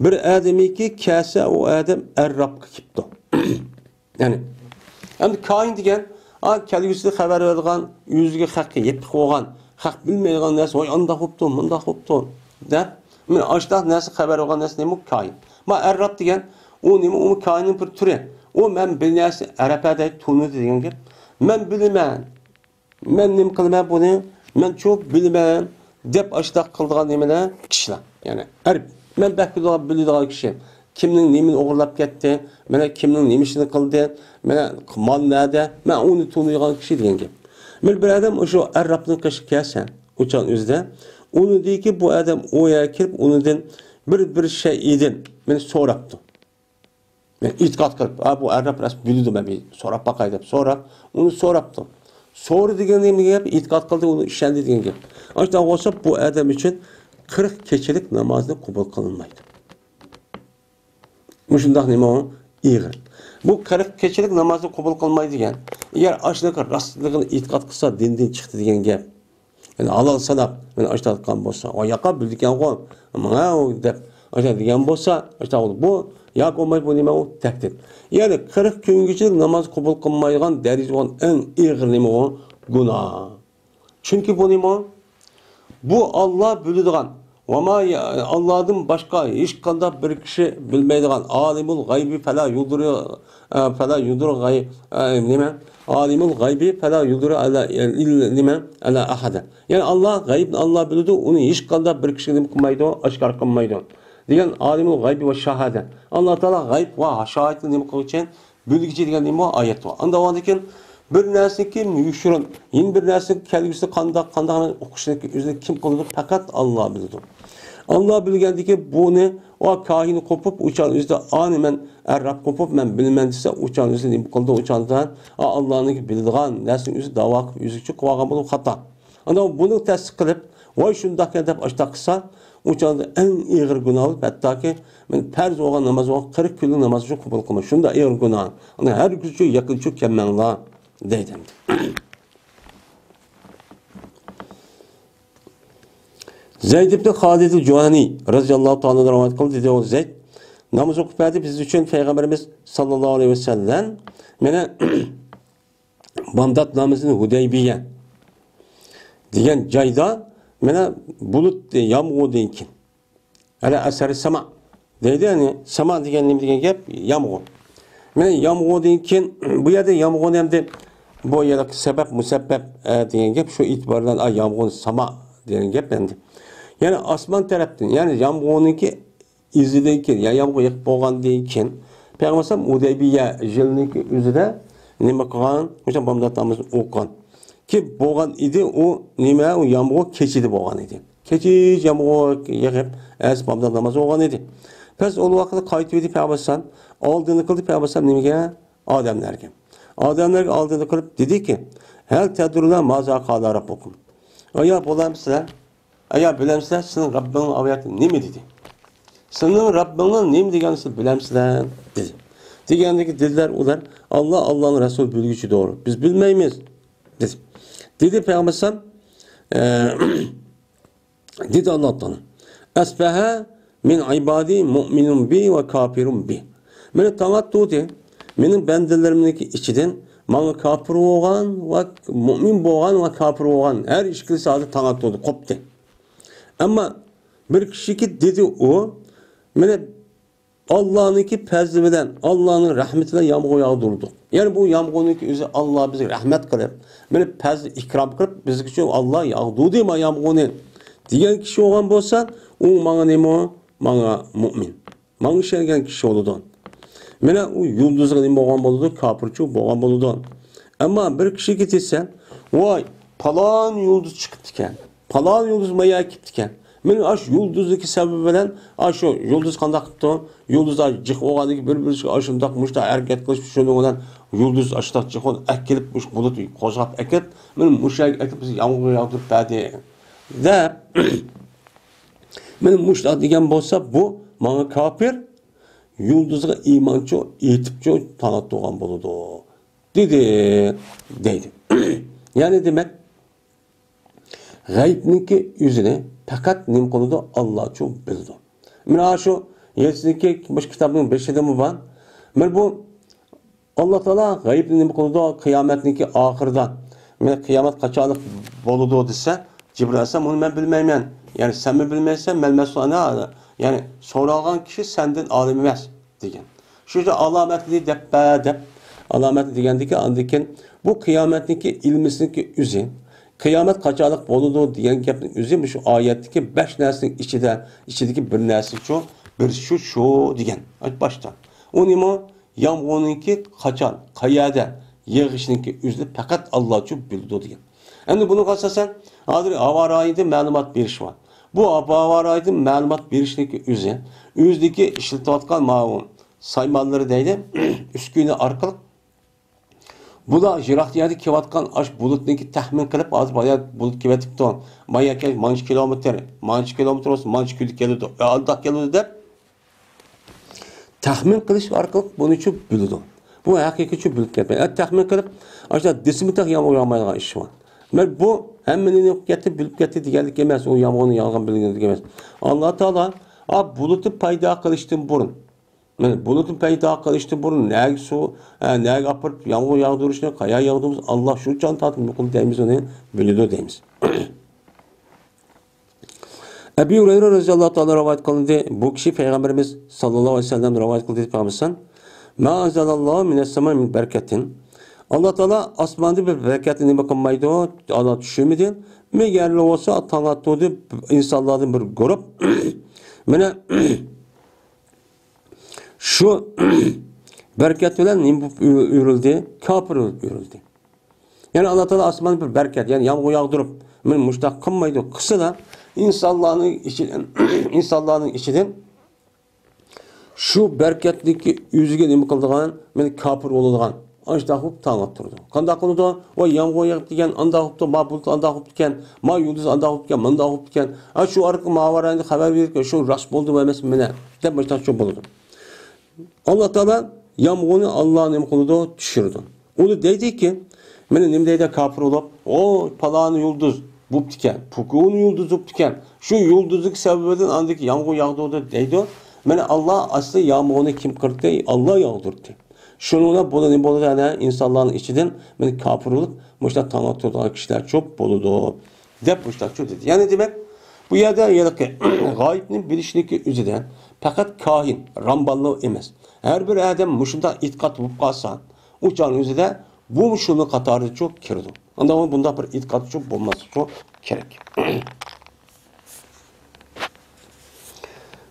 بىر ئادەمكى كەلسە، ئۇ ئادەم ئەررابقا كېپتۇ. يەنى، ئەمدى كاھىن دېگەن، ئا، كەلگۈسىدە خەۋەر بېرىدىغان، ئۆزىگە خەققە يېپىق بولغان، خەق بىلمەيدىغان نەرسە، ۋاي، ئانداق بوپتۇ، مۇنداق بوپتۇ دەپ، مانا ئاشۇنداق نەرسە خەۋەر بولغان نەرسە نېمە؟ كاھىن. ما ئەرراب دېگەن، ئۇ نېمە؟ ئۇمۇ كاھىننىڭ بىر تۈرى. ئۇ مەن بىر نەرسە ئەرەپە دەيدۇ، تونۇيدۇ دېگەن گەپ. مەن بىلىمەن، مەن نېمە قىلىمەن بۇنى؟ مەن چوپ بىلىمەن دەپ ئاشۇنداق قىلىدىغان نېمىلەر؟ كىشىلەر. يەنى ئەرەپ. مەن بەك بىلىدىغان، بىلىدىغان كىشى. كىمنىڭ نېمىنى ئوغرىلاپ كەتتى؟ مانا كىمنىڭ نېمىشىنى قىلدى؟ مانا مال نەدە؟ مەن ئۇنى تونۇيدىغان كىشى دېگەن گەپ. مانا بىر ئادەم شۇ ئەررابنىڭ قېشىغا كەلسە، ئۇچان ئۆزىدە، ئۇنى دېيكى، بۇ ئادەم ئۇ يەرگە كىرىپ، ئۇنىڭدىن بىر، بىر شەيئىدىن مېنى سوراپتۇ. مەن ئېتىقاد قىلىپ، ھا، بۇ ئەرراب راست بىلىدۇ، مەن بىر سوراپ باقاي دەپ سوراپ، ئۇنى سوراپتۇ. سورا دېگەن نېمە گەپ؟ ئېتىقاد قىلدى، ئۇنى ئىشەندى دېگەن گەپ. ئاشۇنداق بولسا، بۇ ئادەم ئۈچۈن قىرىق كېچىلىك نامازنى قوبۇل قىلىنمايدۇ. مۇشۇنداق نېمە ئۇ؟ ئېغىر. بۇ قىرىق كېچىلىك نامازنى قوبۇل قىلمايدۇ دېگەن. ئەگەر ئاشۇنداق راستلىقىنى ئېتىقاد قىلسا، دىندىن چىقتى دېگەن گەپ. يەنى ھالال ساناپ، مانا ئاشۇنداق قىلغان بولسا، ئۇ ياقا بىلىدىكەنغۇ، ماڭا ئۇ دەپ، ئاشۇنداق دېگەن بولسا، ئاشۇنداق بولىدۇ. بۇ ياكى بولماي بۇ نېمە ئۇ؟ تەھدىت. يەنى قىرىق كۈنگىچىلىك ناماز قوبۇل قىلمايدىغان دەرىجىدە بولغان ئەڭ ئېغىر نېمە ئۇ؟ گۇناھ. چۈنكى بۇ نېمە؟ بۇ ئاللا بىلىدىغان. ۋە ما يە-، ئاللادىن باشقا ھېچقانداق بىر كىشى بىلمەيدىغان. ئالىمۇل غەيبى فەلا يۇزھىرۇ، ئە، فەلا يۇزھىرۇ غەي-، ئە، نېمە؟ ئالىمۇل غەيبى فەلا يۇزھىرۇ ئەلا، ئىل-، نېمە؟ ئەلا ئەھەدە. يەنى ئاللا غەيبنى ئاللا بىلىدۇ، ئۇنى ھېچقانداق بىر كىشىگە نېمە قىلمايدۇ؟ ئاشكارا قىلمايدۇ. دېگەن ئالىمۇل غەيبى ۋە شاھادە. ئاللا تائالا غەيب ۋە شاھادەتنى نېمە قىلغۇچى؟ بىلگۈچى دېگەن نېمە؟ ئايەت بار. ئاندىن كېيىن بىر نەرسىنىڭكى يوشۇرۇن، يەنە بىر نەرسىنىڭ كەلگۈسىدە قانداق، قانداق ئوقۇشنىكى ئۆزىنى كىم قىلىدۇ؟ پەقەت ئاللا بىلىدۇ. ئاللا بىلگەندىكى بۇنى ئۇ كاھىن قوپۇپ، ئۇچان ئۆزىدە ئانى مەن ئەرراب قوپۇپ، مەن بىلىمەن دېسە، ئۇچان ئۆزى نېمە قىلىدۇ؟ ئۇچاندا ئا، ئاللانىڭكى بىلىدىغان نەرسىنى ئۆزى داۋا قىلىپ، ئۆزىچە قىلىۋالغان بولۇپ خاتا. ئاندىن بۇنى تەستىق قىلىپ، ۋاي شۇنداقكەن دەپ ئاشۇنداق قىلسا، ئۇ چاغدا ئەڭ ئېغىر گۇناھ بولۇپ، ھەتتاكى مەن پەرز بولغان ناماز بولغان قىرىق كۈنلۈك نامازنى قوبۇل قىلماي. شۇنداق ئېغىر گۇناھ. ئانا ھەرگىزچۇ يېقىنچۇ كەلمەڭلار دەيدۇ. زەيد ئىبن خالىد جۇھەنى رەزىياللاھۇ تائالا ئەنھۇ رىۋايەت قىلدى، دېدى ئۇ زەيد، ناماز ئوقۇپ بەردى بىز ئۈچۈن پەيغەمبىرىمىز ساللاللاھۇ ئەلەيھى ۋەسەللەم. مانا بامدات نامىزىنى ھۇدەيبىيە دېگەن جايدا، مانا بۇلۇت، يامغۇردىن كېيىن، ئەلە ئەسەرى ساما دەيدۇ، يەنى ساما دېگەن نېمە دېگەن گەپ؟ يامغۇر. مانا يامغۇردىن كېيىن، بۇ يەردە يامغۇرنى ئەمدى بۇ يەردە سەبەب، مۇسەببەب، ئە، دېگەن گەپ، شۇ ئېتىبار بىلەن، ئا، يامغۇر ساما دېگەن گەپ ئەمدى. يەنى ئاسمان تەرەپتىن، يەنى يامغۇرنىڭكى ئىزىدىن كېيىن، يا يامغۇر يېغىپ بولغاندىن كېيىن، پەيغەمبەر ئەلەيھىسسالام ھۇدەيبىيە يىلىنىڭكى ئۆزىدە نېمە قىلغان؟ مۇشۇ بامدات نامىزىنى ئوقۇغان. كېلىپ بولغان ئىدى، ئۇ نېمە، ئۇ يامغۇر كېچىدە بولغان ئىدى. كېچىچە يامغۇر يېغىپ، ئەتىسى بامدات نامازى بولغان ئىدى. بەس ئۇ ۋاقىتتا قايتىپ ئىدى پەيغەمبەر ئەلەيھىسسالام. ئالدىنى قىلدى پەيغەمبەر ئەلەيھىسسالام نېمىگە؟ ئادەملەرگە. ئادەملەرگە ئالدىنى قىلىپ دېدىكى، ھەل تەدرۇنا مازا قالا رەببۇكۇم. ئايا بىلەمسىلەر؟ ئايا بىلەمسىلەر؟ سىزنىڭ رەببىڭىز ئايەتتە نېمە دېدى؟ سىزنىڭ رەببىڭىز نېمە دېگەننى سىز بىلەمسىلەر؟ دېدى. دېگەندىكى دېدىلەر ئۇلار، ئاللا، ئاللانىڭ رەسۇلى بىلگۈچىدۇر. بىز بىلمەيمىز، دېدى. دېدى پەيغەمبەر ئەلەيھىسسالام، ئە، دېدى ئاللا تائالا، ئەسبەھە مىن ئىبادى مۇئمىنۇن بى ۋە كاپىرۇن بى. مېنى تاڭ ئاتتۇردى. مېنىڭ بەندىلىرىمنىڭكى ئىچىدىن ماڭا كاپىر بولغان ۋە مۇئمىن بولغان ۋە كاپىر بولغان ھەر ئىككىلىسى ھازىر تاڭ ئاتتۇردى، قوپتى. ئەمما بىر كىشىكى دېدى ئۇ، مېنى ئاللانىڭكى پەزلى بىلەن، ئاللانىڭ رەھمىتى بىلەن يامغۇر ياغدۇردۇق. يەنى بۇ يامغۇرنىڭكى ئۆزى ئاللا بىزگە رەھمەت قىلىپ، مېنى پەزلى ئىكرام قىلىپ، بىزگە ئۈچۈن ئاللا ياغدۇردى ما يامغۇرنى دېگەن كىشى بولغان بولسا، ئۇ ماڭا نېمە؟ ماڭا مۇئمىن. ماڭا ئىشەنگەن كىشى بولىدۇ. مانا ئۇ يۇلدۇزغا نېمە بولغان بولىدۇ؟ كاپىرچۇ بولغان بولىدۇ. ئەمما بىر كىشىگە دېسە، ۋاي، پالان يۇلدۇز چىقىپتىكەن، پالان يۇلدۇز مايا كېلىپتىكەن. مانا ئاشۇ يۇلدۇزنىڭكى سەۋەبى بىلەن ئاشۇ يۇلدۇز قانداق قىپتۇ؟ يۇلدۇزلار جىق بولغاندىكى بىر-بىرىگە ئاشۇنداق مۇشۇنداق ھەرىكەت قىلىش، شۇنىڭ بىلەن يۇلدۇز ئاشۇنداق جىق بولۇپ ئەكېلىپ مۇشۇ بۇلۇت قوزغاپ ئەكېلىپ، مانا مۇشۇ يەرگە ئەكېلىپ بىز يامغۇر ياغدۇرۇپ بەردى، دەپ. مانا مۇشۇنداق دېگەن بولسا، بۇ ماڭا كاپىر، يۇلدۇزغا ئىمانچۇ، ئېيتىپچۇ تاڭ ئاتتۇرغان بولىدۇ، دېدى، دەيدۇ. يەنى دېمەك، غەيىبنىڭكى ئۆزىنى پەقەت نېمە قىلىدۇ؟ ئاللاچۇ بىلىدۇ. مانا شۇ يەتتىنچى مۇشۇ كىتابنىڭ بېشىدىمۇ بار. مانا بۇ ئاللا تائالا غەيىبنى نېمە قىلىدۇ؟ قىيامەتنىڭكى ئاخىرىدا، مانا قىيامەت قاچانلىق بولىدۇ دېسە، جىبرىل ئەلەيھىسسالام، ئۇنى مەن بىلمەيمەن. يەنى سەنمۇ بىلمەيسەن، مەل مەسئۇل ئەنھا، يەنى سورالغان كىشى سەندىن ئالىم ئەمەس، دېگەن. شۇ يەردە ئالامەتنى دەپ بەر دەپ، ئالامەتنى دېگەندىكىن، ئاندىن كېيىن بۇ قىيامەتنىڭكى ئىلمىسىنىڭكى ئۆزى، قىيامەت قاچانلىق بولىدۇ دېگەن گەپنىڭ ئۆزى مۇشۇ ئايەتتىكى بەش نەرسىنىڭ ئىچىدە، ئىچىدىكى بىر نەرسىچۇ، بىر شۇ، شۇ دېگەن باشتا. ئۇ نېمە؟ يامغۇرنىڭكى قاچان، قەيەردە يېغىشنىڭكى ئۆزىنى پەقەت ئاللاچۇ بىلىدۇ دېگەن. ئەمدى بۇنىڭغا ئاساسەن، ھازىر ھاۋا رايىدىن مەلۇمات بېرىش بار. بۇ ھاۋا رايىدىن مەلۇمات بېرىشنىڭكى ئۆزى، ئۆزىدىكى ئىشلىتىۋاتقان ماۋۇ سايمانلىرى دەيلى، ئۈسكۈنە ئارقىلىق بۇلار يىراق يەردە كېلىۋاتقان ئاش بۇلۇتنىڭكى تەخمىن قىلىپ، ھازىر بايا بۇلۇت كېلىۋېتىپتۇ. بايا كەل-، مانچە كىلومېتىر، مانچە كىلومېتىر بولسا مانچە كۈندە كېلىدۇ، يا ئانداق كېلىدۇ دەپ، تەخمىن قىلىش ئارقىلىق بۇنىچۇ بىلىدۇ. بۇ ھەقىقىيچۇ بىلىپ كەتمەيدۇ. ئە، تەخمىن قىلىپ، ئاشۇنداق دېسىمۇ تېخى يامغۇر ياغمايدىغان ئىش بار. مەن بۇ ھەممىنى ئوقۇپ كەتتى، بىلىپ كەتتى دېگەنلىك ئەمەس، ئۇ يامغۇرنى ياغقان بىلگەنلىك ئەمەس. ئاللا تائالا، ئا، بۇلۇتنى پەيدا قىلىشتىن بۇرۇن، مانا بۇلۇتنى پەيدا قىلىشتىن بۇرۇن نەگە سۇ، ئە، نەگە ئاپىرىپ يامغۇر ياغدۇرۇشنى، قايا ياغدۇرىمىز، ئاللا شۇ چاغدىن تارتىپ نېمە قىلدى دەيمىز ئۇنى، بىلىدۇ دەيمىز. ئەبى ھۇرەيرە رەزىياللاھۇ تائالا رىۋايەت قىلىندى. بۇ كىشى پەيغەمبىرىمىز ساللاللاھۇ ئەلەيھى ۋەسەللەم رىۋايەت قىلدى دەپ قالمىسۇن. ما ئەنزەلەللاھۇ مىنەسسامائى مىن بەرىكەتىن. ئاللا تائالا ئاسماندا بىر بەرىكەتنى نېمە قىلمايدۇ؟ ئاللا چۈشۈرمىدى. مەگەر بولسا تاڭ ئاتتۇردى، ئىنسانلاردىن بىر گۇرۇپ. مانا شۇ بەرىكەت بىلەن نېمە بولۇپ ئۆ-، ئۆرۈلدى؟ كاپىر بولۇپ ئۆرۈلدى. يەنى ئاللا تائالا ئاسماندا بىر بەرىكەت، يەنى يامغۇر ياغدۇرۇپ، مانا مۇشۇنداق قىلمايدۇ، قىلسىلا، ئىنسانلارنىڭ ئىچى-، ئىنسانلارنىڭ ئىچىدىن شۇ بەرىكەتنىڭكى ئۆزىگە نېمە قىلىدىغان، مانا كاپىر بولىدىغان، ئاشۇنداق بولۇپ تاڭ ئاتتۇرىدۇ. قانداق قىلىدۇ؟ ۋاي يامغۇر يېغىپ دېگەن ئانداق بوپتۇ، ما بۇلۇت ئانداق بوپتىكەن، ما يۇلدۇز ئانداق بوپتىكەن، مانداق بوپتىكەن. ھا، شۇ ئارقىلىق ماۋارايدا خەۋەر بېرىدىكەن، شۇ راست بولدىمۇ ئەمەسمۇ مانا، دەپ مۇشۇنداق شۇ بولىدۇ. ئاللا تائالا يامغۇرنى ئاللا نېمە قىلىدۇ؟ چۈشۈرىدۇ. ئۇنى دەيدىكى، مانا نېمە دەيدۇ كاپىر بولۇپ، ئو، پالان يۇلدۇز، بوپتىكەن، پوكۇن يۇلدۇز بوپتىكەن. شۇ يۇلدۇزنىڭ سەۋەبىدىن ئاندىكى يامغۇر ياغدۇردى دەيدۇ. مانا، ئاللا ئەسلى يامغۇرنى كىم قىلدى؟ ئاللا ياغدۇردى. شۇنىڭ بىلەن بولىدۇ، بولىدۇ، يەنە ئىنسانلارنىڭ ئىچىدىن مانا كاپىر بولۇپ، مۇشۇنداق تاڭ ئاتىدىغان كىشىلەر چوپ بولىدۇ، دەپ مۇشۇنداق چوپ دېدى. يەنى دېمەك، بۇ يەردە ھېلىقى غايىبنى بىلىشلىكى ئۆزىدە پەقەت كاھىن، رامباللو ئەمەس. ھەر بىر ئادەم مۇشۇنداق ئېتىقاد بولۇپ قالسا، ئۇ چاغنىڭ ئۆزىدە بۇ شۇنىڭ قاتارىدا چوپ كىرىدۇ. ئاندىن بۇنداق بىر ئېتىقاد چوپ بولماسلىقى كېرەك.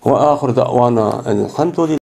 وآخر دعوانا أن الحمد لله.